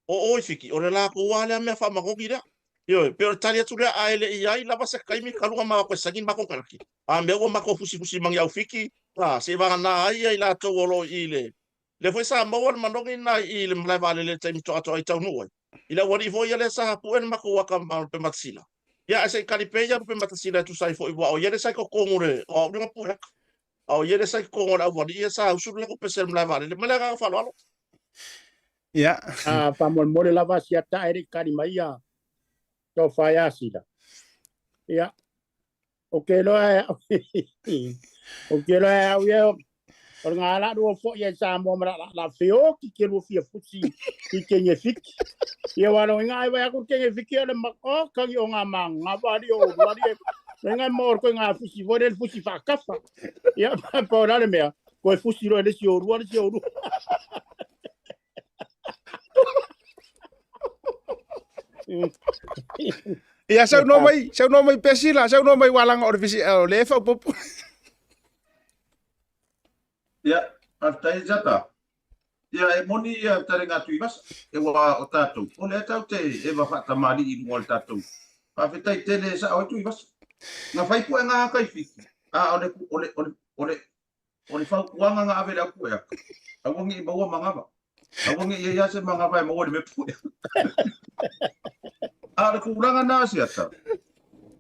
o oi Fiti, o le latou lava lea mea faamanogi lea. Ioe, pei o le tali atu lea, ae le i ai lava se taimi talu ona matou toe saini le matou konekarate. A mea ua matou fusifusi ma ni au Fiti, a, seivagana ai ia i latou o lo o i i le, lea foi sa maua le manogi lena i le malae vaalele i le taimi toatoa i taunuu ai. I le aualii foi ia lea sa pue le matou aka ma Lupematasila. Ia, ae se i tali pea ia Lupematasila e tusa ai foi, aua o ia lea sa i totonu o le, o au lea na pue aka. A o ia lea sa i totonu o le aualii ia sa usu le latou pese i le malae vaalele. Ma le agaga faaaloalo. Ia. A faamolemole lava si ata e le i tali mai ia tofa ia Sila. Ia, o ke loa o ke loa au ia o le ngā la lua foi e Samoa ma la la feoki ke lua fia fusi i ke nge fiki. Ia wa lo inga ai vai aku ke nge fiki o le ma o kangi o ngā ma ngā wali o wali e me ngā mo ko ngā fusi fo le fusi whakafa. Ia pa o la le mea ko e fusi lo le si o rua le si o rua. Ia saunoa mai, saunoa mai Pesila, saunoa mai walanga o le visi o le faaopoopo. Ia, faafetai Zata. Ia, e moni ia talenga atu i vasa, e ua o tatou, o lea tau te eva faatamalii i luga o le tatou. Faafetai tele e sao ai Tuivasa. Na fai puega a kai Fiti, a o le, o le, o le, o le, O le fautuaga na ave i le au pueaka, aua ne i maua manava. Aua ne i i ai lava se manava e maua i le mea puea. A o le tulaga na Asiata,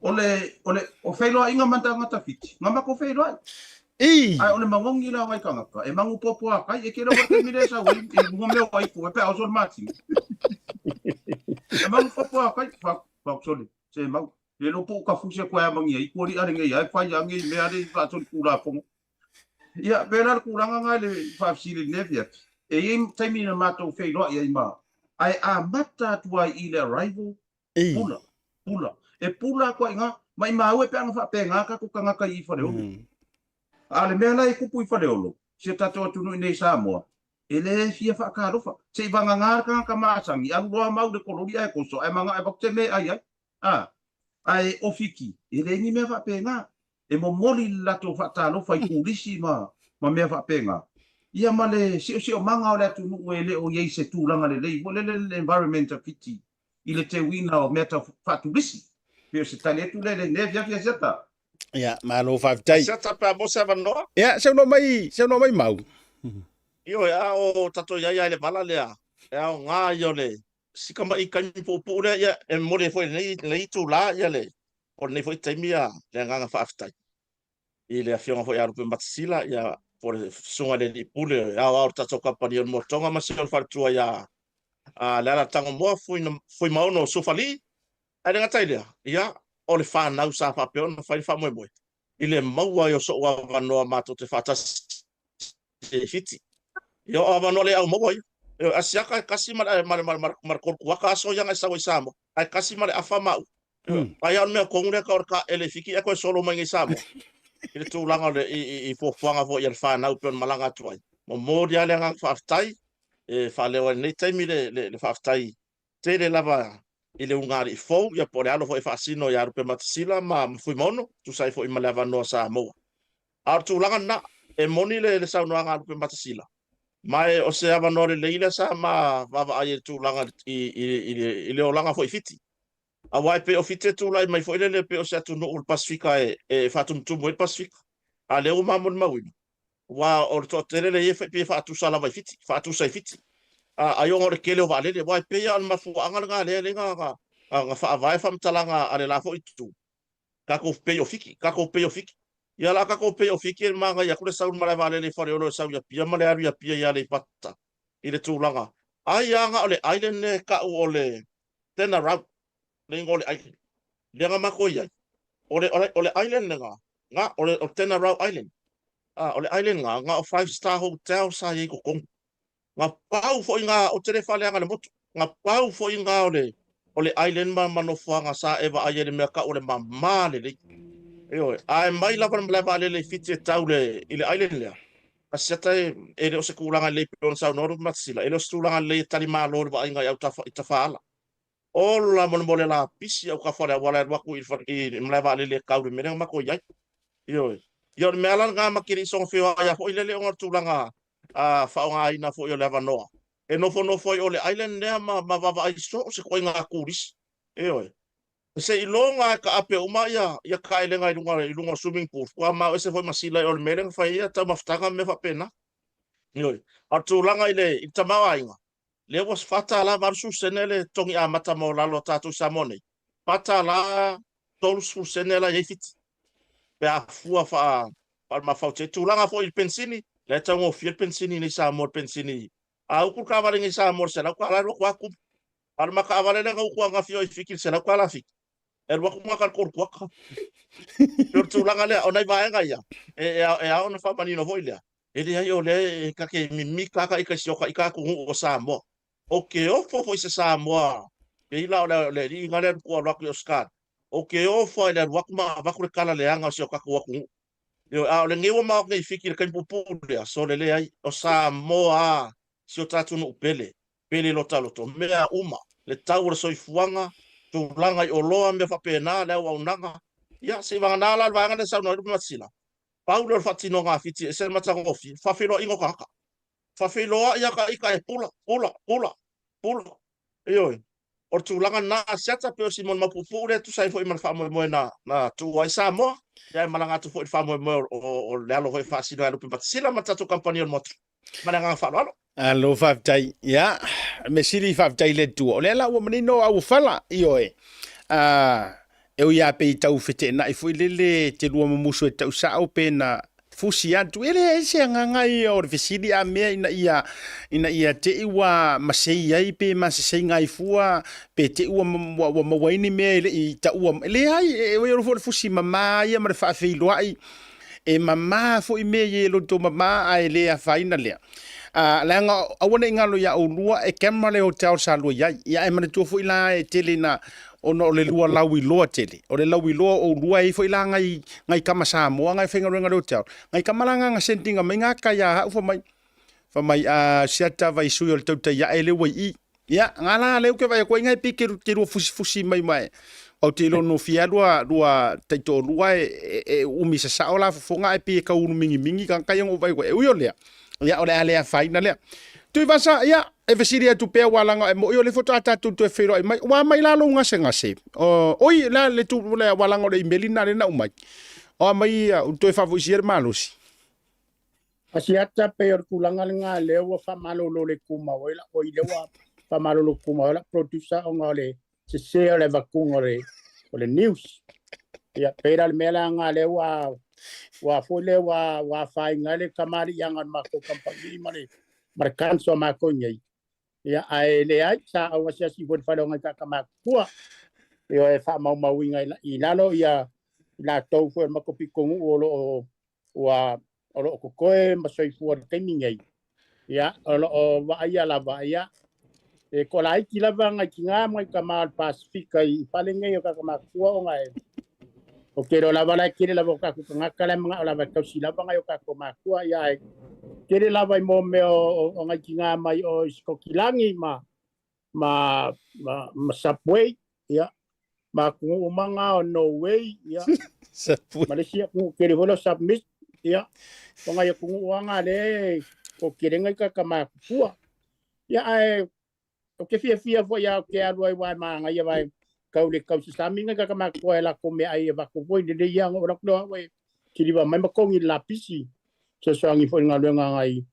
o le, o le, o feiloaiga ma tagata Fiti, na matou feiloai. I. Ae o le magogi la o nai tagata, e magu puapuakai, e tele o taimi lea e sau ai i luga mea o aitu, e pe a oso le masina. E magu puapuakai, fa, fa, sole, se mau. Le iloa po o ka fusi a koe amagia i kua liʻa lenei ae fai a ngei mea le i faasoli Tulafono. Ia, pēlā le tulaga nga i le faafesili i lenei afiafi. E i ai taimi na matou feiloai ai ma, ae amata atu ai i le arrival, pula, pula. E pula atu ai i ga, maimau e pe ana faapena tatou tagata i Faleolo. A o le mea la e tupu i Faleolo, si o tatou atunuu i nei i Samoa, e le fia faatalofa. Se i vagana le tagata masani, alu loa mau i le kololi ae toso, ae manao e avatu se mea e ai ai. A, ae o Fiti, e leai ni mea faapena. E momoli le latou faatalofa i turisi ma, ma mea faapena. Ia ma le siosiomaga o le atunuu e le o i ai se tulaga lelei foi lele le environment a Fiti i le teuina o mea tau faaturisi. Pei o se tali atu lea i lenei afiafi Asiata. Ia, malo faafetai. Asiata pe a maua se avanoa. Ia, saunoa mai, saunoa mai Mau. Ioe, a o tatou i ai lava i le vala lea, e aoga ia o le si tama'i taimi puupuu lea, ia, e momoli ai foi i lenei, lenei itulā, ia, le, o lenei foi taimi, ia, le agaga faafetai i le Afioga foi ia Lupematasila, ia, po o le Susuga i le Alii Pule e aoao o le tatou kamupani o le Motoga ma si ona faletua ia Leala Tagomoa Fuimaono Sufali. Ae le gata i lea, ia, o le fanau sa faapea ona fai le faamoemoe i le maua ai o so'u avanoa matou te faatasi e Fiti. Ia o avanoa le au maua ia. E asiaka e kasi ma le ma le ma le ma le tolu kuaka aso ia na e sau ai Samoa. Ae kasi ma le afa ma u. Ai a o le mea tonu lea ka o le ka ele Fiti e koe solo mai nei Samoa. I le tulaga o le i i i fuafuaga foi a le fanau pei ona malaga atu ai. Momoli lava le agaga faafetai e faaleo ai i lenei taimi le le le faafetai tele lava i le ugaalii fou ia po o le alo foi e faasino ia Lupematasila ma Fuimaono tusa ai foi ma le avanoa sa maua. A o le tulaga lena, E moni le le saunoaga a Lupematasila, ma e o se avanoa lelei lea sa ma vaavaai ai i le tulaga i i i le i le olaga foi i Fiti. Aua e pei o Fiti e tulai mai foi lele pei o se atunuu o le Pasefika e e faatumutumu ai le Pasefika. A lea ua ma molimauina, aua o le toatele lea e i ai pei e faatusa lava i Fiti, faatusa i Fiti. A ai ona o le tele o vaalele, aua e pei lava o le mafuaaga lena lea lea na na faavae faamatalaga a le la foi itu, tatou pei o Fiti, tatou pei o Fiti. Ia la tatou pei o Fiti e manaia atu le sau i le malae vaalele i Faleolo e sau i Apia ma le alu i Apia i Aleipata i le tulaga. Ai lava na o le island lea e tau o le Denarau, le igoa o le island lea na matou i ai. O le, o le island lena, na, o le Denarau Island. A, o le island lena, na o five star hotel sa i ai i totonu. Na pau foi na, ou te le faaleaga i le motu, na pau foi na o le, o le island ma, ma nofoaga sa e vaai ai i le mea tau o le mama lelei. Ioe, ae mai lava le malae vaalele i Fiti e tau le, i le island lea, na siata e, e le o se tulaga lelei pei ona saunoa Lupematasila, e le o se tulaga lelei e talimalo i le vaaiga i autafa, i tafaala. Ola molemole lapisi au kafa o le auala e alu atu i le malae vaalele e tau i le mea lea na matou i ai. Ioe. Ia o le mea la lena ma te le i soona feoai lava foi lele ona o le tulaga faaaogaina foi o le avanoa e nofonofo ai o le island lea ma ma vaavaai so o se ituaiga turisi. Ioe. Se iloga e taape uma ia ia taelega i luga i luga o swimming pool, faatoa mao ese foi ma sila o le mea lea na fai ai ia taumafataga ma mea faapena. Ioe. A o le tulaga i le i le tamaoaiga, lea ua $4.80 sene le togi amata maualalo a tatou i Samoa nei, $4.30 sene la e i ai Fiti, pe a fua faalemafauti ai. Tulaga foi i le penisini, la e taugofie le penisini nei i Samoa, le penisini a utu le taavale nei i Samoa i le $100 e alu atu lava tumu. A o le ma taavale lea na utu ananafi i Fiti i le $100 Fiti, e alu atu gata i le 3 kuata. E pei o le tulaga lea, o nai vaega ia, e ao ona faamanino foi lea, E leai o lea e ta te mimita lava ita i si o ta ita atunuu o Samoa. Ou te ofo foi i se Samoa, pei la o le alii lena lea na tuu alu atu i Ausetalia, ou te ofo lava i le alu atu ma avatu le tala leaga o si o tatou atunuu. Ioe, a o lenei ua maota nei i Fiti i le taimi puupuu lea, sole leai, o Samoa a, si o ta atunuu pele, pele lotaloto, mea uma, le tau o le soifuaga, tulaga i oloa, mea faapena, le auaunaga. Ia, seivagana la le vaega lea e saunoa ai Lupematasila, Pau lea o le faatinoga a Fiti e ese le matagofie, faafeiloaiga o tagata. Faafeiloai lava ta ita e pula, pula, pula, pula. Ioe. O le tulaga lena a Siata pei o si molimau puupuu lea e tusa ai foi ma le faamoemoe na, na tuua ai Samoa, ia e malaga atu foi i le faamoemoe o, o, o le alo foi e faasino ia Lupematasila ma le tatou kamupani o le motu. Ma le agaga faaaloalo. Alo faafetai. Ia, mea sili faafetai i le Atua. O lea la ua manino au fala, ioe. A, e ui lava pei tau feteenai foi lele te lua mumusu e tau sao pe na fusi atu. E leai se agaga ia o le fesili a mea ina ia, ina ia te i ua masei ai pe maseseiga ai fua, pe te i ua, ua, ua maua ai ni mea e le i taua. E leai, e ui foi o le fusi mama ia ma le faafeiloai. E mama foi mea ia e loto mama ae le afaina lea. A, leaga aua ne i galo iā oulua e camera le hotel sa lua i ai. Ia ae manatua foi la e tele ina ona o le lua lauiloa tele. O le lauiloa o oulua e i ai foi la ngai ngai tama Samoa ngai faigaluega i le hotel. Ngai tama la nga na send ina mai nga kai ia au fai mai fai mai a siata vai sui o le tautai ae le ua i i. Ia, nga la lea ou te vaai atu ai ngai pei te, te lua fusifusi mai mai. Ou te iloa no fia lua, lua taitoalua e, e, e umi sasao la fofoga ae pei e tau ulu mingimingi tagata ia na ou vaai atu ai. E ui o lea, ia o le a le afaina lea. Tuivasa, ia, e fesili atu pea aua leaga e mo'i o lea faatoa tatou toe feiloai mai. Ua mai la lou gasegase. O, oi, la le tu, le, aua leaga o le imeli lena lea na aumai. O a mai ia, ua toe faafoisia le malosi. Asiata pei o le tulaga lena lea ua faamalolo le tumau ai la oi lea ua faamalolo tumau ai la producer ona o le sese o le avatuga o le o le news. Ia pei la le mea la lena lea ua ua foi lea ua ua afaina ai le tamaliiaga o le matou kamupani ma le ma le council a matou nei. Ia ae leai sa au asiasi foi i le fale o nai tagata matutua. Ia e faamaumauina i lalo ia i latou foi o le matou pitonuu o lo o ua o lo o totoe ma soifua i le taimi nei, ia, o lo o vaaia lava, ia, e toalaiti lava nai tina ma nai tama o le Pasefika i fale nei o tagata matutua ona e ou te iloa lava la e tele lava o tatou tagata la e manao lava e tausi lava nai o tatou matua, ia, ae tele lava i mo mea o, o nai tina mai o i Sikotilagi ma ma ma, ma Subway, ia, ma atunuu uma na o Norway, ia, Subway. ma le isi atunuu tele foi lea o Submit. Ia, o ngai atunuu lava na lea e toatele nai tagata matutua. Ia, ae ou te fiafia foi lava ou te alu ai aua e manaia aua e tau le tausasami nai tagata matutua i latou meaai e avatu foi lelei lava ona oo atu lea o au e kiliva mai ma togi i le lapisi. Fesoasoani foi i le galuega a nai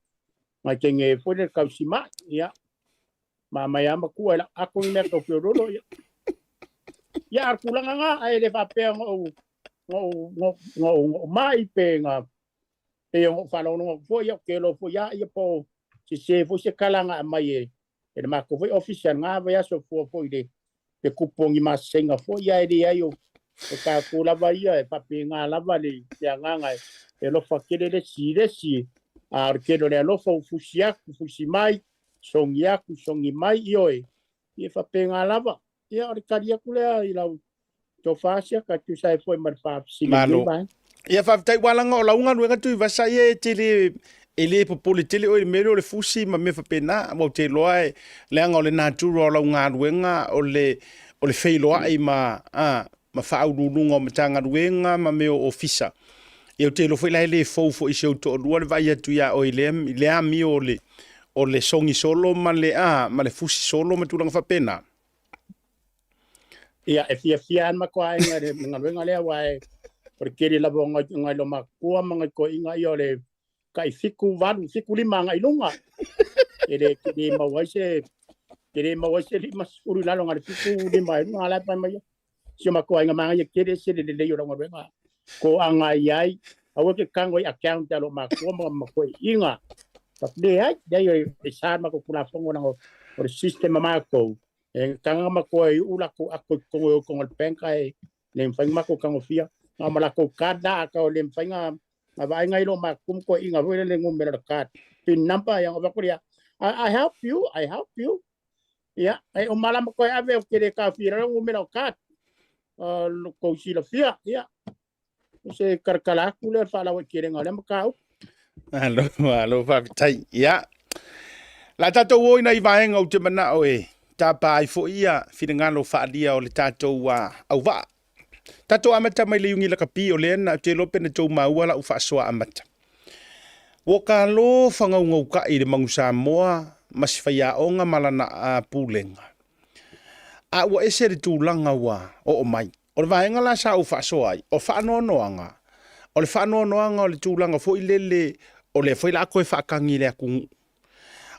nai teine foi lea tausimai. Ia, mamai lava matua i lau ato ni mea tau feoloolo. Ia, ia a o le tulaga lena, ae le faapea na ou na ou na ou na ou mai pe na pei ona ou faalogologo atu foi, ia ou te iloa foi lava ia po o sese foi se tala na aumai e e le matou foi ofisa i lena vaiaso fua foi i le le tupu o ni masega foi, ae leai o o tatou lava ia e faapena lava le le agaga e e alofa tele le isi i le isi, a o le tele o le alofa ua fusi atu fusi mai, sogi atu sogi mai, ioe, ia e faapena lava. Ia o le tali atu lea i lau tofa Asiata e tusa ai foi ma le faafesili i lenei Malo. vaega. Ia faafetai ua laga o lau galuega Tuivasa ia e te le e le popole tele oe i le mea lea o le fusi ma mea faapena aua ou te iloa e leaga o le natura o lau galuega o le o le feiloai ma a ma faauluuluga o Matagaluega ma mea o Ofisa. Ia ou te iloa foi la e le fou foi i si ou toalua le vaai atu ia oe i lea i le amio o le o le sogi solo ma le a ma le fusi solo ma tulaga faapena. Ia, e fiafia lava le matou aiga i le galuega lea, aua e, o le tele lava o nai, nai lomatutua ma nai toeaiina ia o le tai 7, 8, 7, 5 agai i luga. E le, e le maua ai se, e le maua ai se 50 i lalo na o le 7, 5 i luga, a la e fai mai ia. Si o matou aiga manaia tele ese le lelei o lau galuega. Toaga i ai, aua e te tago i account a lou matua ma, ma toeaiina. Leai, leai, e sa le matou Tulafono leaga o le system a matou, E taga matou e uu latou ato i totonu o totonu o le bank ae le mafai ona matou tagofia. Na o ma latou card la a tau le mafai ona vaai nai lo matou ma toeaiina foi lele numera o le card pin number ia ona avatu lea I, I help you, I help you. Ia, e uma la matou e ave ou te le taofia i lalo numera o card. Lo tou silafia, ia. O se talatala atu lea o le faalauaitelega o lea mataupu. Malo, malo, faafetai. Ia, la tatou o i nai vaega ou te manao e tapa ai foi ia finagalo faaalia o le tatou auvaa. Tatou amata mai le iugi lakapi o lea na ou te iloa pe na tou maua lau faasoa amata. Ua kalo fagaugaukai le Manu Samoa ma si faiaoga ma lana pulega. A ua ese le tulaga ua oo mai. O le vaega la sa ou faasoa ai, o faanoanoaga, o le faanoanoaga o le tulaga foi lele o lea foi la a toe faatagi i le atunuu.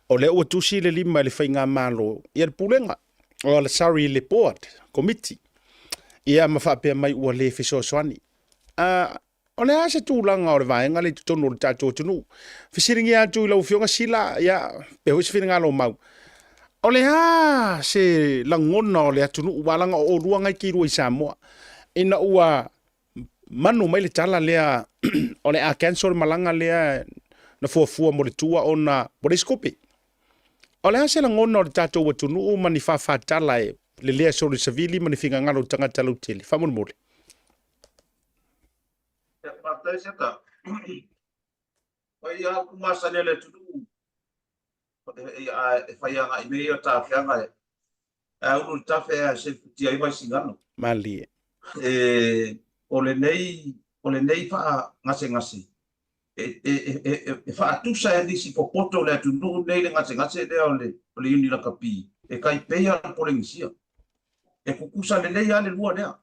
O lea ua tusi le lima i le faigamalo, ia le pulega, o le sorry le board, komiti, ia ma faapea mai ua le fesoasoani. O le a se tulaga o le vaega lea i totonu o le tatou atunuu? Fesiligia atu i lau Afioga Sila, ia, pe foi se finagalo o Mau. O le a se lagona o le atunuu, aua leaga o oulua ngai te lua i Samoa, ina ua manu mai le tala lea o le a cancel le malaga lea na fuafua mo le tua ona ua leai se tupe. O le a se lagona o le tatou atunuu ma ni faafatala e lelea solo i savili ma ni finagalo o tagata lautele? Faamolemole. Ia, faafetai Seta. Pai a upu masani a le atunuu e fai agai mea ia o tafeaga e a ulu i le tafe ae selefutia ai Vaisigano. Malie. E, o lenei, o lenei faagasegase e, e, e, e, e faatusa e nisi popoto o le atunuu nei le gasegase lea o le, o le Iuni Lakapi e tai pei lava o le Polenisia. E tutusa lelei lava le lua lea.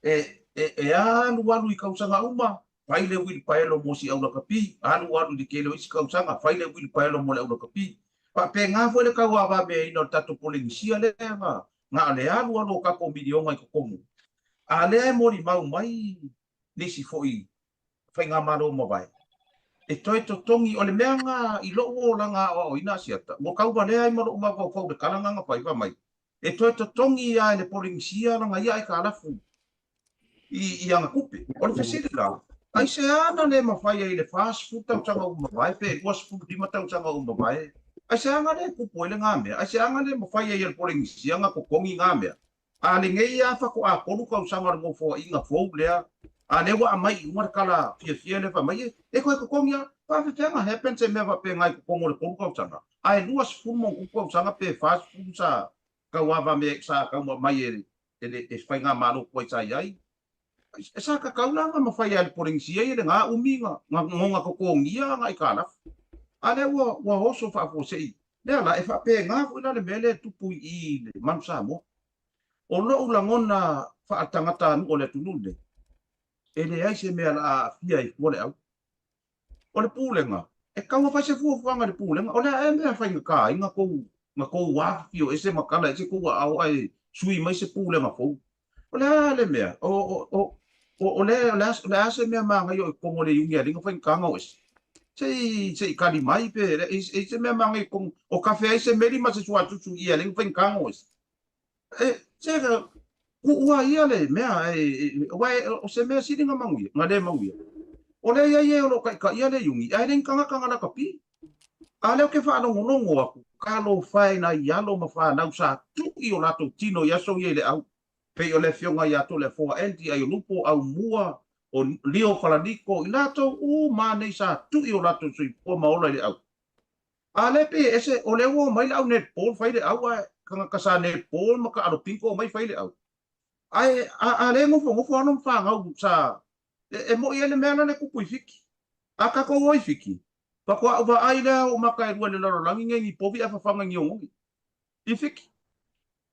E, e, e alu alu i kausaga uma, fai le uilipaelo mo si aulakapi, alu alu i le tele o isi kausaga, fai le uilipaelo mo le aulakapi. Faapena foi le tauavameaina o le tatou Polenisia lea na, na o le alu alu o tatou miliona i totonu. A lea e molimau mai nisi foi faigamalo ua mavae, e toe totogi, o le mea na i lou olaga aoaoina Asiata, ua tauvalea ai ma lou mafaufau i le tala na na fai, fai mai, e toe totogi lava e le Polenisia lana ia aitalafu i, i ana tupe. O le fesili la, aisea na le mafai ai i le 40 tausaga ua mavae pe 25 tausaga ua mavae, aisea na le tupu ai lena mea? Aisea na le mafai ai e le Polenisia na totogi na mea? A lenei lava faatoa tolu tausaga o le nofoaiga fou lea, a lea ua aumai i luga le tala fiafia lea fai mai, e, e toe totogi lava. Faafefea na happen se mea faapena i totonu o le tolu tausaga? Ae 20 ma ono tupu tausaga pe 40 sa tauavamea sa tau aumai e le e faigamalo tuai sa i ai. E sa kakau la nga mafai a le Polenisia ia le nga umi nga nga ngo nga totogia nga aitalafu. A lea ua ua oso faafuasei lea la e faapena foi la le mea lea e tupu i i le Manu Samoa. O lou lagona faaletagata-nuu o le atunuu lenei, e leai se mea la a aafia ai fua le au. O le pulega, e tatau ona fai se fuafuaga i le pulega. O le a ea mea faigata ai na tou, na tou afifio ese ma tala ese tou aao ae sui mai se pulega fou? O le a le mea? O, o, o, o, o le, o le a, o le a se mea manaia o i totonu o le iuni a le faigata ona o ese? Se i, se i tali mai pe, e, e i se mea manaia i totonu, o kafe ai se meli ma se suatusu i a le faigata ona o ese? E, se, kuua ia le mea, e, aua e, o se mea sili na manuia, na le manuia. O lea ia ia o lo taitaia le iuni, ae le ni tagata na lakapi. A lea ou te faalogologo atu, talofa e nai alo ma fanau sa tui o latou tino i aso ia i le au. Pei o le afioga ia Toleafoa Andy Aiolupo, Aumua, o Leo Falaniko, i latou uma nei sa tui o latou soifua ma ola i le au. A lea pei e ese, o lea ua omai le au netball fai le au ae tagata sa netball ma taalo bingo omai fai le au. Ae a, a lea e nofonofo alo ma fanau sa, e, e moi ai le mea la le tupu i Fiti. A tatou o i Fiti, faatoa ou vaai lea o maka e lua i le lalolagi nei ni povi ae fafaga i ni oneone. I Fiti.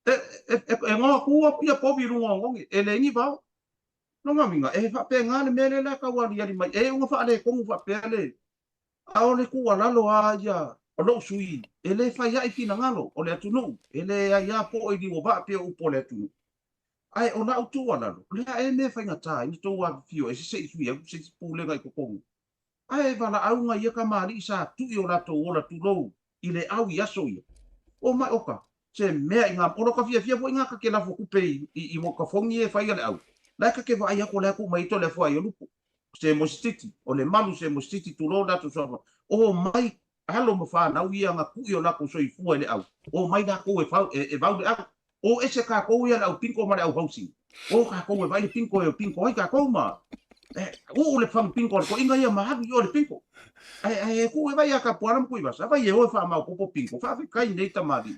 E, e, e, e noa tu atu ia povi i luga o oneone, e leai ni vao. Lona uiga, e faapena le mea lea la e tau aliali mai, e iu ina faaletonu faapea le, A o le tuualalo a ia o lou sui, e le fai aʻi finagalo o le atunuu, e leai a po i liu o vaa pea o upu o le atunuu. Ae o lau tuualalo, o le a ea mea faigata ai na tou afifio ese se i sui atu se isi pulega i totonu. Ae valaauga ia kamaliʻi sa tui o latou ola tulou i le au i aso ia. O mai oka, se mea i nga, o lo ka fiafia foi nga ka ke lafo kupe i, i, i ka fogi e fai a le au. La e ka ke vaai aku o le aku mai to le afua i o lupo. Se mosititi, o le malu se mosititi tulou latou suafa, o mai alo ma fanau ia nga kuʻi o lakou soifua i le au, o mai lakou e fau, e, e vau le au. O ese kakou ia le au pinko ma le au housing. O kakou e vai le pinko e o pinko ai kakou ma e, uu le fagu pinko a le toʻiga ia ma alu i o le pinko. Ae, ae e kuu e vai a ka puana ma kuivasa, vai e o e faamaopopo pinko, faafetai nei tamalii.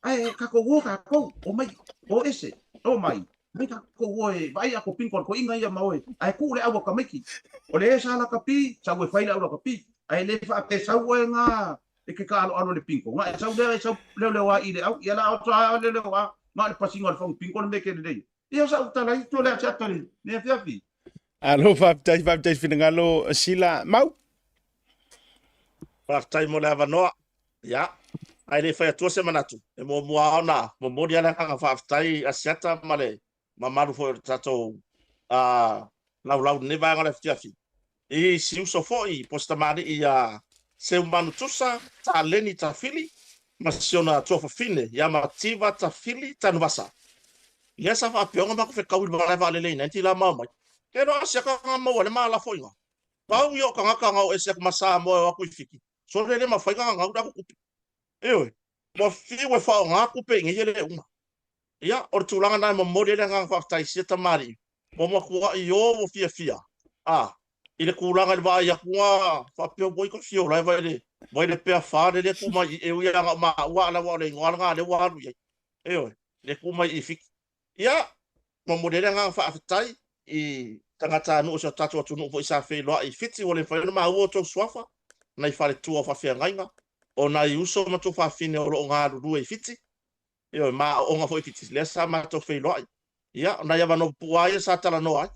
Ae kakou o kakou, o mai, o ese, o mai. Mai tatou oe, vaai a ko pinko a le toeaina ia ma oe, ae tuu le au a tamaiti. O le e sa lakapi, sau e fai le au lakapi. Ae le faapea sau oe nga e ke kaaloalo le pinko. Nga e sau lea e sau leoleo a i le au, ia la oto a leoleo a, nga o le pasinga o le fagu pinko le mea ke lelei. Ia o sa'u tala i to lea ate ata le afiafi. Alo, faafetai, faafetai finagalo Sila. Mau? Faafetai mo le avanoa. Ia, ae le i fai atua se manatu, e muamua lava ona momoli lava le agaga faafetai Asiata ma le mamalu foi o le tatou laulau i lenei vaega o le afiafi. I si uso foi po o se tamalii ia Seumanu Tusa Taleni Tafili ma si ona tuafafine ia Mativa Tafili Tanuvasa. Lea sa faapea ona matou fetau i le malae vaalele i 90 la ma omai. Ke loa Asiata na maua ai le ma lafoiga. Pau ia o tagata na o ese atu ma Samoa e o atu i Fiti. Sole le mafai na gagau le atu tupe. Ioe, ua fiu e faaaoga tupe i nei e le uma. Ia, o le tulaga na e momoli ai le agaga faafetai i sia tamalii, ua matuai o ua fiafia, a, i le tulaga i le vaai atu na faapea ua i ka fia ola e vai le, vai le pea fa le le tu mai i e ui a na o maua a la ua o le igoa lena lea ua alu i ai. Ioe, le tu mai i Fiti. Ia, momoli ai le agaga faafetai i tagatanuu o si o tatou atunuu foi sa feiloai i Fiti, ua le mafai ona maua outou suafa, nai faletua o faafeagaiga, o nai uso ma tuafafine o lo o galulue i Fiti, ioe, ma aooga foi i Fiti, lea sa matou feiloai. Ia, o nai avanoa pupuu lava ia sa talanoa ai,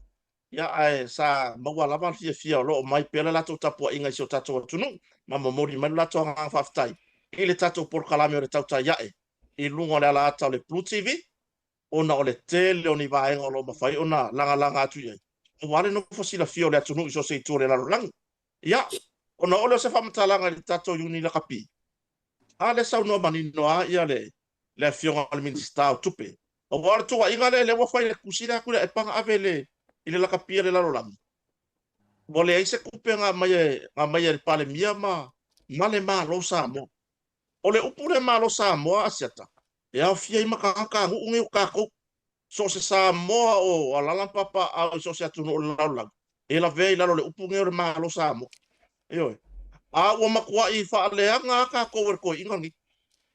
ia, ae sa maua lava le fiafia o lo o mai pea le latou tapuaiga i si o tatou atunuu, ma momoli mai lo latou agaga faafetai i le tatou polokalame o le Tautai Ae i luga o le alaata o le Blue TV, ona o le tele o ni vaega o lo o mafai ona lagalaga atu i ai, aua le nofo silafia o le atunuu i so o se itu o le lalolagi. Ia, ona oo lea o se faamatalaga i le tatou Iuni Lakapi, a lea saunoa manino lava ia le, le Afioga i le Minisita o Tupe, aua o le tuuaiga lea, lea ua fai i le tusi lea atu i le Aepaga ave i le, i le lakapi a le lalolagi, ua leai se tupe na aumai e, na aumai e le Palemia ma, ma le Malo o Samoa. O le upu lea Malo Samoa Asiata, e aofia ai ma tagatanuu nei o tatou. So o se Samoa o alala ma papaaao i so o se atunuu o le lalolagi, e lavea i lalo o le upu nei o le Malo Samoa. Ioe. A ua matuai faaleaga lava tatou e le toeaina lenei.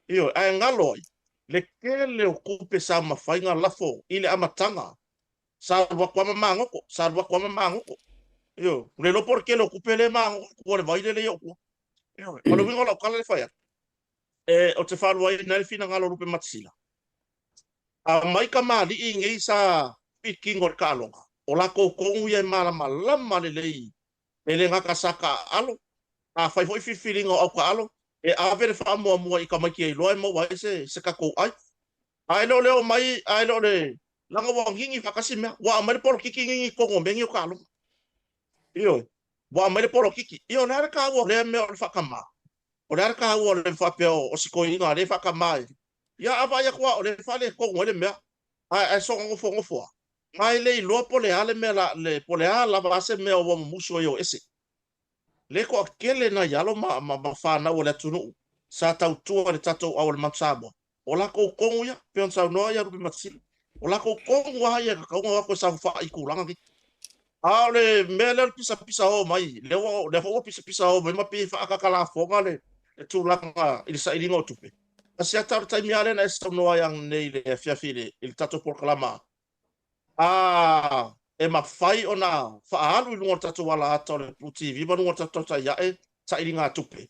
Ioe. Ae galo ai le tele o tupe sa mafai ona lafo i le amataga. Sa alu atu lava ma magoto, sa alu atu lava ma magoto. Ioe, ua le iloa po o le tele o tupe lea e magoto i tua o le vai lea e i ou tua. Ioe, o le uiga o lau tala lea e fai atu, e, ou te faaluaina ai le finagalo o Lupematasila, aumai kamali'i nei sa filitino i le taaloga, o latou tonu ia e malamalama lelei e le gata sa taaalo, a fai foi filifiliga o au taaalo, e ave le faamuamua i tamaiti e iloa e maua ai se, se tatou ai. Ae le o le omai, ae le o le, leaga ua gigi faatasi mea, ua aumai le polokiki gigi i totonu o mea nei o taaloga. Ioe, ua aumai le polokiki. Ia o le a le taua o lea mea o le faatama? O le a le taua o le faapea o si toeaina lea e faatama ai? Ia a vaai atu lava o lea e faaletonu ai le mea, ae ae soona nofonofo lava. Ma e le iloa po o le a le mea la, le, po o le a lava se mea ua mumusu ai o ese. Le toatele nai alo ma, ma, ma fanau a le atunuu sa tautua i le tatou au a le Mount Samoa, o latou tonu ia, pei ona saunoa ia Lupematasila, o latou tonu lava ia e tatau ona o atu e saofafai i tulaga nei. A o le mea lea o le pisapisa o mai, lea ua, lea foi ua pisapisa o mai ma pei e faaakaakalaafoga le, le tulaga i le sailiga o tupe. Asiata o le taimi lava lea na e saunoa ai ananei i le afiafi i le, i le tatou polokalama, a e mafai ona faaalu i luga o le tatou alaata o le Blue TV ma luga o le tatou tautai ae sailigatupe,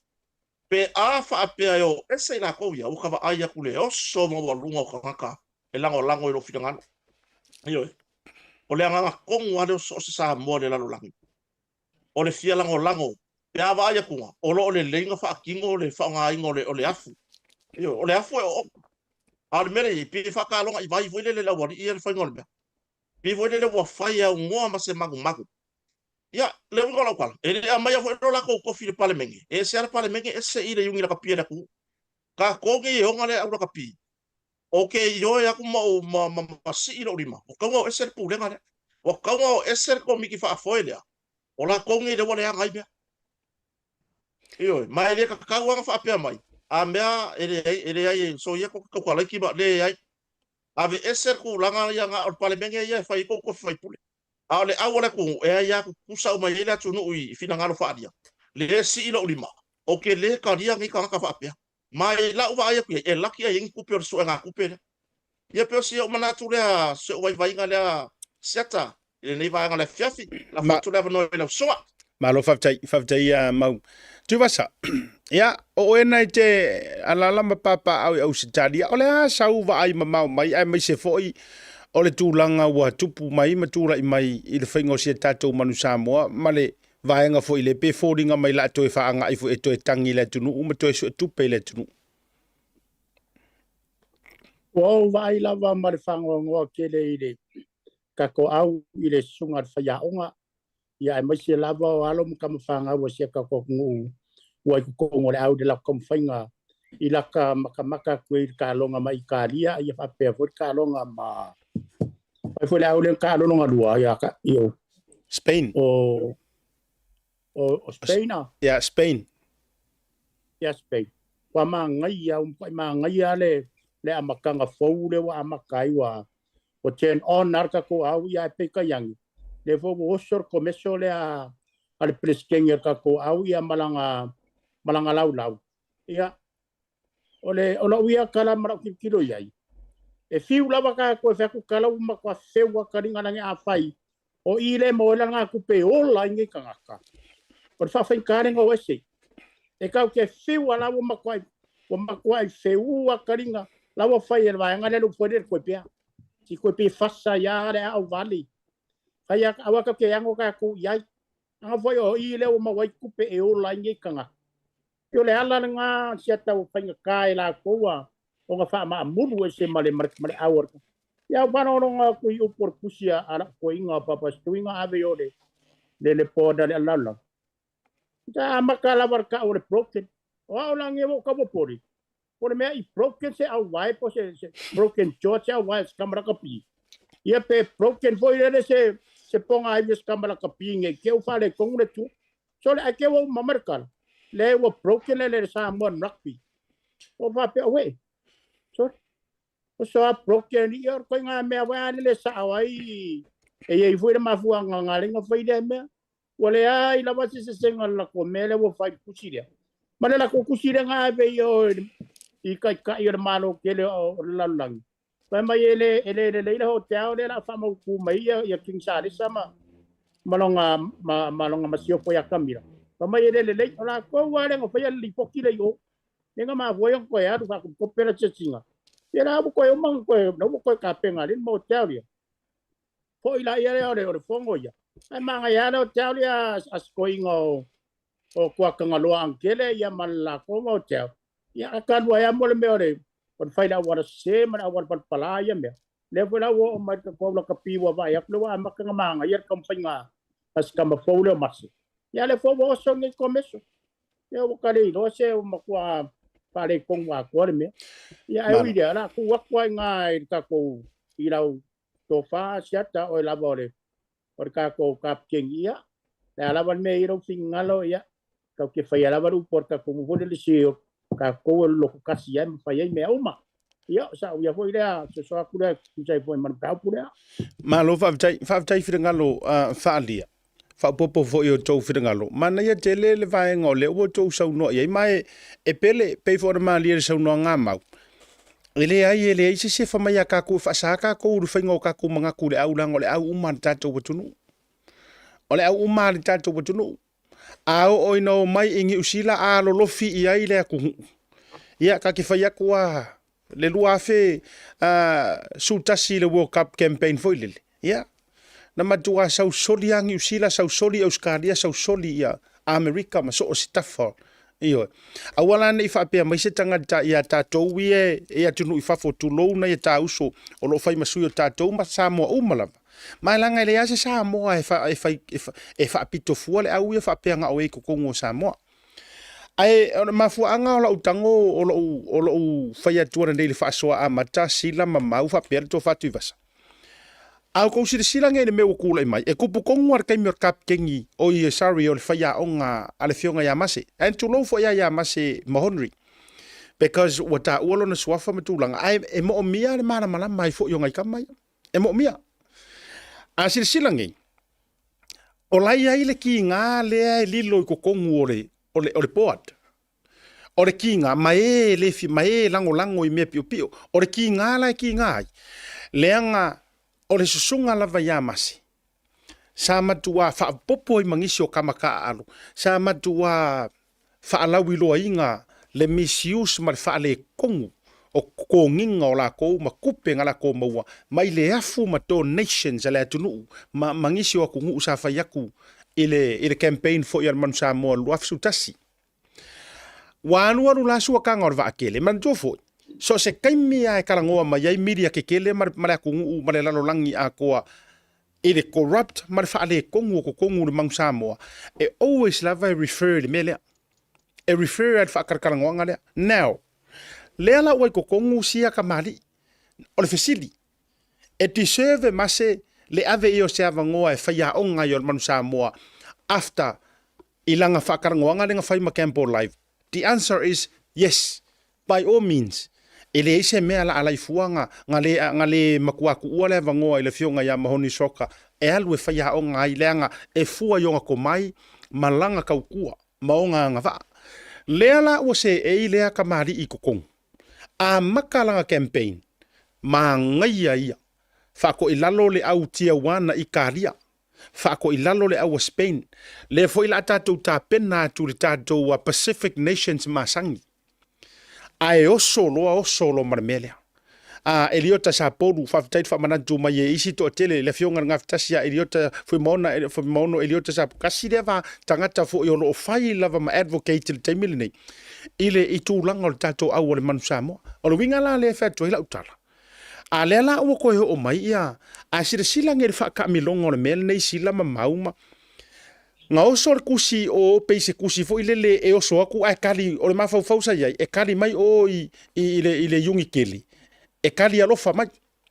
pe a faapea e o ese i latou ia, ua ta vaai atu i le oso maualuga o tagata e lagolago i lou finagalo. Ioe. O le agaga tonu lava lea o so o se Samoa i le lalolagi, o le fia lagolago, pe a vaai atu, o lo o lelei ona faatino le faaaogaina o le afu. Ioe, o le afu e oooo. A o le mea lea e i ai, pei e faataloga i vai foi lele i le aualii ia le faiga o le mea. Pei foi lele ua fai e aunoa ma se magumagu. Ia, le uiga o lau tala, e le aumaia foi lo latou tofi i le Palemene, e ese lava le Palemene, ese i le iuni lakapi a le atunuu. Tatou nei e ona le au lakapi, ou te ioe atu ma ou ma, ma, ma sii lou lima, ua tatau ona o ese le pulega lea. Ua tatau ona o ese le komiti faafoe lea, o latou nei lea ua leaga ai mea. Ioe, ma e le tatau lava ona faapea mai, a mea e leai, e leai e soia tou te tautalaiti ma, leai. Aveese le tulaga ia na o le Palemene ia e fai ai tou tofi faipule. A o le au a le atunuu, e aia tutusa uma i ai le atunuu i finagalo faaalia. Le sii lou lima, ou te le talia nei tagata faapea. Ma i lau vaai atu i ai, e laki ai ni tupe o le suegatupe lea. Ia pei o si ou manatu lea, si ou vaivaiga lea Siata, i lenei vaega o le afiafi. Lafo atu le avanoa i lau susuga. Malo faafetai, faafetai ia Mau. Tuivasa, ia, o oe na i te alaala ma papaaao i Ausetalia, o le a sau vaai mamao mai aemaise foi o le tulaga ua tupu mai ma tulai mai i le faiga o si a tatou manu Samoa ma le vaega foi lea pe foliga mai la toe faaagai foi e toe tagi i le atunuu ma toe suetupe i le atunuu. Ua ou vaai lava ma le faanoanoa tele i le tatou au i le susuga i le faiaoga, ia aemaise lava o alo ma tama fanau a si a tatou atunuu ua i totonu o le au i le latou taumafaiga i lata matamata atu ai i le taaloga ma Italia, ia faapea foi le taaloga ma fai foi le au lea taalo lona lua ia i Spain. O o Spain a? Yeah, Spain. Yeah, Spain. Ua manaia, ua matuai manaia le le amataga fou lea ua amata ai ua ua turn on lava le tatou au ia ae peitai ane lea foi ua oso le komeso lea a le Peresetene o le tatou au ia ma lana ma lana laulau. Ia o le o lau ia tala ma lau tilotilo i ai, e fiu lava tatou e fai atu tala ua matua feu a taliga lagi afai o i le maua ai lana tupe e ola ai nei tagata. O le faafaigata lena o ese. E tatou te fiu a la ua matuai ua matuai feua taliga la ua fai e le vaega lea le upu ai le koe pea. Si koe pe fasa ia le aau vale. Fai a aua tatou te ano tatou i ai. Aga foi o i lea ua maua ai tupe e ola ai nei tagata. O le ala lena si a tau faigata e latou a ona faamaamulu ese ma le ma le au o le Ia au faalogologo atu i upu o le tusi a lau toeaina o Papa Situiga ave i o le le le board a le lalolagi. Sa amata lava le tau o le broken. O au la ua ou tau popole. Po o le mea i broken se auvae po se, se broken jaw se auvae se tama lakapi. Ia pe broken foi lele se se pogaiwi o se tama lakapi nei te i faaletonu le tua. So le ae te ua uma mai le tala. Le ua broken le le Samoan rugby. Ua faapea, auē. Sorry. O so a broken ia o le ituaiga mea foi a lele e sao ai e i ai foi le mafuaaga na ala ai ona fai lea mea. Ua leai lava se sesega o le latou mea lea ua fai i le tusi lea. Ma le latou tusi lea na ave i o i taitai o le Malo tele o le lalolagi. Fai mai e le, e le lelei le hotel lea o le a faamautu mai ia, ia King Salesa ma, ma lona, ma, ma lona masiofo ia Kamila. Fai mai e le lelei, o latou lava lea na faia le lipoti lea i o. Lea na mafua ai ona toe alu faakopekope le asiasiga. Ia la ua toe uma ona toe, la ua toe tapena lea le hotel lea. Foi laia lea o le, o le fono ia. Ae manaia lava le hotel lea a si toeaina o, o Tuatagaloa Anikele ia ma le latou hotel. Ia ae talu ai lava mo le mea o le o le fai i le auala sese ma le auala palapala ia mea. Lea foi la ua oo mai le tatou aulakapi ua vaai atu lea ua amata ona manaia le taumafaiga a si tama fou lea o Mase. Ia lea foi ua oso lenei Komeso. Ia ua ta le iloa se ua matua faaletonu atoa le mea. Ia ae ui i lea, o le a tuu atu lava i ina i le tatou i lau tofa Asiata oe lava o le o le tatou kapikeni, ia, le a lava le mea e i ai lou finagalo, ia, tatou te faia lava le upu a le tatou nuu foi lele se o tatou e loloto tasi ai ma fai ai mea uma. Ia, o sau ia foi lea, soso atu lea, tusa ai foi ma le mataupu lea. Malo faafetai, faafetai finagalo faaalia. Faaopoopo foi i o outou finagalo. Manaia tele le vaega o lea ua outou saunoa i ai, ma e pele, pei foi ona malie i le saunoaga a Mau, E leai, e leai se isi e fai mai ia tatou e faasa tatou i le faiga o tatou manatu i le au leaga o le au uma a le tatou atunuu. O le au uma a le tatou atunuu. A oo ina omai i Niu Sila a lolofi i ai le atunuu, ia ta te fai atu lava le 2011 i le World Cup campaign foi lele, ia, na matua sau soli lava Niu Sila, sau soli Ausetalia, sau soli ia Amerika ma so o se tafa. Ioe. Aua la ne i faapea mai se tagata ia tatou ia e atunuu i fafo, tulou nai a ta uso o lo o fai ma sui o tatou ma Samoa uma lava. Ma e leaga e leai lava se Samoa e, fa, e, fai, e, fa, e faapito fua le au ia faapea na o e i totonu o Samoa. Ae o le mafuaaga o lau tago o lou, o lou fai atu ananei i le faasoa amata, sila ma mau faapea le tofa Tuivasa. A outou silasila nei i le mea ua tulai mai, e tupu tonu lava le taimi o le kapikeni, oi sorry, o le faiaoga a le afioga ia Mase. And tulou foi lava ia Mase Mahonri because ua taua lona suafa ma tulaga, ae e moomia le malamalama ai foi o nai tama ia. E moomia. A silasila nei, o la e i ai le kiga lea e lilo i totonu o le, o le, o le board. O le kiga, ma e le fi, ma e lagolago i mea piopio, o le kiga la e kiga ai, leaga o le susuga lava ia Mase, sa matuā faapopo ai ma nisi o kama taaalo, sa matuā faalauiloaina le misuse ma le faaletonu o totogiga o lakou ma tupe na lakou maua mai le afu ma donations a le atunuu ma ma nisi o atunuu sa fai atu i le i le campaign foi a le Manu Samoa i le 2011. Ua alualu la suakaga o le vaatele. Manatua foi, so o se taimi lava e talanoa mai ai media tetele ma le atunuu ma le lalolagi atoa i le corrupt ma le faaletonu o totonu o le Manu Samoa, e always lava e refer i le mea lea. E refer lava i le faatalatalanoaga lea. Now, lea la ua i totonu sia tamalii. O le fesili, e deserve e Mase le ave ia o se avanoa e faiaoga ai o le Manu Samoa after i lana faatalanoaga lea na fai ma Gamble Live? The answer is yes, by all means. E leai se mea la alai fua na, na le, na le matua tuua le avanoa i le afioga ia Mahoni Soccer e alu e faiaoga ai leaga e fua i ona tomai ma lana tautua ma ona agavaa. Lea la ua seei lea tamalii i totonu. Amata lana campaign, manaia ia. Faatoilalo le au Tiawana Italia, faatoilalo le au a Spain. Lea foi la a tatou tapena atu i le tatou Pacific Nations masani. Ae oso loa oso loa ma le mea lea. A Eliota Sapolu, faafetai le faamanatu mai e isi toatele, le afioga i le Gafatasi ia Eliota Fuimaona, Fuimaono Eliota Sapolu, kasi lea va tagata foi o lo o fai lava ma advocate i le taimi lenei i le i tulaga o le tatou au o le Manu Samoa. O le uiga la lea e fai atu ai lau tala, a lea la ua toe oo mai ia, a silasila nei i le faataamiloga o le mea lenei sila ma mau ma Na oso le tusi o pei se tusi foi lele e oso atu ae kali, o le mafaufau sa i ai, e kali mai o i, i, i le, i le Iunikeli, e kali alofa mai.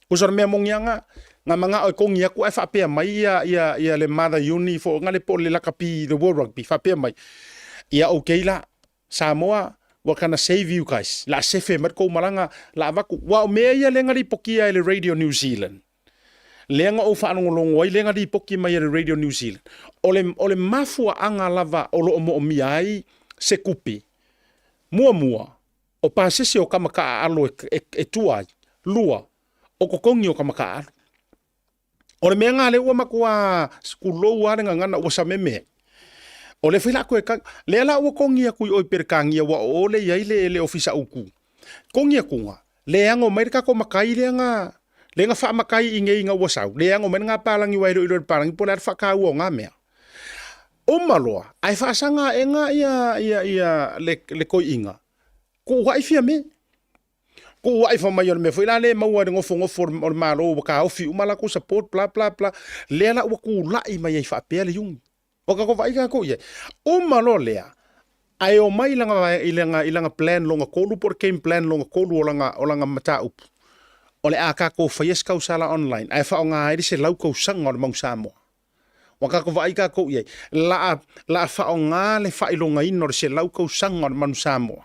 Tusa o le mea moni lava, na manao e kogi atu ae faapea mai ia, ia, ia le Mother Uni fo nga le po le lakapi the World Rugby, faapea mai, ia okay la, Samoa, we're gonna save you guys. La sefe mai le kou malaga, la avatu. Ua o mea ia lea na lipotia e le Radio New Zealand. Lea na ou faalogologo ai, lea na lipoti mai e le Radio New Zealand. O le, o le mafuaaga lava o lo o moomia ai se tupe. Muamua, o pasese o kama taaalo e, e, e tua ai. Lua, O totogi o ka makaalu. O le mea lena lea ua matuā kulou lava le gagana ua sameme ai. O lea foi la toe tagi, lea la ua togi atu i o i Peretania ua o o lea i ai le, le ofisa utu. Togi atuga, le ano mai le tatou matai lea na, lea na faamatai i inei ina ua sau, le ano mai le gapalagi aua e le o iloa e le palagi po o le a le faataua o na mea. Uma loa, ae faasaga aena ia, ia, ia le, le toeaina, tuuai Fiame. Tuuai fai mai o le mea foi la lea e maua i le nofonofo o le Malo ua taofi uma latou support bla bla bla, lea la ua tulai mai ai faapea le iuni. Ua tatou vaai tatou i ai. Uma loa lea, ae omai i lana, i lana, i lana plan lona tolu po o le game plan lona tolu o lana, o lana mataupu, o le a tatou faia se tausala online ae faaaoga ai le 100 tausaga o le Manu Samoa. Ua tatou vaai tatou i ai, la a, la a faaaoga le faailogaina o le 100 tausaga o le Manu Samoa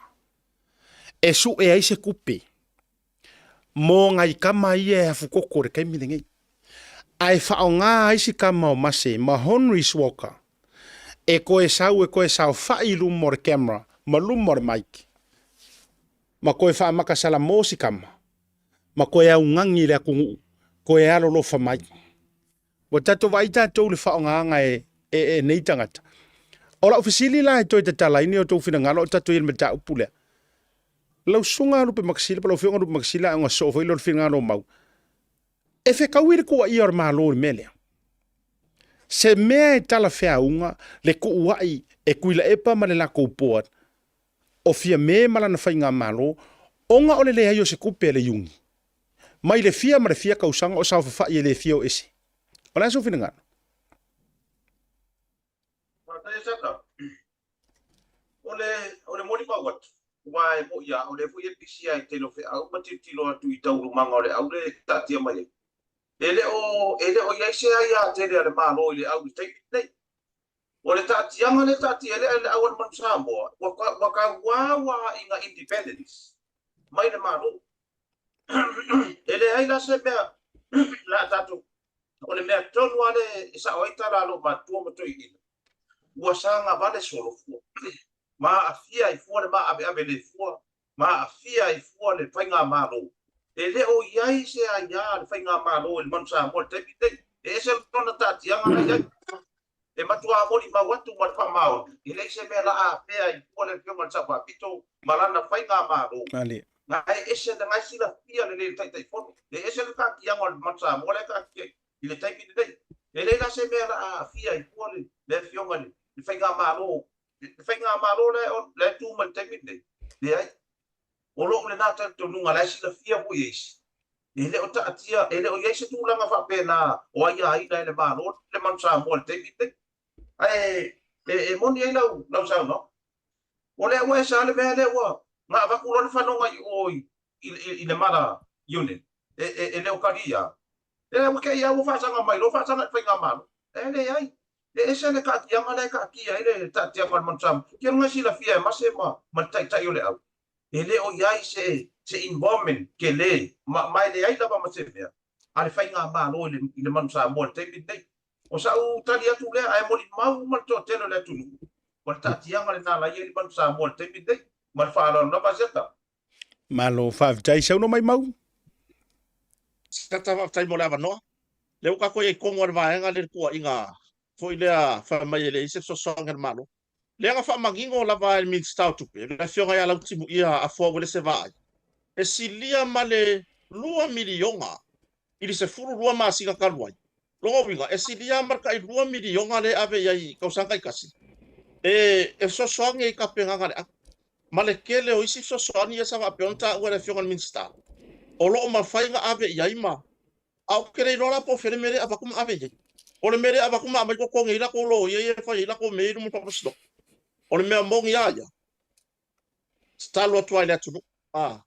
e sue ai se tupe mo nai tama ia e afutoto i le taimi lenei. Ae faaaoga ai si tama o Mase ma Honris Walker e toe sau e toe saofai i luma o le camera ma luma o le mic ma toe faamata salamo si tama ma toe augani i le atunuu toe alolofa mai. Ua tatou vaai tatou i le faaaogaga e, e, e nei tagata. O lau fesili la e toe tatalaina i o outou finagalo o tatou i le mataupu lea. Lau susuga Lupe Makasila po lau afioga Lupe Makasila a ona soo foi lea o le finagalo o Mau. E fetaui le tuuaia o le Malo i le mea lea. Se mea e talafeauga le tuuai e Tuilaepa ma le latou board o Fiame ma lana faigamalo ona o le leai o se tupe a le Iuni. Mai le fia ma le fia tausaga o saofafai e le fia o ese. O le a sou finagalo? Faafetai e Sata. O le, o le molimau atu, aua e moni lava, o lea foi e pisi lava i tele o feau ma tilotilo atu i taualumaga o le au lea e taatia mai ai. E le o, e le o i ai se aia tele a le Malo i le au i le taimi lenei. O le taatiaga lea e taatia ai le au a le Manu Samoa, ua, ua tauau lava ina independence mai le Malo. E leai la se mea la a tatou, o le mea tonu lava lea e sao ai tala a lou matua ma toeaiina, ua saga vale solo fua, ma aafia ai fua le maaveave le fua, ma aafia ai fua le faigamalo. E le o i ai se aia a le faigamalo i le Manu Samoa i le taimi lenei. E ese lona taatiaga la i ai. E matuā molimau atu ma le faamaoni, e leai se mea la a afea ai fua le Afioga i le Sao Faapito ma lana faigamalo. Na e ese na e silafia lelei e le Taitaifono, e ese le taatiaga o le Manu Samoa la e taatia i le taimi lenei. E leai la se mea la a aafia ai fua le Afioga i le faigamalo, le faigamalo la e tu mai i le taimi lenei. Leai. O lou lena talitonuga la e silafia foi e isi, e le o taatia, e le o i ai se tulaga faapena o aiaina e le Malo le Manu Samoa i le taimi lenei. Ae e moni ai lau, lau saunoaga. O lea ua ese lava le mea lea ua na avatu loa le fanoga i o i, i, i le mala unit, e, e, e le o talia. Lea ua te i lava ua faasaga mai loa faasaga i le faigamalo. E leai. E ese le taatiaga lea e taatia ai le taatiaga o le Manu Samoa. Kiloga e silafia e Mase ma, ma le taitai o le au, e le o i ai se, se involvement tele, ma, ma e leai lava ma se mea a le faigamalo i le, i le Manu Samoa i le taimi lenei. O sa'u tali atu lea, ae molimau uma le toatele o le atunuu, o le taatiaga lena la i ai le Manu Samoa i le taimi lenei. Ma le faaaloalo lava, Zeta. Malo faafetai saunoa mai Mau. Zeta, faafetai mo le avanoa. Lea ua tatou i ai tonu a le vaega lea i le tuuaiga foi lea fai mai e leai se fesoasoani a le Malo. Lea na faamanino lava e le Minisita o Tupe, le Afioga ia Lautimuia Afoa Uelese Vaai, e silia ma le $2 miliona i le 12 masina talu ai. Lona uiga, e silia ma le tai $2 miliona lea e ave i ai i tausaga taitasi e fesoasoani ai i tapenaga a le au. Ma le tele o isi fesoasoani ia sa faapea ona taua e le Afioga i le Minisita, o lo o mafai ona ave i ai ma A ou te le iloa la po o fea le mea lea e avatu ma ave i ai. O le mea lea e avatu ma aumai totogi ai latou loia ia e fai ai latou mea i luma o le Faamasinoga. O le mea moni lava ia, tatalo atu lava i le atunuu, a,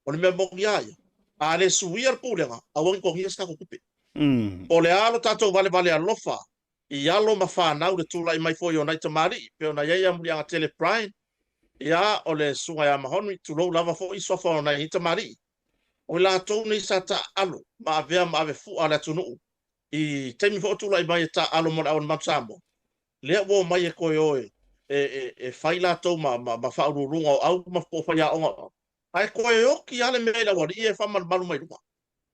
o le mea moni lava ia, a le suia le pulega, aua ne i totogia se tatou tupe. Po o le a lo tatou valevale alofa i alo ma fanau le tulai mai foi o nai tamalii, pei ona i ai ia Muliagatele Brian, ia, o le Susuga ia Mahonri, tulou lava foi suafa o nai tamalii, O i latou nei sa taaalo ma avea ma ave fua a le atunuu i taimi foi o tulai mai e taaalo mo le Au o le Manu Samoa, lea ua omai e toe o e fai latou ma faauluuluga o au ma po o faiaoga o au, ae toe oti lava le mea i le aualii ia e faamalumalu mai luga.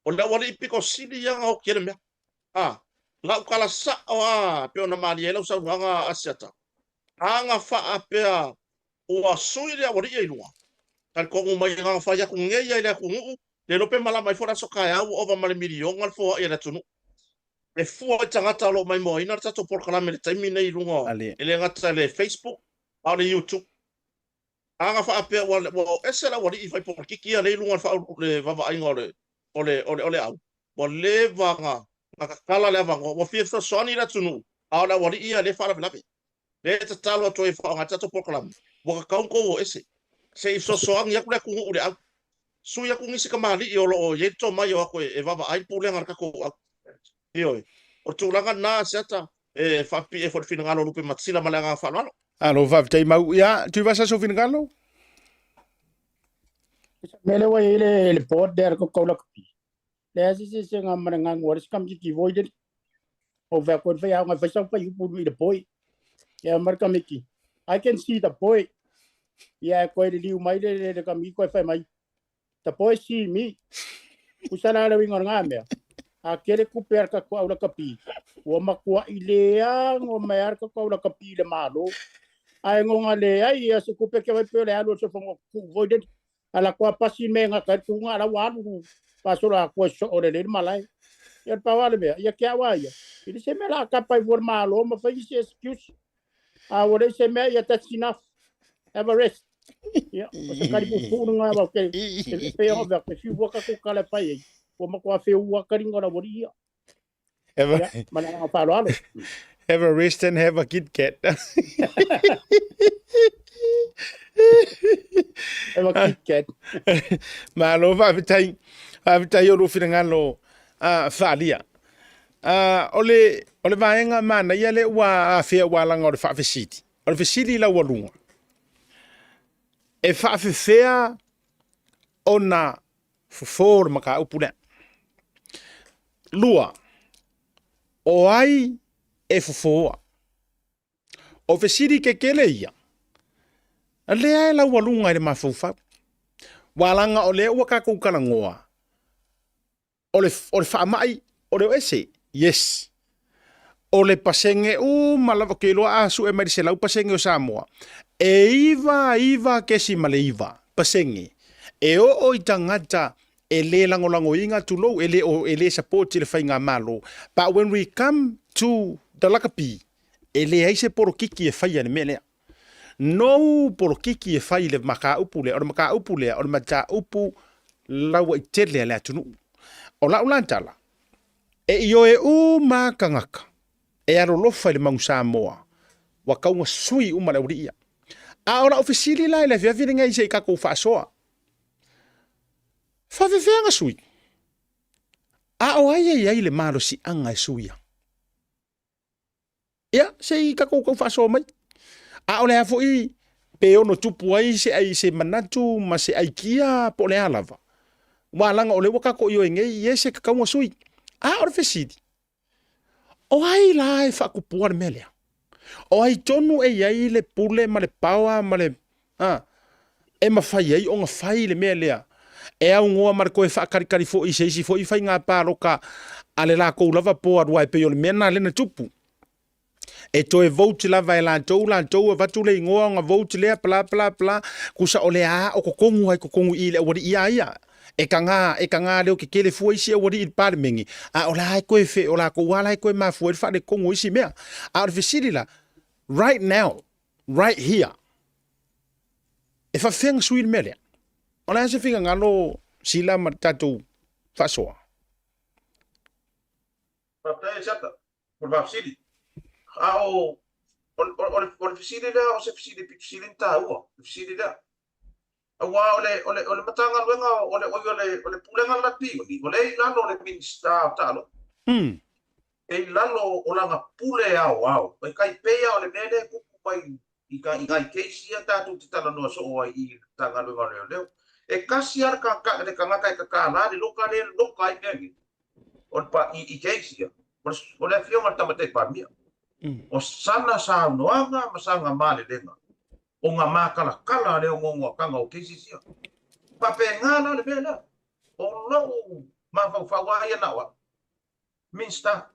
O le aualii pito sili ia na oti ai le mea. A, lau tala sao a pei ona malie ai lau saunoaga Asiata, a na faapea ua sui le aualii ia i luga, talitonu mai na ona fai atu nei ia i le atunuu, le iloa pe malama ifo le aso taeao ua ova ma le miliona le foai a le atunuu. E fua i tagata o lo o maimoaina le tatou polokalame i le taimi nei i luga, e le gata i le Facebook a o le YouTube. A na faapea ua ua o ese le aualii fai polokiki ia lea i luga o le le vaavaaiga o le o le o le o le au, ua leva na na tatala le avanoa, ua fia fesoasoani le atunuu, a o le aualii ia lea e faalavelave. Lea e tatalo atu ai e faaaoga ai le tatou polokalame, ua tatau ona tou o ese, se i fesoasoani atu le atunuu i le au. Sui atu nisi kamalii o lo o i ai le tomai e o atu e vaavaai le pulega a le tatou au. Ioe. O le tulaga lena Asiata, e faapipii ai foi i le finagalo o Lupematasila ma le agaga faaaloalo. Alo, faafetai Mau. Ia, Tuivasa sou finagalo? Mea lea ua i ai le, le board lea le kau lakapi. Leai se sesega ma le gagu a le isi kamikiti foi lele. O fai atu ai le faiaoga e fai sau faiupu i le boy. Ia ma le kamiki, I can see the boy. Ia e koe liliu mai le, le, le kamiki koe fai mai, The boy see me. Usa la le uiga o lena mea. A kele kupe a le tatou au lakapi, ua matuai leago mai a le tatou au lakapi i le Malo. Ae goga leai ia se kupe ke vai pe o le alu o le sofoga kukuu foi lele. A latou a pasi le mea e gata ai le tuuga, a la ua alu faasolo atoa i soo lelei le malae. Ia o le pau lava le mea, ia ke au a ia, i le se mea la a tapa ai fua le Malo ma fai nisi excuse. A ua leai se mea, ia that's enough. Have a rest. Ia, o se kali puupuu lena aua ke, e pei ona fai atu, e fiu fua tatou tala e fai ai, ua matua feua taliga o le aualii ia. Have a, Ia, ma le agaga faaaloalo. have a rest and have a Kit Kat. Have a Kit Kat. Malo, faafetai, faafetai o lou finagalo faalia. O le, o le vaega manaia lea ua afea ua alaga o le faafesili. O le fesili laualuga, e faafefea ona fofo le mataupu lea? Lua, o ai e fofoa? O fesili kekele ia, lea e laualuga i le mafaufau. Ua alaga o lea ua tatou talanoa, O le, o le faamai, o le o ese? Yes. O le pasene uma lava, ou te iloa a sue mai le 100% o Samoa, e 99.9% e oo i tagata e le lagolagoina, tulou, e le, e le support i le faigamalo. But when we come to the lakapi, e leai se polokiki e faia i le mea lea. No polokiki e fai i le mataupu lea, o le mataupu lea, o le mataupu lauaitele a le atunuu. O lau la tala, e ioe uma tagata e alolofa i le Manu Samoa, ua tau na sui uma le aualii ia. A o lau fesili la i le afiafi lenei se i tatou faasoa, faafefea na sui? A o ai e i ai le malosiaga e suia? Ia, se i tatou tau faasoa mai. A o le a foi pe ono tupu ai se ai se manatu ma se aikia po o le a lava. Ua laga o lea ua tatou ioe nei i se kakauga sui. A o le fesili, o ai la e faatupua le mea lea? O ai tonu e i ai le pule ma le power ma le a, e mafai ai ona fai le mea lea e aunoa ma le toe faatalitali foi i se isi foi faiga palota a le latou lava po alu ai pei o le mea lena lea na tupu. E toe vote lava e latou, latou avatu le igoa ona vote lea bla bla bla, tusa o lea a o totonu ai totonu i i le aualii a ia. E taga, e taga leo kekele fua isi aualii i le Palemene, a o la e toe fe, o latou a la e toe mafua ai le faaletonu o isi mea. A o le fesili la, right now, right here, e faafefea ona sui le mea lea? O le a se finagalo Sila ma le tatou faasoa? Faafetai Asiata mo le faafesili. A o, o, o, le, o le fesili lea o se fesili pito sili ona taua, le fesili lea. Aua o le, o le, o le Matagaluega o le, oi, o le, o le Pulega a le Rugby, o lea e i lalo o le Minisita o Taaloga. E i lalo o lana pule aoao. E tai pei lava o le mea lea e tupu mai i i nai case ia tatou te talanoa soo ai i le Matagaluega o Leoleo. E tasi lava le ka le tagata e tatala le loka lea e loka ai mea nei, o le pa i i case ia, o le o le Afioga i le Tamaitai Palemia. O sana saunoaga ma sana malelega, o na matalatala lea o noanoatanga o cases ia. Faapena la le mea lea. O lou. Mafaufau lava ia na o au. Minista,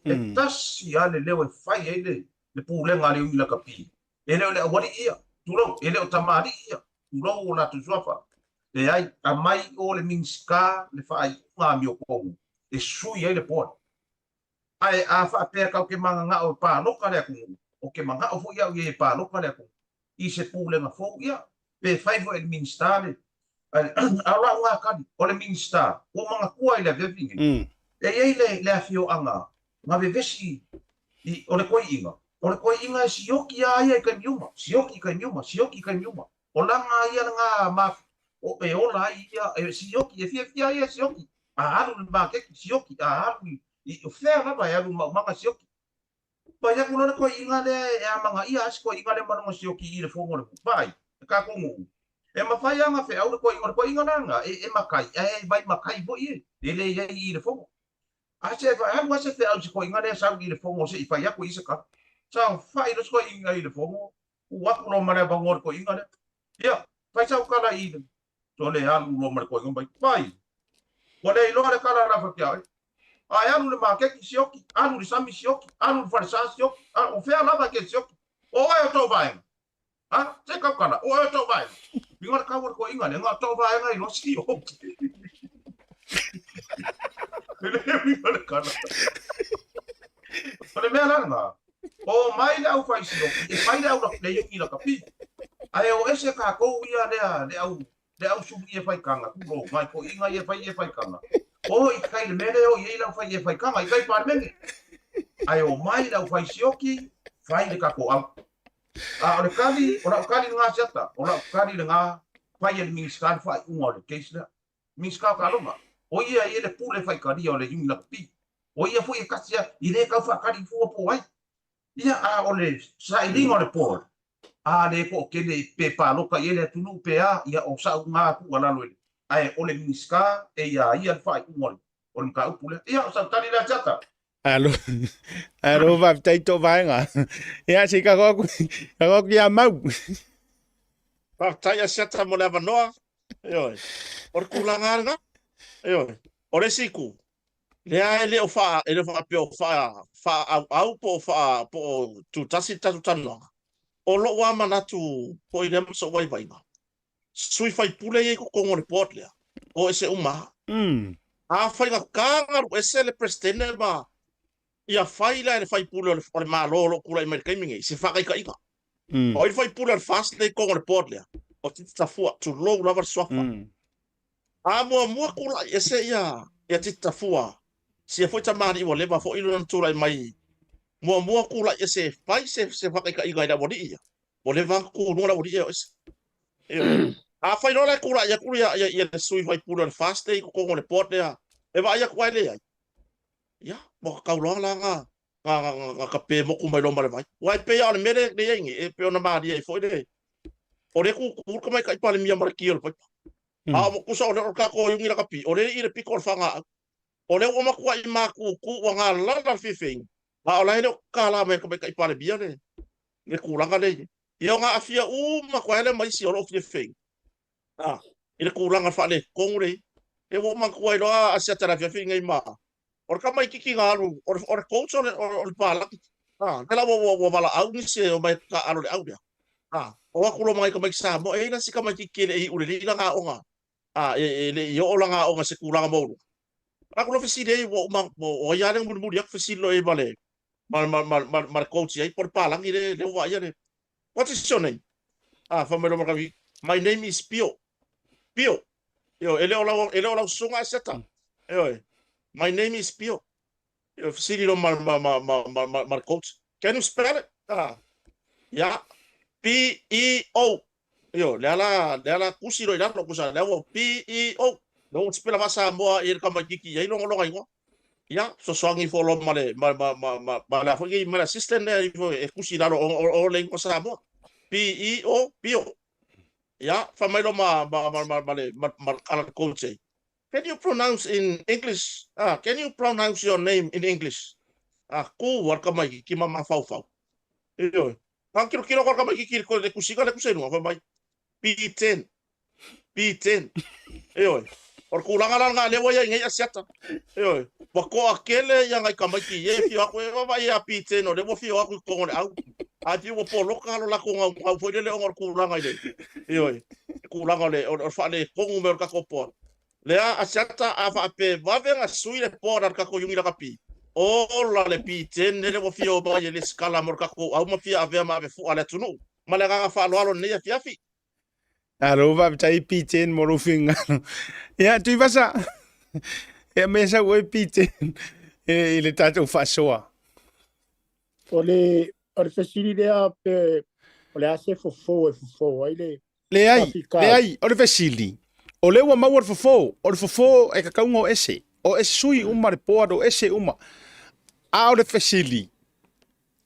e tasi lava le leo e fai ai le pulega a le ui lakapi. E le o le aualii ia, tulou, e le o tamalii ia, tulou o latou suafa. Leai, aumai i o le Minisita le faaiuga amiotomu e sui ai le board. Ae a faapea tatou te mananao e palota le atunuu, ou te manao foi au ia e palota le atunuu i se pulega fou, ia, pe fai foi e le Minisita le, a o lau lena tali, o le Minisita, ua ou manatua i le afiafi nei, e i ai le, le afioaga na vevesi i, o le toeaina, o le toeaina e sioki lava ia i taimi uma, sioki i taimi uma, sioki i taimi uma. O lana ia lena ma, o, e ola ai ia, e sioki, e fiafia ai ia e sioki. A alu i le maketi, sioki, a alu i, i, o fea lava e alu i le maumaga sioki. Pai aku loa le toeaina lea e amanaia ai si toeaina lea ma lona sioki i le fono o le nuu. Vaai, le tatou nuu, e mafai lava ona feau le toeaina, o le toeaina la lena, e, e matai, ae e vaimatai foi e, e le i ai i i le fono. A se, alu lava se feau i si toeaina lea e sau i le fono se i fai atu i se tala. Saofai loa si toeaina i le fono, tuu atu loa ma le avanoa i le toeaina lea. Ia, fai sau tala i le, Sole alu loa ma le koiga mai. Pai! Ua le iloa le tala la fatia ai. A e alu i le maketi sioki, alu i le sami sioki, alu i le falesa sioki, a o fea lava e ke sioki. O oe o tou vaega. A, se kau tala, o oe o tou vaega. Uiga le kau o le koiga lea, na o tou vaega iloa sioki. E le uiga le tala. O le mea la lena, O mai le au fai sioki e fai le au le iugi lakapi. Ae o ese kakou ia lea le au le au sulu ie faikanga tulou mai toʻiga ia fai ie faikanga. O i kai le mea lea o i ai le au fai ie faikanga i kai Palemene. Ae o mai le au fai sioki fai le kakou au. A o le kali, o lau kali lena Asiata, o lau kali lena fai e le Minisita le faaiuga o le case lea. Minisita o Taaloga, o ia e i ai le pule faitalia o le Iuni Lakapi. O ia foi e tasi a, i le tau faatali fua po o ai. Ia, a o le sailiga o le board, a le toatele pe palota i ai le atunuu pe a, ia o sau na tuualalo i le, ae o le Minisita e ia ia le faaiuga o le mataupu lea. Ia, o sau tali lea Asiata. Alo, alo, faafetai to vaega. Ia, se i kako aku, kako aku ia Mau. Faafetai Asiata mo le avanoa. Ioe. O le tulaga lava lena. Ioe. O le isi itu, lea e le o faa, e le o faapea o faa, faaauau po o faa, po o tutasi le tatou talanoaga. O lou lava manatu foi lea ma sou vaivaiga, sui faipule ia i totonu o le board lea, o ese uma lava. A faigata ona alu ese le Peresetene ma ia fai la e le faipule o le Malo o lo o tulai mai i le taimi nei se faataitaiga. O ai le faipule o le FAST lea i totonu o le board lea? O Titi Tafua, tulou lava le suafa. A muamua tulai ese ia ia Titi Tafua, sia foi tamalii ua leva foi lona tulai mai, muamua tulai ese e fai se se faataitaiga i le aualii ia, ua leva ona tutunuga le aualii ia o ese. Ioe. Afai loa la e tulai atu ia, ia, ia le sui faipule o le FAST lea i totonu o le board lea, e vaai atu ai leai, ia, ua tatau loa la na, na, na, na, na tape motu mai loa ma le vai. Aua e pei lava o le mea lea e i ai nei, e pei ona malie ai foi le, o lea e tutu le tamaitai Palemia ma le ki o le paipa. A o tusa o le, o le tatou iuni lakapi, o lea e i le pito o le fagaau. O lea ua matuai matutu ua galala le fefeiga, a o la e le o tatala mai e le tamaitai Palemia le, le tulaga lea i ai. Ia ona aafia uma atu ai lea ma isi o lo o fia fei i le tulaga faaletonu lea i ai. Ia ua ou manatua ai loa Asiata i le afiafi lenei ma o le tamaitiiti na alu, o le, o le coach o le, o le palagi. Lea la ua, ua, ua valaau nisi e omai e taaalo i le au lea. O atu loa ma nai tamaiti Samoa, e i ai la si tamaitiiti e le i iu lelei lana aoga, e le i oo lana aoga i se tulaga maualuga. Aku loa fesili ai, ua uma, o ai lava lea na mulimuli atu fesili loa i ai ma le, ma, ma, ma, ma, ma le coach i ai, po o le palagi lea, lea ua vaaia le, What is your name? Fai mai loa ma le tamaitiiti, My name is Pio. Pio. Ioe, e le o lau, e le o lau susuga Asiata. Ioe, My name is Pio. Ioe, fesili loa ma, ma, ma, ma, ma, ma, ma le coach, Can you spell it? Yeah, P-E-O. Ioe, lea la, lea la tusi loa i lalo, tusa lea ua P-E-O. Lea ua sipela faa-Samoa i le tamaitiiti i ai lona, lona igoa. Ia, fesoasoani ifo loa ma le, ma, ma, ma, ma, ma le a foi nei, ma le assistant lea ifo e tusi i lalo o, o, o le igoa Samoa. P-E-O, Pio. Ia, fai mai loa ma, ma, ma, ma, ma le, ma, ma le coach ai. Can you pronounce in English? Can you pronounce your name in English? Ku a le tamaitiiti ma mafaufau. Ioe. Na tilotilo atu a le tamaitiiti i le tusiga lea e tusi ai luga, fai mai, P10. P10. Ioe. O le tulaga la lena lea ua i ai nei Asiata. Ioe. Ua toatele ia nai tamaiti ia e fia o atu e vaavaai ia P10 o lea ua fia o atu i totonu o le au. Ae pei ua poloka lo latou naunau foi lele ona o le tulaga i le, ioe, tulaga o le, o le faaletonu mai o le tatou board. Lea Asiata a faapea e vave ona sui le board a le tatou Iuni Lakapi, ola le P10 lele ua fia o mai e lesitala mo le tatou au ma fia avea ma avefua a le atunuu. Ma le agaga faaaloalo i lenei afiafi. Alo faafetai P10 mo lou finagalo. Ia Tuivasa, ia mea sau oe P10 i le tatou faasoa. O le o le fesili lea pe o le a se fofo e fofo ai le Leai, leai, o le fesili, o lea ua maua le fofo, o le fofo e tatau ona o ese, o ese sui uma le board, o ese uma. A o le fesili,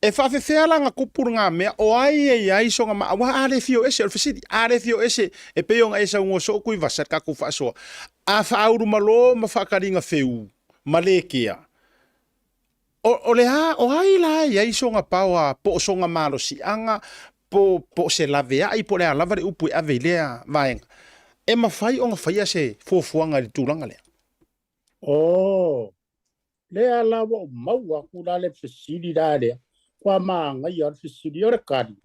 E faafefea la ona tupu lena mea? O ai e i ai sona ma, aua a le fia o ese, o le fesili, a le fia o ese, e pei ona e saunoa soo Tuivasa i le tatou faasoa, a faaulumalo ma faataliga feu ma le kea, o, o le a, o ai la e i ai sona power po o sona malosiaga po, po o se laveai po o le a lava le upu e ave i lea vaega, e mafai ona faia se fuafuaga i le tulaga lea? Oh, lea la ua ou maua aku la le fesili la lea, ua manaia le fesili. O le tali,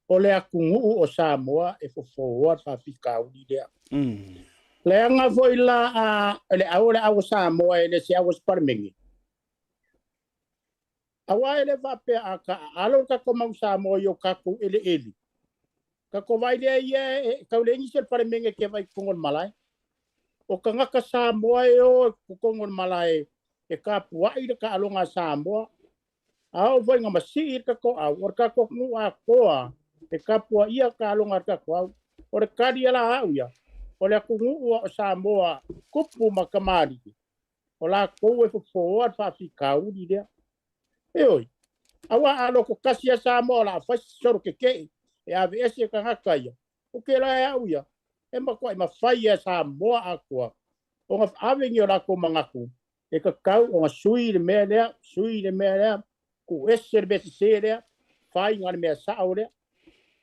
o le atunuu o Samoa e fofoa le faafitauli lea. Leaga foi la a le au o le au o Samoa e le se au o se Palemene. Aua e le faapea a taaalo le tatou mau Samoa i o tatou eleele, tatou vaai lea ia e tau leai nisi o le Palemene e te vaai i totonu o le malae. O tagata Samoa e o i totonu o le malae e tapuai le taaloga a Samoa. A oo foi ina masii le tatou au, o le tatou atunuu atoa e tapuaia taaloga a le tatou au. O le tali a la au ia, o le atunuu o Samoa, tupu ma tamalii, o latou e fofoa le faafitauli lea. Ioe, aua a loto tasi a Samoa o le a fai se solo tetee e aveese tagata ia, o kela e au ia, e matuai mafai e Samoa atoa ona ave ni o latou manatu e tatau ona sui le mea lea, sui le mea lea, tuuese le mea sese lea, fai na le mea sao lea.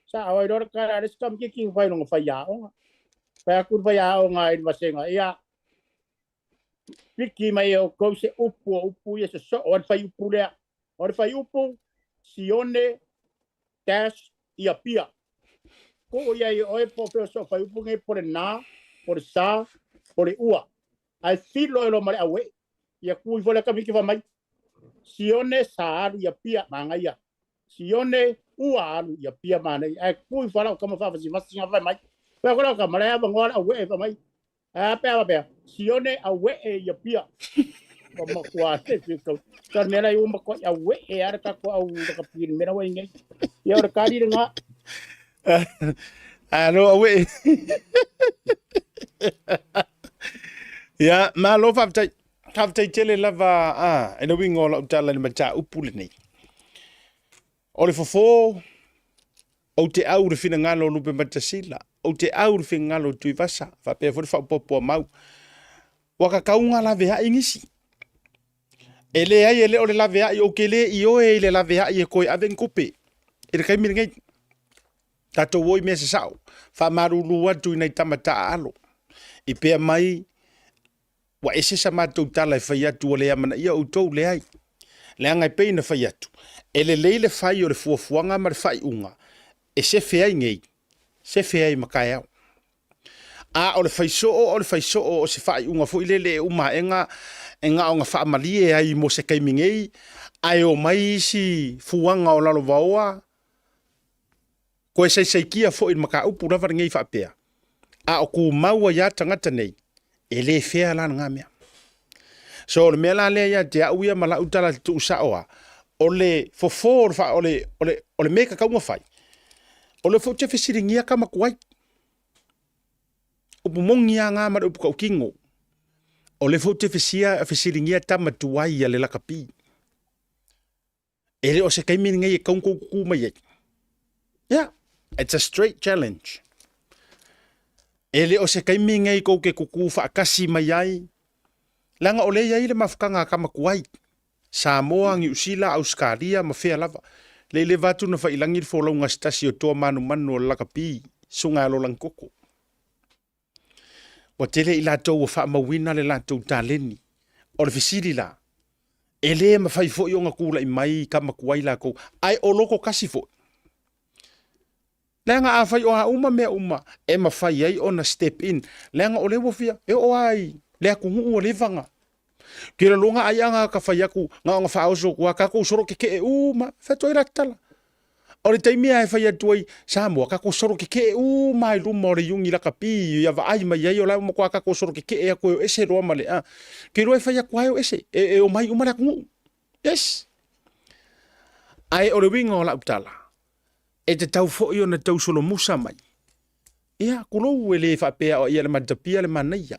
Sao ai loa le tala a le isi tamaitiiti na fai lona faiaoga. Fai atu le faiaoga i le vasega, ia, piki mai e outou se upu o upu ia sosoo ai le faiupu lea. O le faiupu, Sione dash ia pia. Tuu ia i oe po o fea o soo faiupu nei po o le na, po o le sa, po o le ua. Ae filo e loa ma le auee. Ia tu ifo lea tamaiti fai mai, Sione sa alu ia pia, manaia. Sione ua alu ia pia manaia. Ae tu ifo lau tama faavasivasi fai mai. Fai atu lau tama, la e avanoa le auee fai mai. A pea a pea. Sione auee ia pia. Ua matua te whitu. Ka mea lai ua matua auee a le tatou au lakapi le mea ua ingai. Ia o le kari le ngā. Alo auee. Ia, malo faafetai. Faafetai tele lava a i le uiga o lau tala i le mataupu lenei. O le fofo, ou te au i le finagalo o Lupematasila, ou te au i le finagalo o Tuivasa, faapea foi le faaopoopo a Mau. Ua kakauga laveai nisi. E leai e le o le laveai, ou te le ioe i le laveai e toe ave ni tupe i le taimi lenei. Tatou o i mea sasao, faamalulu atu i nai tama taaalo. I pea mai Ua ese sa matou tala e fai atu ua le amanaia outou, leai. Leaga e pei ona fai atu, e lelei le fai o le fuafuaga ma le faaiuga e sefe ai nei, sefe ai ma taeao. A o le fai soo o le fai soo o se faaiuga foi lele e uma aega e na ona faamalie ai mo se taimi nei, ae omai isi fuaga o lalovaoa Toe saisaitia foi le mataupu lava lenei faapea, a o tumau ai lava tagata nei, e le fair la lena mea. So o le mea la lea ia te au ia ma lau tala tuusao lava, o le fofo o le, o le, o le, o le mea e tatau ona fai, o lea foi ou te fesiligia tama tuai. Upu moni lava na ma le upu tautino. O lea foi ou te fesia, fesiligia tama tuai a le lakapi. E le o se taimi lenei e tatau ona tou tutu mai ai. Yeah, it's a straight challenge. E le o se taimi lenei tou te tutu faatasi mai ai, leaga o lea e i ai le mafutaga a tama tuai, Samoa, Niu Sila, Ausetalia ma fea lava. Lea i leva atu na faiilagi le folauga a se tasi o toa manumanu o le lakapi, susuga ia Lolangi Koko. Ua tele i latou ua faamauina le latou taleni. O le fesili la, e lē mafai foi ona tulai mai kama tuai lakou, ae o loko kasi foi? Leaga afai o a uma mea uma e mafai ai ona step in, leaga o lea ua fia, e oo lava i le atunuu ua leva na kelologa ai aga ka fai atu na ona faaoso atu lava tatou solo tetee uma, fai atu ai la tatala. O le taimi lava e fai atu ai Samoa tatou solo tetee uma lava i luma o le iuni lakapi ia vaai mai ai o la e ua matua tatou solo tetee atu e o ese loa ma le a. Ke iloa e fai atu lava e o ese, e omai uma le atunuu. Yes. Ae o le uiga o lau tala, e tatau foi ona tausolomusa mai. Ia, tulou e le faapea o ia le matapia le manaia.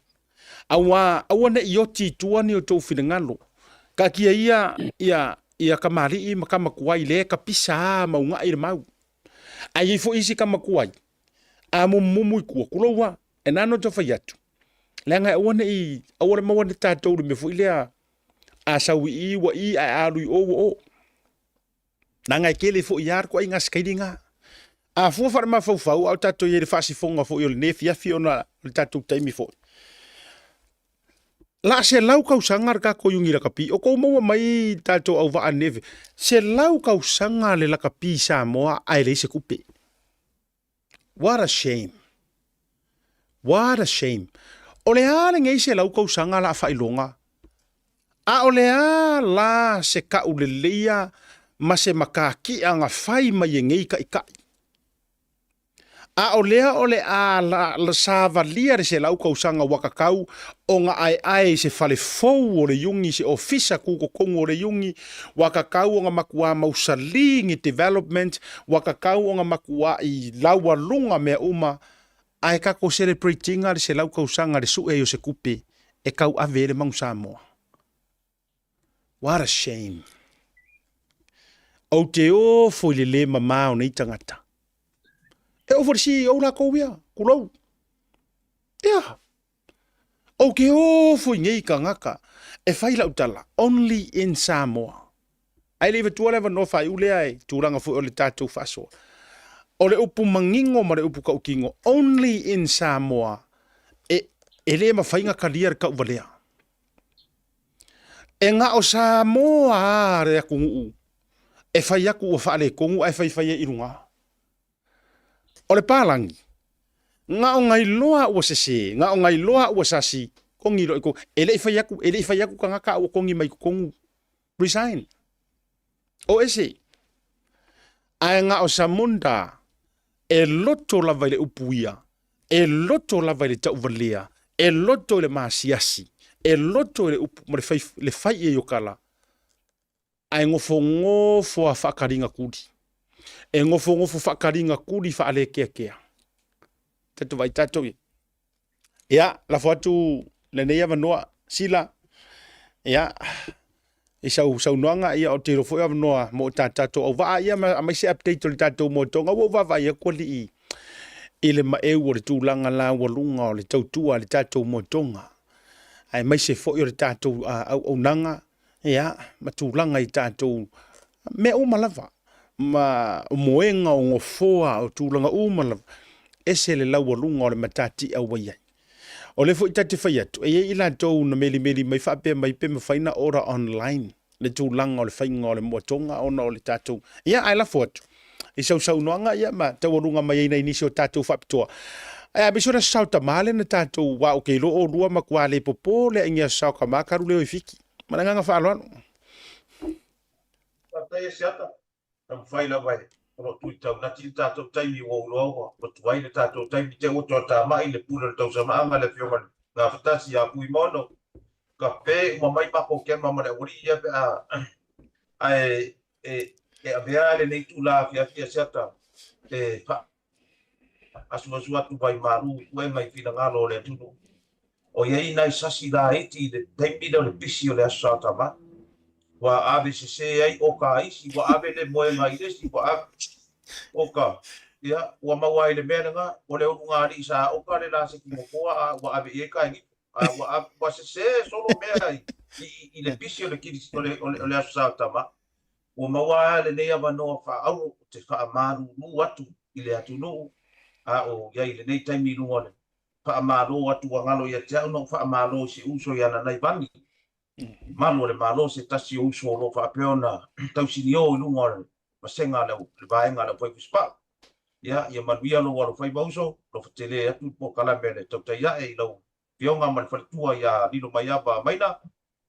Aua, aua ne i oti i tua ni o tou finagalo. Taatia ia, ia, ia kamali'i ma kama tuai lea e kapisa a ma uga'i le mau. Ae i ai foi isi kama tuai, a mumumumu i tua, tulou a, e na ona tau fai atu. Leaga e aua ne i, aua le maua ne tatou i le mea foi lea, a sau i i ua i, ae a alu i o ua o. Leaga e tele foi lava le ituaiga sikailiga. A fua faale-mafaufau, a o tatou i ai i le faasifoga foi o lenei afiafi ona o le tatou taimi foi. La 100 tausaga le tatou iuni lakapi, o tou maua mai tatou auvaa neve, 100 tausaga le lakapi i Samoa ae leai se tupe. What a shame. What a shame. O le a lenei 100 tausaga la faailoga? A o le a la se kauleleia ma se mataki'a na fai mai e nei taʻitaʻi? A o lea o le a la savalia le 100 tausaga ua tatau ona aeae i se fale fou o le iuni, se ofisa tutotonu o le iuni, ua tatau ona matuā mausali ni development, ua tatau ona matuaʻi laualuga mea uma, ae tatou celebrate ina le 100 tausaga le sue ai o se tupe e tauave ai le Manu Samoa. What a shame. Ou te ofo i le lē mamā o nei tagata. E oo foi i le CEO lakou ia, tulou. Ia. Ou te ofo i nei tagata e fai lau tala, only in Samoa. Ae le i vatua le avanoa faaiu lea e tulaga foi o le tatou faasoa. O le upu manino ma le upu tautino, only in Samoa, e, e le mafai ona talia le tauvalea. E na o Samoa a le atunuu e fai atu ua faaletonu ae faifai ai i luga. O le palagi, na o nailoa ua sese, na o nailoa ua sasi, kogi loa i totonu. E le i fai atu, e le i fai atu tagata a ua kogi mai i totonu. Resign. O ese. Ae na o Samunda e loto lava i le upu ia, e loto lava i le tauvalea, e loto i le masiasi, e loto i le upu ma le fai, le fai i ai o kala, ae gofogofo a faakaliga kuli. E gofogofo faakaliga kuli faalekeakea. Tatou vaai tatou ia. Ia, lafo atu lenei avanoa, Sila, ia, i sau saunoaga, ia, ou te iloa foi o avanoa mo ta tatou auvaa, ia, ma aumai se update o le tatou moetoga. Ua ou vaavaai atu alii i le maeu o le tulaga laualuga o le tautua a le tatou moetoga, aemaise foi o le tatou auaunaga, ia, ma tulaga i tatou mea uma lava, ma o moega, o nofoa, o tulaga uma lava, ese le laualuga o le matatia ua i ai. O lea foi ta te fai atu, e i ai i latou na melimeli mai faapea mai pe mafai na order online le tulaga o le faiga o le moatoga ona o le tatou, ia ae lafo atu i sau saunoaga ia ma taualuga mai ai nai nisi o tatou faapitoa. Ae aemaise o le aso Saotama lea na tatou, aua ou te iloa oulua matua le popo le aingi aso Saotama talu leo i Fiti. Ma le agaga faaaloalo. Faafetai e Siata. Taumafai lava e o lo o tui taunati le tatou taimi ua ou iloa ua tuai le tatou taimi te ua toe tamai le pule o le tausamaaga le afioga i le Gafatasi ia Fuimaono ka pe uma mai makou kema ma le aualii ia pe a ae e e avea lenei itula afiafi e Siata e fa asuasu atu vaimalu i puega i finagalo o le atunuu. O i ai nai sasi laiti i le taimi lea o le pisi o le Aso Sa Tama, ua ave sese ai o ka isi, ua ave le moega i le isi, ua ave o ka, ia, ua maua ai le mea lena, o le ulugalii sa oka le laseki mokoa a ua ave i ai ka Egipo, a ua ave, ua sese solo mea i, i, i le pisi o le, o le, o le, o le Aso Sa Tama. Ua maua lava lenei avanoa faaauo ou te faamalulu atu i le atunuu a o i ai i lenei taimi i luga o le. Faamalo atu ua galo ia te au na ou faamalo i si uso ia Nanaivani, malu o le Malo, se tasi o uso o lo o faapea ona tausinio i luga o le vasega a le vaega a le Aufaifusipau. Ia, ia manuia lou alofaiva uso, alofa tele atu le polokalame a le Tautai Ae i lau Afioga ma le faletua ia Lilomaiava Maina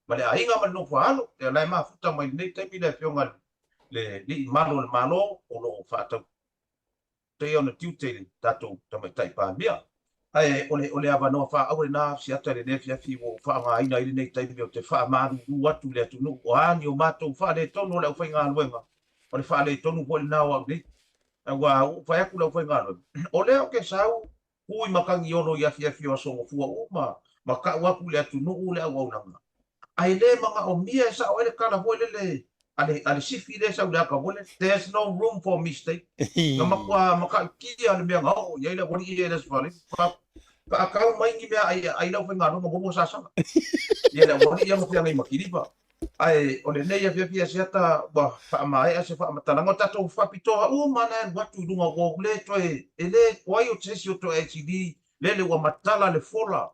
ma le aiga ma le nofo a alo. Ia, la e mafuta mai lenei taimi le Afioga i le Alii Malu o le Malo o lo o faatau Tei ona tiute i le tatou Tamaitai Palemia. Ae o le, o le avanoa faaauro lena Asiata i lenei afiafi ua ou faaaogaina ai lenei taimi ou te faamalulu atu i le atunuu, o a ni o matou faaletonu o le aufaigaluega, o le faaletonu foi lena o au nei. Aua ua ou fai atu i le aufaigaluega, o lea ou te sau Ui matagiolo i afiafi o aso gafua uma ma tau atu i le atunuu le auaunaga. Ae le manaomia e sao ai le tala foi lele a le, a le sifi lea e sau i le ata foi lele, There's no room for mistake. Na matua matautia le mea na oo i ai le aualii ia i le Aso Faraile. Fa, faatau mai ni mea ai, ai le aufaigaluega ua lua sasala. Ia le aualii ia ma feagai ma kiliva. Ae o lenei afiafi Asiata ua faamaea se faamatalaga, o tatou faapitoa uma na e alu atu i luga ua ou le toe, e le o ai o se isi o toe ICD lele ua matala le fola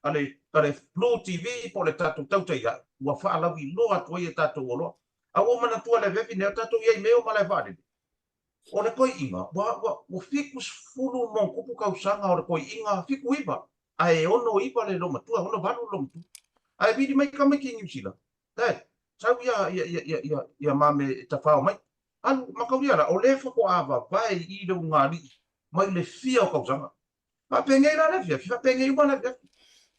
a le, a le Blue TV po o le tatou tautai ae, ua faalauiloa atu ai e tatou oloa. A ua ou manatua le afiafi nei, o tatou i ai mea o malae vaalele. O le toeaina, ua, ua, ua 70 ma ona tupu tausaga o le toeaina, 79, ae 69 le loomatua, 68 le loomatua. Ae vili mai tamaiti i Niu Sila, Dad, sau ia, ia, ia, ia, ia, ia mame e tafao mai. Alu, mataulia la, o lea faatoa vavae i i le ulugalii mai le fia o tausaga. Faapenei la le afiafi, faapenei uma le afiafi.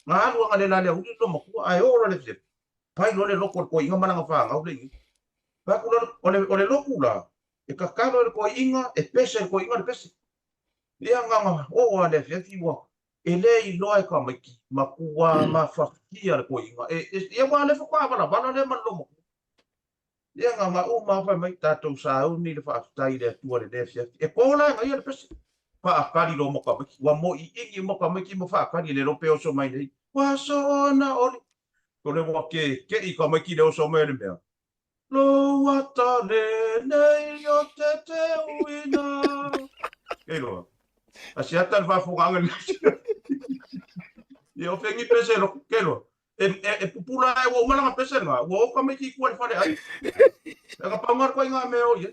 Na alu analeila i le aoauli le loomatua, ae oo loa i le afiafi, pai loa le loto o le toeaina ma lana fanau le i. Fai atu loa, o le, o le lotu la, e tatalo e le toeaina, e pese e le toeaina le pese. Ia na ona oo lava i le afiafi ua e le iloa e tamaiti, matua mafatia le toeaina. E, e, ia aua o lea faatoa valavala lea ma le loomatua. Ia na ona uma lava fai mai, tatou sauni le faafetai i le Atua i lenei afiafi. E to la e na ia le pese. Faatali loa ma tamaiti. Ua moiini uma tamaiti ma faatali, le iloa pe oso mai nei. Ua soona oli. O le ua keke'i tamaiti i le oso mai o le mea. Lou ata lenei o te teuina. Kei loa. Asiata le faafofogaaga i le Ia o fengi pese loku. Kei loa. E, e, e pupula ae ua uma lana pese lena. Ua o tamaiti i tua i le fale ai. E ka pau ngā koe i ngā mea o ia.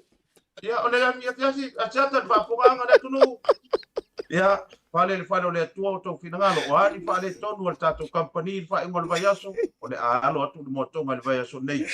Ia, o le afiafi, asiata le faafofogaaga le atunuu. Ia, fale le fale o le Atua o tou finagalo. O a ni faaletonu a le tatou kamupani i le faaiuga o le vaiaso, o le a alo atu le moatoga i le vaiaso nei.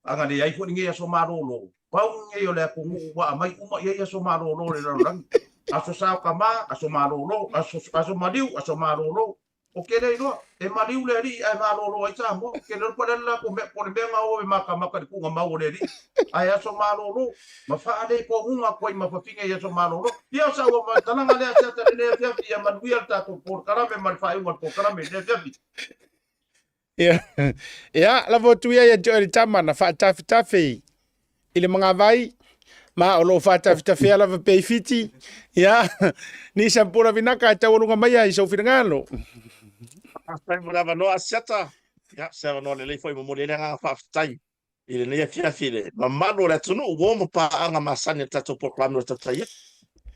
Ana leai foi lenei aso malolo, pau lenei o le atunuu ua aumai uma i ai aso malolo o le lalolagi. Aso Sao Tama, aso malolo, aso, aso maliu, aso malolo. Ou te le iloa, e maliu le alii ae malolo ai Samoa. Ou te le iloa po o le a le latou mea, po o le mea na o e makamaka i le tuuga mau o le alii, ae aso malolo, ma faaletonuga atu ai ma fafine i aso malolo. Ia o sau faamatalaga lea Asiata i lenei afiafi, ia manuia le tatou polokalame ma le faaiuga o le polokalame i lenei afiafi. Ia, ia lafo atu ia ia te oe le tama na faatafetafe i le magavai, ma o lo o faatafetafea lava pea i Fiti. Ia, ni Sampola Vinaka e taualuga maia i sou finagalo. Faafetai mo le avanoa Asiata. Ia, se avanoa lelei foi e momoli ai le agaga faafetai i lenei afiafi i le mamalu o le atunuu ua o ma paaga masani a le tatou polokalame o le Tautai Atu.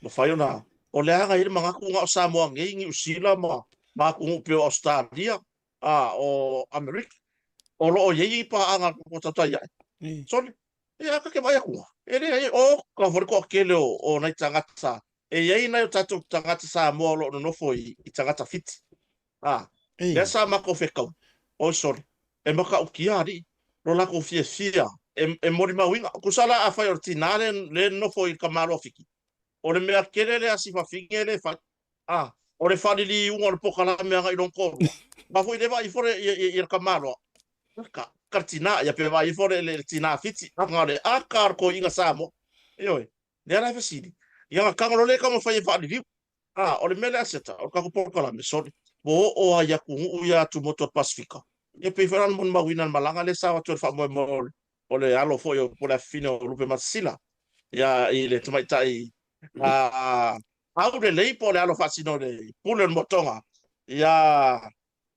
Mafai ona o le aga i ai le manatu na o Samoa nei, Niu Sila ma ma atunuu pei o Ausetalia, a o Amerika, o lo o i ai paaga a le tatou Tautai Ae. Sole, ia ta te vaai atu, e leai, o ka foi le toatele o, o nai tagata, e i ai nai o tatou tagata Samoa o lo o nonofo i, i tagata Fiti. A, lea sa matou fetau, oi sole, e matautia alii, lo latou fiafia, e, e molimauina. Tusa la afai o le tinā le, le nonofo i ka Malo o Fiti, o le mea tele lea a si fafine le fai. A, o le faaliliuga o le polokalame agai i lona toalua, aua foi le vaai ifo le, ia, ia, ia le tamaloa, ka, ka le tinā, ia pe vaai ifo le, le, le tinā Fiti, aga o le aka o le toeaina Samoa. Ioe, lea la e fesili, ia na tago loa lea e taumafai e faaliliu. A, o le mea lea a Seta, o le tatou polokalame, sole, ua oo lava i atunuu ia atumotu o le Pasefika, ia pei foi la ona molimauina i le malaga lea sa o atu ai le faamoemoe o le, o le alo foi o po o le afafine o Lupematasila, ia, i le tamaitai, a, Aulelei po o le alo faasino o le pule o le motoga ia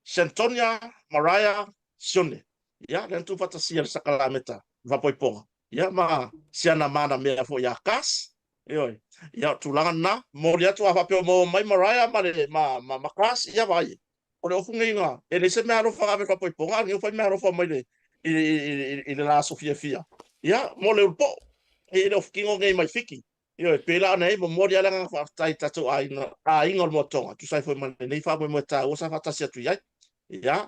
Shantonia Mariah Sione. Ia, lea na tuufaatasia le sakalameta o le faapoipoga, ia ma si ana manamea foi ia Gus. Ioe. Ia, o tulaga lena, momoli atu a faapea o maua mai Mariah ma le ma ma, ma Class, ia vaai. O le ofu nei na, e leai se meaalofa na ave i le faapoipoga, a o lenei ua fai meaalofa mai le i, i, i, i le la aso fiafia. Ia, mo le ulupoo. E le ofu kino nei mai Fiti. Ioe, pei la ona i ai, momoli lava le agaga faafetai i tatou aiga, aiga o le Moatoga, tusa ai foi ma lenei faamoemoe taua sa faatasi atu i ai. Ia,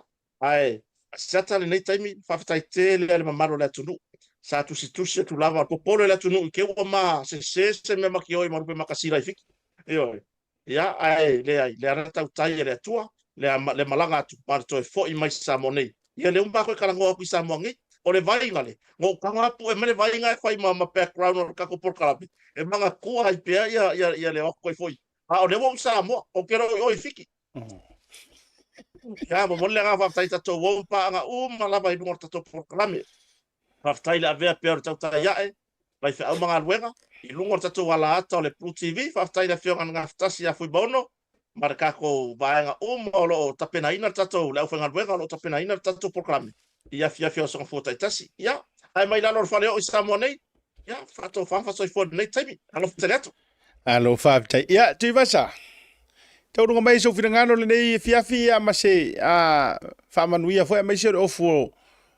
ae Asiata lenei taimi, faafetai tele i le mamalu o le atunuu. Sa tusitusi atu lava, popole le atunuu i te ua ma sese se mea makioi ma lupe makasila i Fiti. Ioe. Ia, ae leai, lea na tautai e le Atua, le, le malaga atu, ma le toe foi mai Samoa nei. Ia, lea ua matou talanoa atu i Samoa nei. O le vaiga le, na ou tago lava pue mai le vaiga e fai ma, ma background o le tatou polokalame, e manatua ai pea ia, ia, ia le o atu ai foi. A o lea ua ou i Samoa, ou te le o i o i Fiti. Ia, momoli le agaga faafetai i tatou uo ma paaga uma lava i luga o le tatou polokalame. Faafetai i le avea pea o le tautai ae, faifeau ma galuega, i luga o le tatou alaata o le Blue TV. Faafetai i le Afioga i le Gafatasi ia Fuimaono ma le tatou vaega uma o lo o tapenaina le tatou, le aufaigaluega o lo o tapenaina le tatou polokalame i afiafi o Aso Gafua taitasi. Ia, ae mai lalo o le faleoo i Samoa nei, ia, faatofa ma faasoifua i lenei taimi. Alofa tele atu. Alo faafetai. Ia, Tuivasa, taunuga mai sou finagalo lenei afiafi ia ma se a, faamanuia foi aemaise o le ofu o,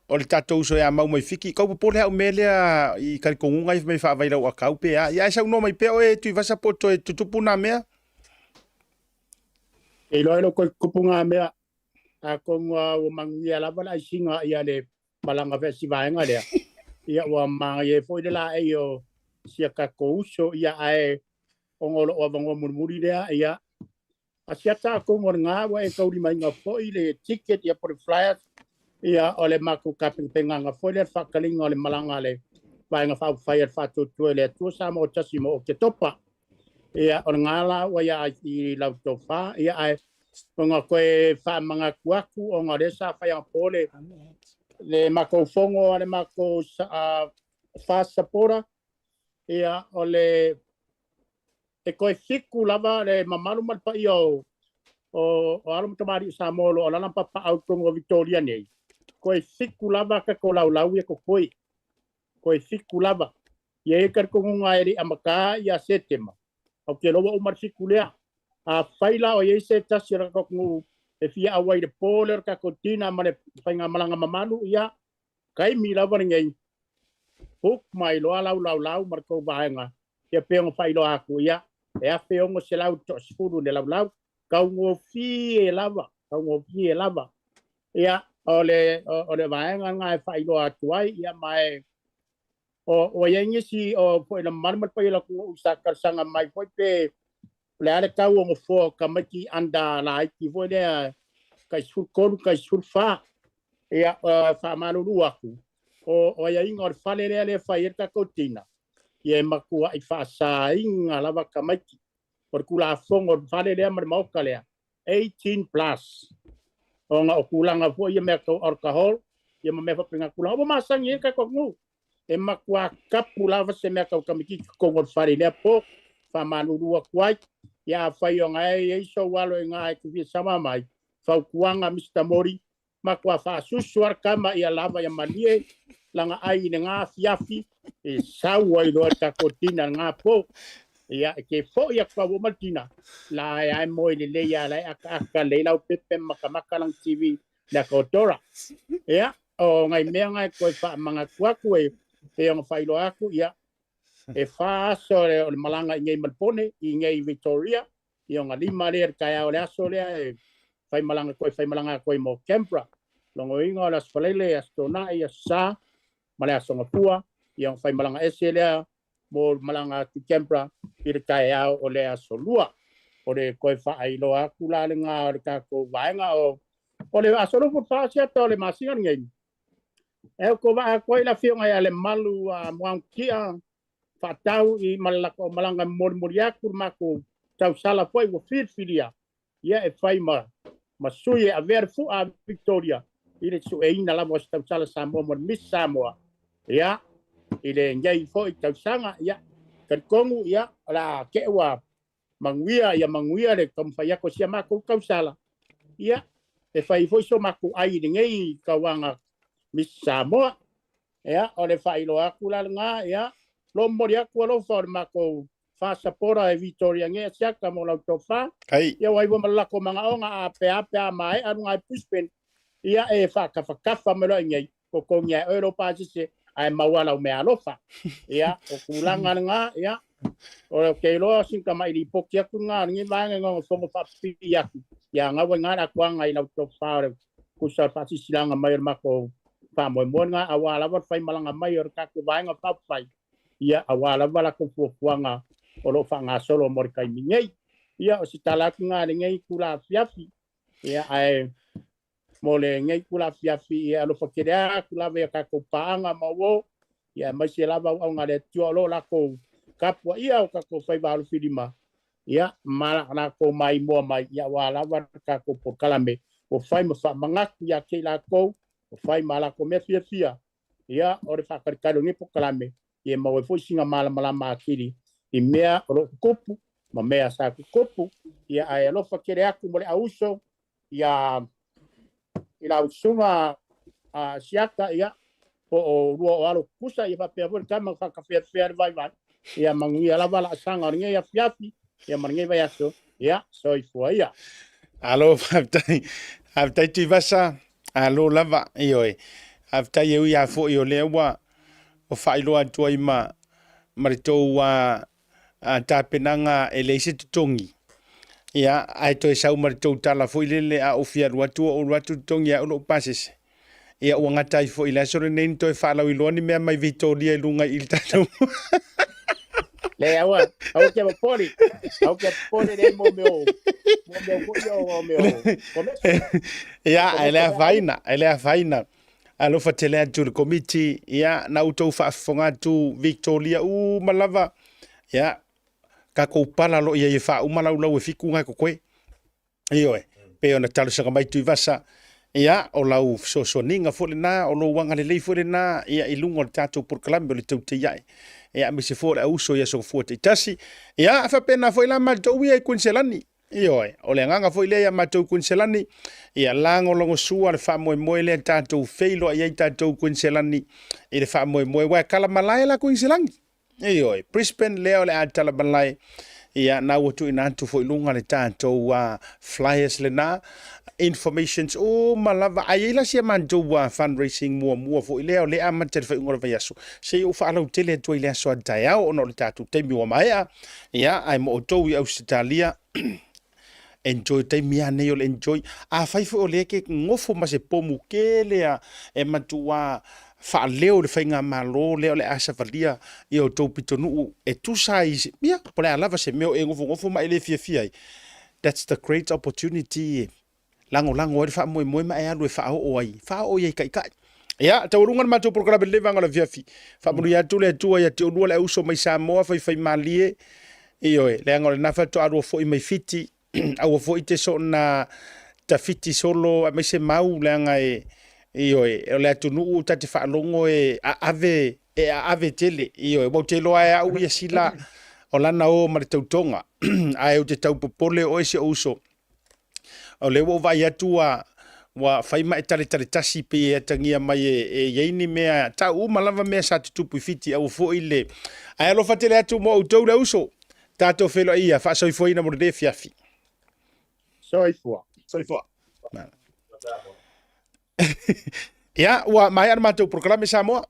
o le tatou uso ia Mau mai Fiti. Kau popole au mea lea i talitonuga ia mai faavailau akau pe a. Ia ae saunoa mai pea oe Tuivasa po o toe tutupu nā mea. Ke iloa e lou koe tutupu ngā mea, atonu lava ua manuia lava le aisiga ia le malaga foi a si vaega lea. Ia ua manaia ai foi le laei o sia tatou uso, ia ae ona o loo avanoa mulimuli lea, ia asiata atonu o lena ua e taulimaina foi le ticket ia po o le flyers, ia o le matou tapenapenaga foi lea le faataliga o le malaga a le Vaega Faaupufai a le Faatuatua i le Atua Samoa Tasi mo Oketopa. Ia o lena la ua ia i lau tofa, ia ae ona toe faamanatu atu ona o lea sa fai anapo le le matou fono a le matou fast supporter, ia o le e toe 7 lava le mamalu ma le paia o o alo ma tamalii o Samoa o lo o alaala ma papaaao i totonu o Victoria nei, toe 7 lava tatou laulau ia totoe, toe 7 lava. Ia e i ai talitonuga e le i amata ia Setema, ou te iloa ua uma le 7 lea. Afai la o i ai se tasi o le tatou atunuu e fia auai i le po lea o le tatou dinner ma le faigamalaga mamalu, ia, taimi lava lenei, book mai loa lau laulau ma le tou vaega, ia pei ona faailoa atu, ia, e $1,610 le laulau, taugofie lava, taugofie lava. Ia, o le, o le vaega lena e faailoa atu ai, ia, ma e O i ai nisi o foi le mamalu ma le paia o le atunuu sa talosaga mai foi pe o le a le tau o nofoa o tamaiti under laiti foi lea tai 13 tai 14. Ia, faamalulu atu, o aiaiga o le fale lea lea e fai ai le tatou dinner, ia e matuai faasaina lava tamaiti. O le Tulafono o le fale lea ma le maota lea, 18 plus, ona o tulaga foi ia mea tau alcohol ia ma mea faapena tulaga ua masani ai le tatou atunuu. E matua tapu lava se mea tau tamaititi totonu o le fale i lea po. Faamalulu atu ai, ia afai ona e i ai sou alo i ina e te fia sama mai, fautuaga Mister Mori, matua faasusu lava le tama ia lava ia malie lana ai i lena afiafi e sau ai loa le tatou dinner lena po. Ia, e te foi atu a ua uma le dinner, la e ae moe lelei lava la e akaaka lelei lau pepe ma makamaka lana TV le ata o Dora. Ia, o nai mea na e toe faamanatu atu e pei ona faailoa atu, ia, e 4 aso o le malaga i nei Malpone, i nei Victoria, ia ona 5 lea i le taeao o le aso lea e faimalaga toe faimalaga atu ai mo Canberra. Logoina o le Aso Faraile, Aso Toonai, Aso Sa ma le Aso Gafua, ia ona faimalaga ese lea mo malaga atu i Canberra i le taeao o le Aso Lua. O le toe faailoa atu la lena o le tatou vaega o o le aso 24 siata o le masina lenei. E ko vaa atu ai le afioga ia Lemalu Muagututia faatau i ma le latou malaga e molimoli atu le matou tausala foi ua filifilia ia e fai ma ma sui e avea le fua a Victoria i le sueina lava o se tausala Samoa mo le Miss Samoa ia i lenei foi tausaga. Ia talitonu ia o le a te ua manuia ia manuia le taumafai atu o si a matou tausala ia e fai foi so matou ai i lenei tauaga Miss Samoa. Ia o le faailoa atu la lena, ia lo momoli atu alofa o le matou. Faasapora e Vitoria Ngea Siaka mo lau tofa. Kai. Ia ua iwa ma le lako magaoga a pea pe a maea luga i Brisbane, ia e faakafakafa mai loa i nei, totogi ae oe lou pasese ae maua lau meaalofa. Ia, o tulaga lena, ia, o ke iloa sina tamaʻi lipoti atu lena o lenei vaega i Gagafono faapipii atu, ia gau ai na le atoaga i lau tofa o le tusa o le faasisilaaga mai o le matou faamoemoe lena, aua lava le faimalaga mai o le tatou Vaega Faaupufai, ia aua lava latou fuafuaga o lo o faagasolo mo le taimi nei. Ia, o se tala atu lena i lenei itula afiafi, ia, ae mo lenei itula afiafi, ia alofa tele atu lava i a tatou paaga ma uo, ia aemaise lava auauna a le Atua o lo o latou tapuaia o tatou faiva alofilima, ia ma latou maimoa mai, ia aua lava le tatou polokalame ua fai ma faamanatu ia te i latou, ua fai ma latou mea fiafia, ia o le faatalitali o lenei polokalame, ia maua ai foi sina malamalama atili i mea o lo o tutupu ma mea sa tutupu, ia ae alofa tele atu mo le auuso ia i lau susuga a Siaka, ia po o lua o alo tutusa, ia faapea foi le tama na faatafeafea le vaivai, ia manuia lava laasaga o lenei afiafi, ia ma lenei vaiaso, ia soifua ia. Alo, faafetai. Faafetai Tuivasa, alo lava, ioe. Faafetai e ui lava foi o lea ua faailoa atu ai ma ma le tou tapenaga e leai se totogi. Ia, ae toe sau ma le tou tala foi lele a ou fia alu atu, ou alu atu totogi au lou pasese. Ia, ua gata ai foi i le aso lenei ni toe faalauiloa ni mea mai Vitoria i luga i le tatou. Le aua, aua ke popoli. Aua ke popoli le mo meo, mo meo foi o meo komesa. Ia, e le afaina, e le afaina. Alofa tele atu i le Komiti, ia, na outou faafofoga atu Victoria uma lava, ia, tatou pala lo i ai e faauma laulau e fitu na e totoe. Ioe, pei ona talosaga mai Tuivasa, ia, o lau fesoasoaniga foi lena, o lou agalelei foi lena, ia, i luga o le tatou polokalame o le Teuteiae, ia, aemaise foi o le auuso i aso gafua taitasi. Ia, faapena foi la matou ia i Kuiniselani. Ioe, o le agaga foi lea ia matou i Kuiniselani, ia lagolagosua le faamoemoe lea tatou feiloai ai tatou i Kuiniselani i le faamoemoe, aua e talamalae la Kuiniselani. Ioe, Brisbane lea o le a talamalae, ia na ua tuuina atu foi i luga le tatou flyers lena, informations uma lava. Ae i ai la si a matou fundraising muamua foi lea o lea e amata i le faaiuga o le vaiaso, se i ou faalautele atu ai i le aso a taeao ona o le tatou taimi ua maea. Ia, ae mo outou i Ausetalia, enjoy taimi lava nei o le enjoy. Afai foi o lea e te nofo ma se pomu tele a e matuā faaleo i le faigamalo lea o le a savalia i outou pitonuu e tusa ai, ia, po o le a lava se mea o e nofonofo ma e le fiafia ai, that's the great opportunity e lagolago ai le faamoemoe ma e alu e faaoo ai, faaoo i ai taitai. Ia, taualuga le matou polokalame lenei vaega o le afiafi. Faamanuia atu le Atua ia te oulua le auso mai Samoa, faifaimalie, ioe, leaga o lena faatoa lua foi mai Fiti, aua foi te soona tafiti solo aemaise mau, leaga e, ioe, o le atunuu ta te faalogo e aave, e aave tele, ioe, ua ou te iloa e au ia sila o lana o ma le tautoga, ae ou te tau popole o oe si ou uso, O lea ua ou vaai atu ua ua fai ma e taletale tasi pei e atagia mai e, e i ai ni mea tau uma lava mea sa tutupu i Fiti aua foi le ae alofa tele atu mo outou le uso tatou feiloai ia faasoifuaina mo lenei afiafi. Soifua. Soifua. Ia, ua maea le matou polokalame Samoa.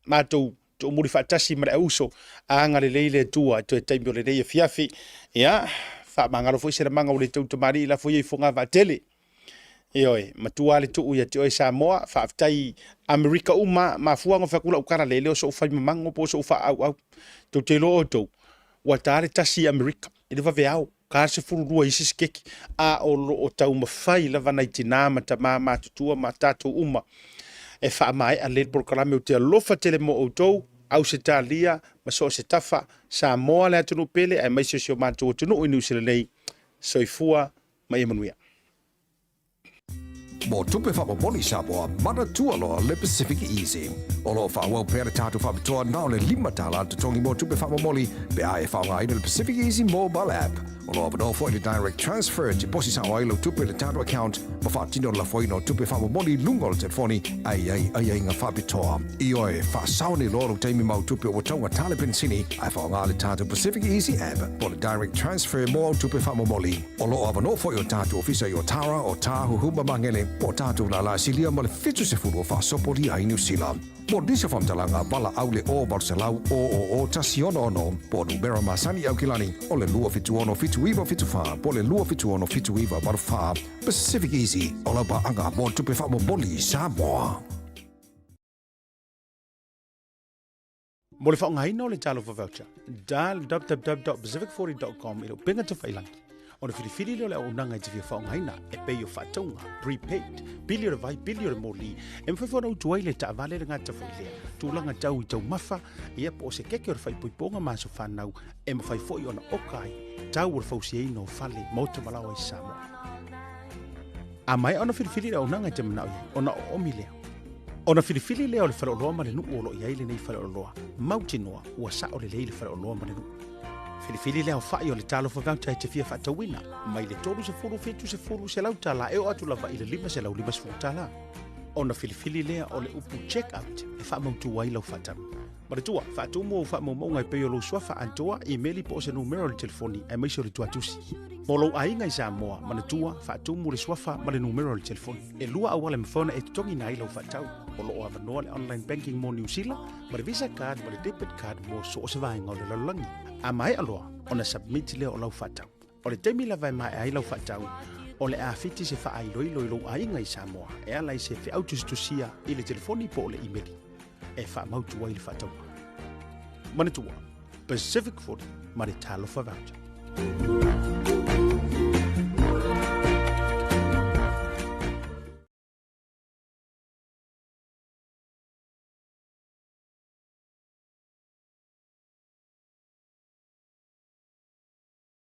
Matou tuumuli faatasi ma le auuso, agalelei le Atua i toe taimi o lenei afiafi. Ia, faamagalo foi se lamaga ua le tau tamalii lafo ia i fogavaatele. Ioe, matua le tuu ia te oe Samoa, faafetai Amerika uma, mafua ona fai atu lau tala le le o sou fai mamago po o sou faaauau. Tou te iloa outou, ua ta le tasi i Amerika, i le vaveao. Ka 12 isi sikeki, a o lo o taumafai lava nai tinā ma tamā matutua ma tatou uma e faamaea lelei le polokalame. Ou te alofa tele mo outou, Ausetalia ma so o se tafa, Samoa le atunuu pele aemaise o si o matou atunuu i Niu Sila nei. Soifua ma ia manuia. Mo tupe faamomoli Samoa, manatua loa le Pacific Easy. O lo o faaauau pea le tatou faapitoa na o le $5 le totogi mo tupe faamomoli pe a e faaaogaina le Pacific Easy Mobile App. O lo o avanoa foi le direct transfer e te posi sao ai lau tupe i le tatou account ma faatino le lafoina o tupe faamomoli i luga o le telefoni ae i ai aiaiga faapitoa. Ioe, faasao nei loa lou taimi ma au tupe ua taugata le penisini ae faaaoga le tatou Pacific Easy App po o le direct transfer mo au tupe faamomoli. O lo o avanoa foi o tatou ofisa i Otara, Otāhuhu ma Magele po o tatou lālā silia ma le 70 o faasopolia ai Niu Sila. Mo nisi o faamatalaga, valaau le 0 800 000 166 po o numera masani i Aukilani o le 276 7974 po o le 276 7984. Pacific Easy, o lau paaga mo tupe faamomoli i Samoa. Mo le faaaogaina o le Talofa Voucher, dial www.pacific40.com i le upega tafailangi. Ona filifili lea o le auaunaga e te fia faaaogaina, e pei o faatauga, prepaid, pili o le vai, pili o le moli, e mafai foi ona utu ai le taavale le gata foi lea, tulaga tau i taumafa, ia po o se keke o le faaipoipoga ma aso fanau, e mafai foi ona oka ai tau o le fausiaina o fale, maota ma laoa i Samoa. A maea ona filifili le auaunaga e te manao i ai, ona oomi lea. Ona filifili lea o le faleoloa ma le nuu o lo o i ai lenei faleoloa, mautinoa ua sao lelei le faleoloa ma le nuu. Filifili le aofai o le Talofa Voucher e te fia faatauina, mai le 30, 70, $100 e oo atu lava i le $550. Ona filifili lea o le upu check out e faamautu ai lau faatau. Manatua, faatumu ou faamaumauga e pei o lou suafa atoa, imeli po o se numera o le telefoni aemaise o le tuatusi. Mo lou aiga i Samoa, manatua, faatumu le suafa ma le numera o le telefoni. E lua auala e mafai ona e totogiina ai lau faatau. O lo o avanoa le online banking mo Niu Sila, ma le Visa card ma le debit card mo so o se vaega o le lalolagi. A maea loa ona submit lea o lau faatau. O le taimi lava e maea ai lau faatau, o le a fiti se faailoilo i lou aiga i Samoa e ala i se feau tusitusia i le telefoni po o le imeli e faamautu ai le faatauga. Manatua, Pacific 40 ma le Talofa Voucher.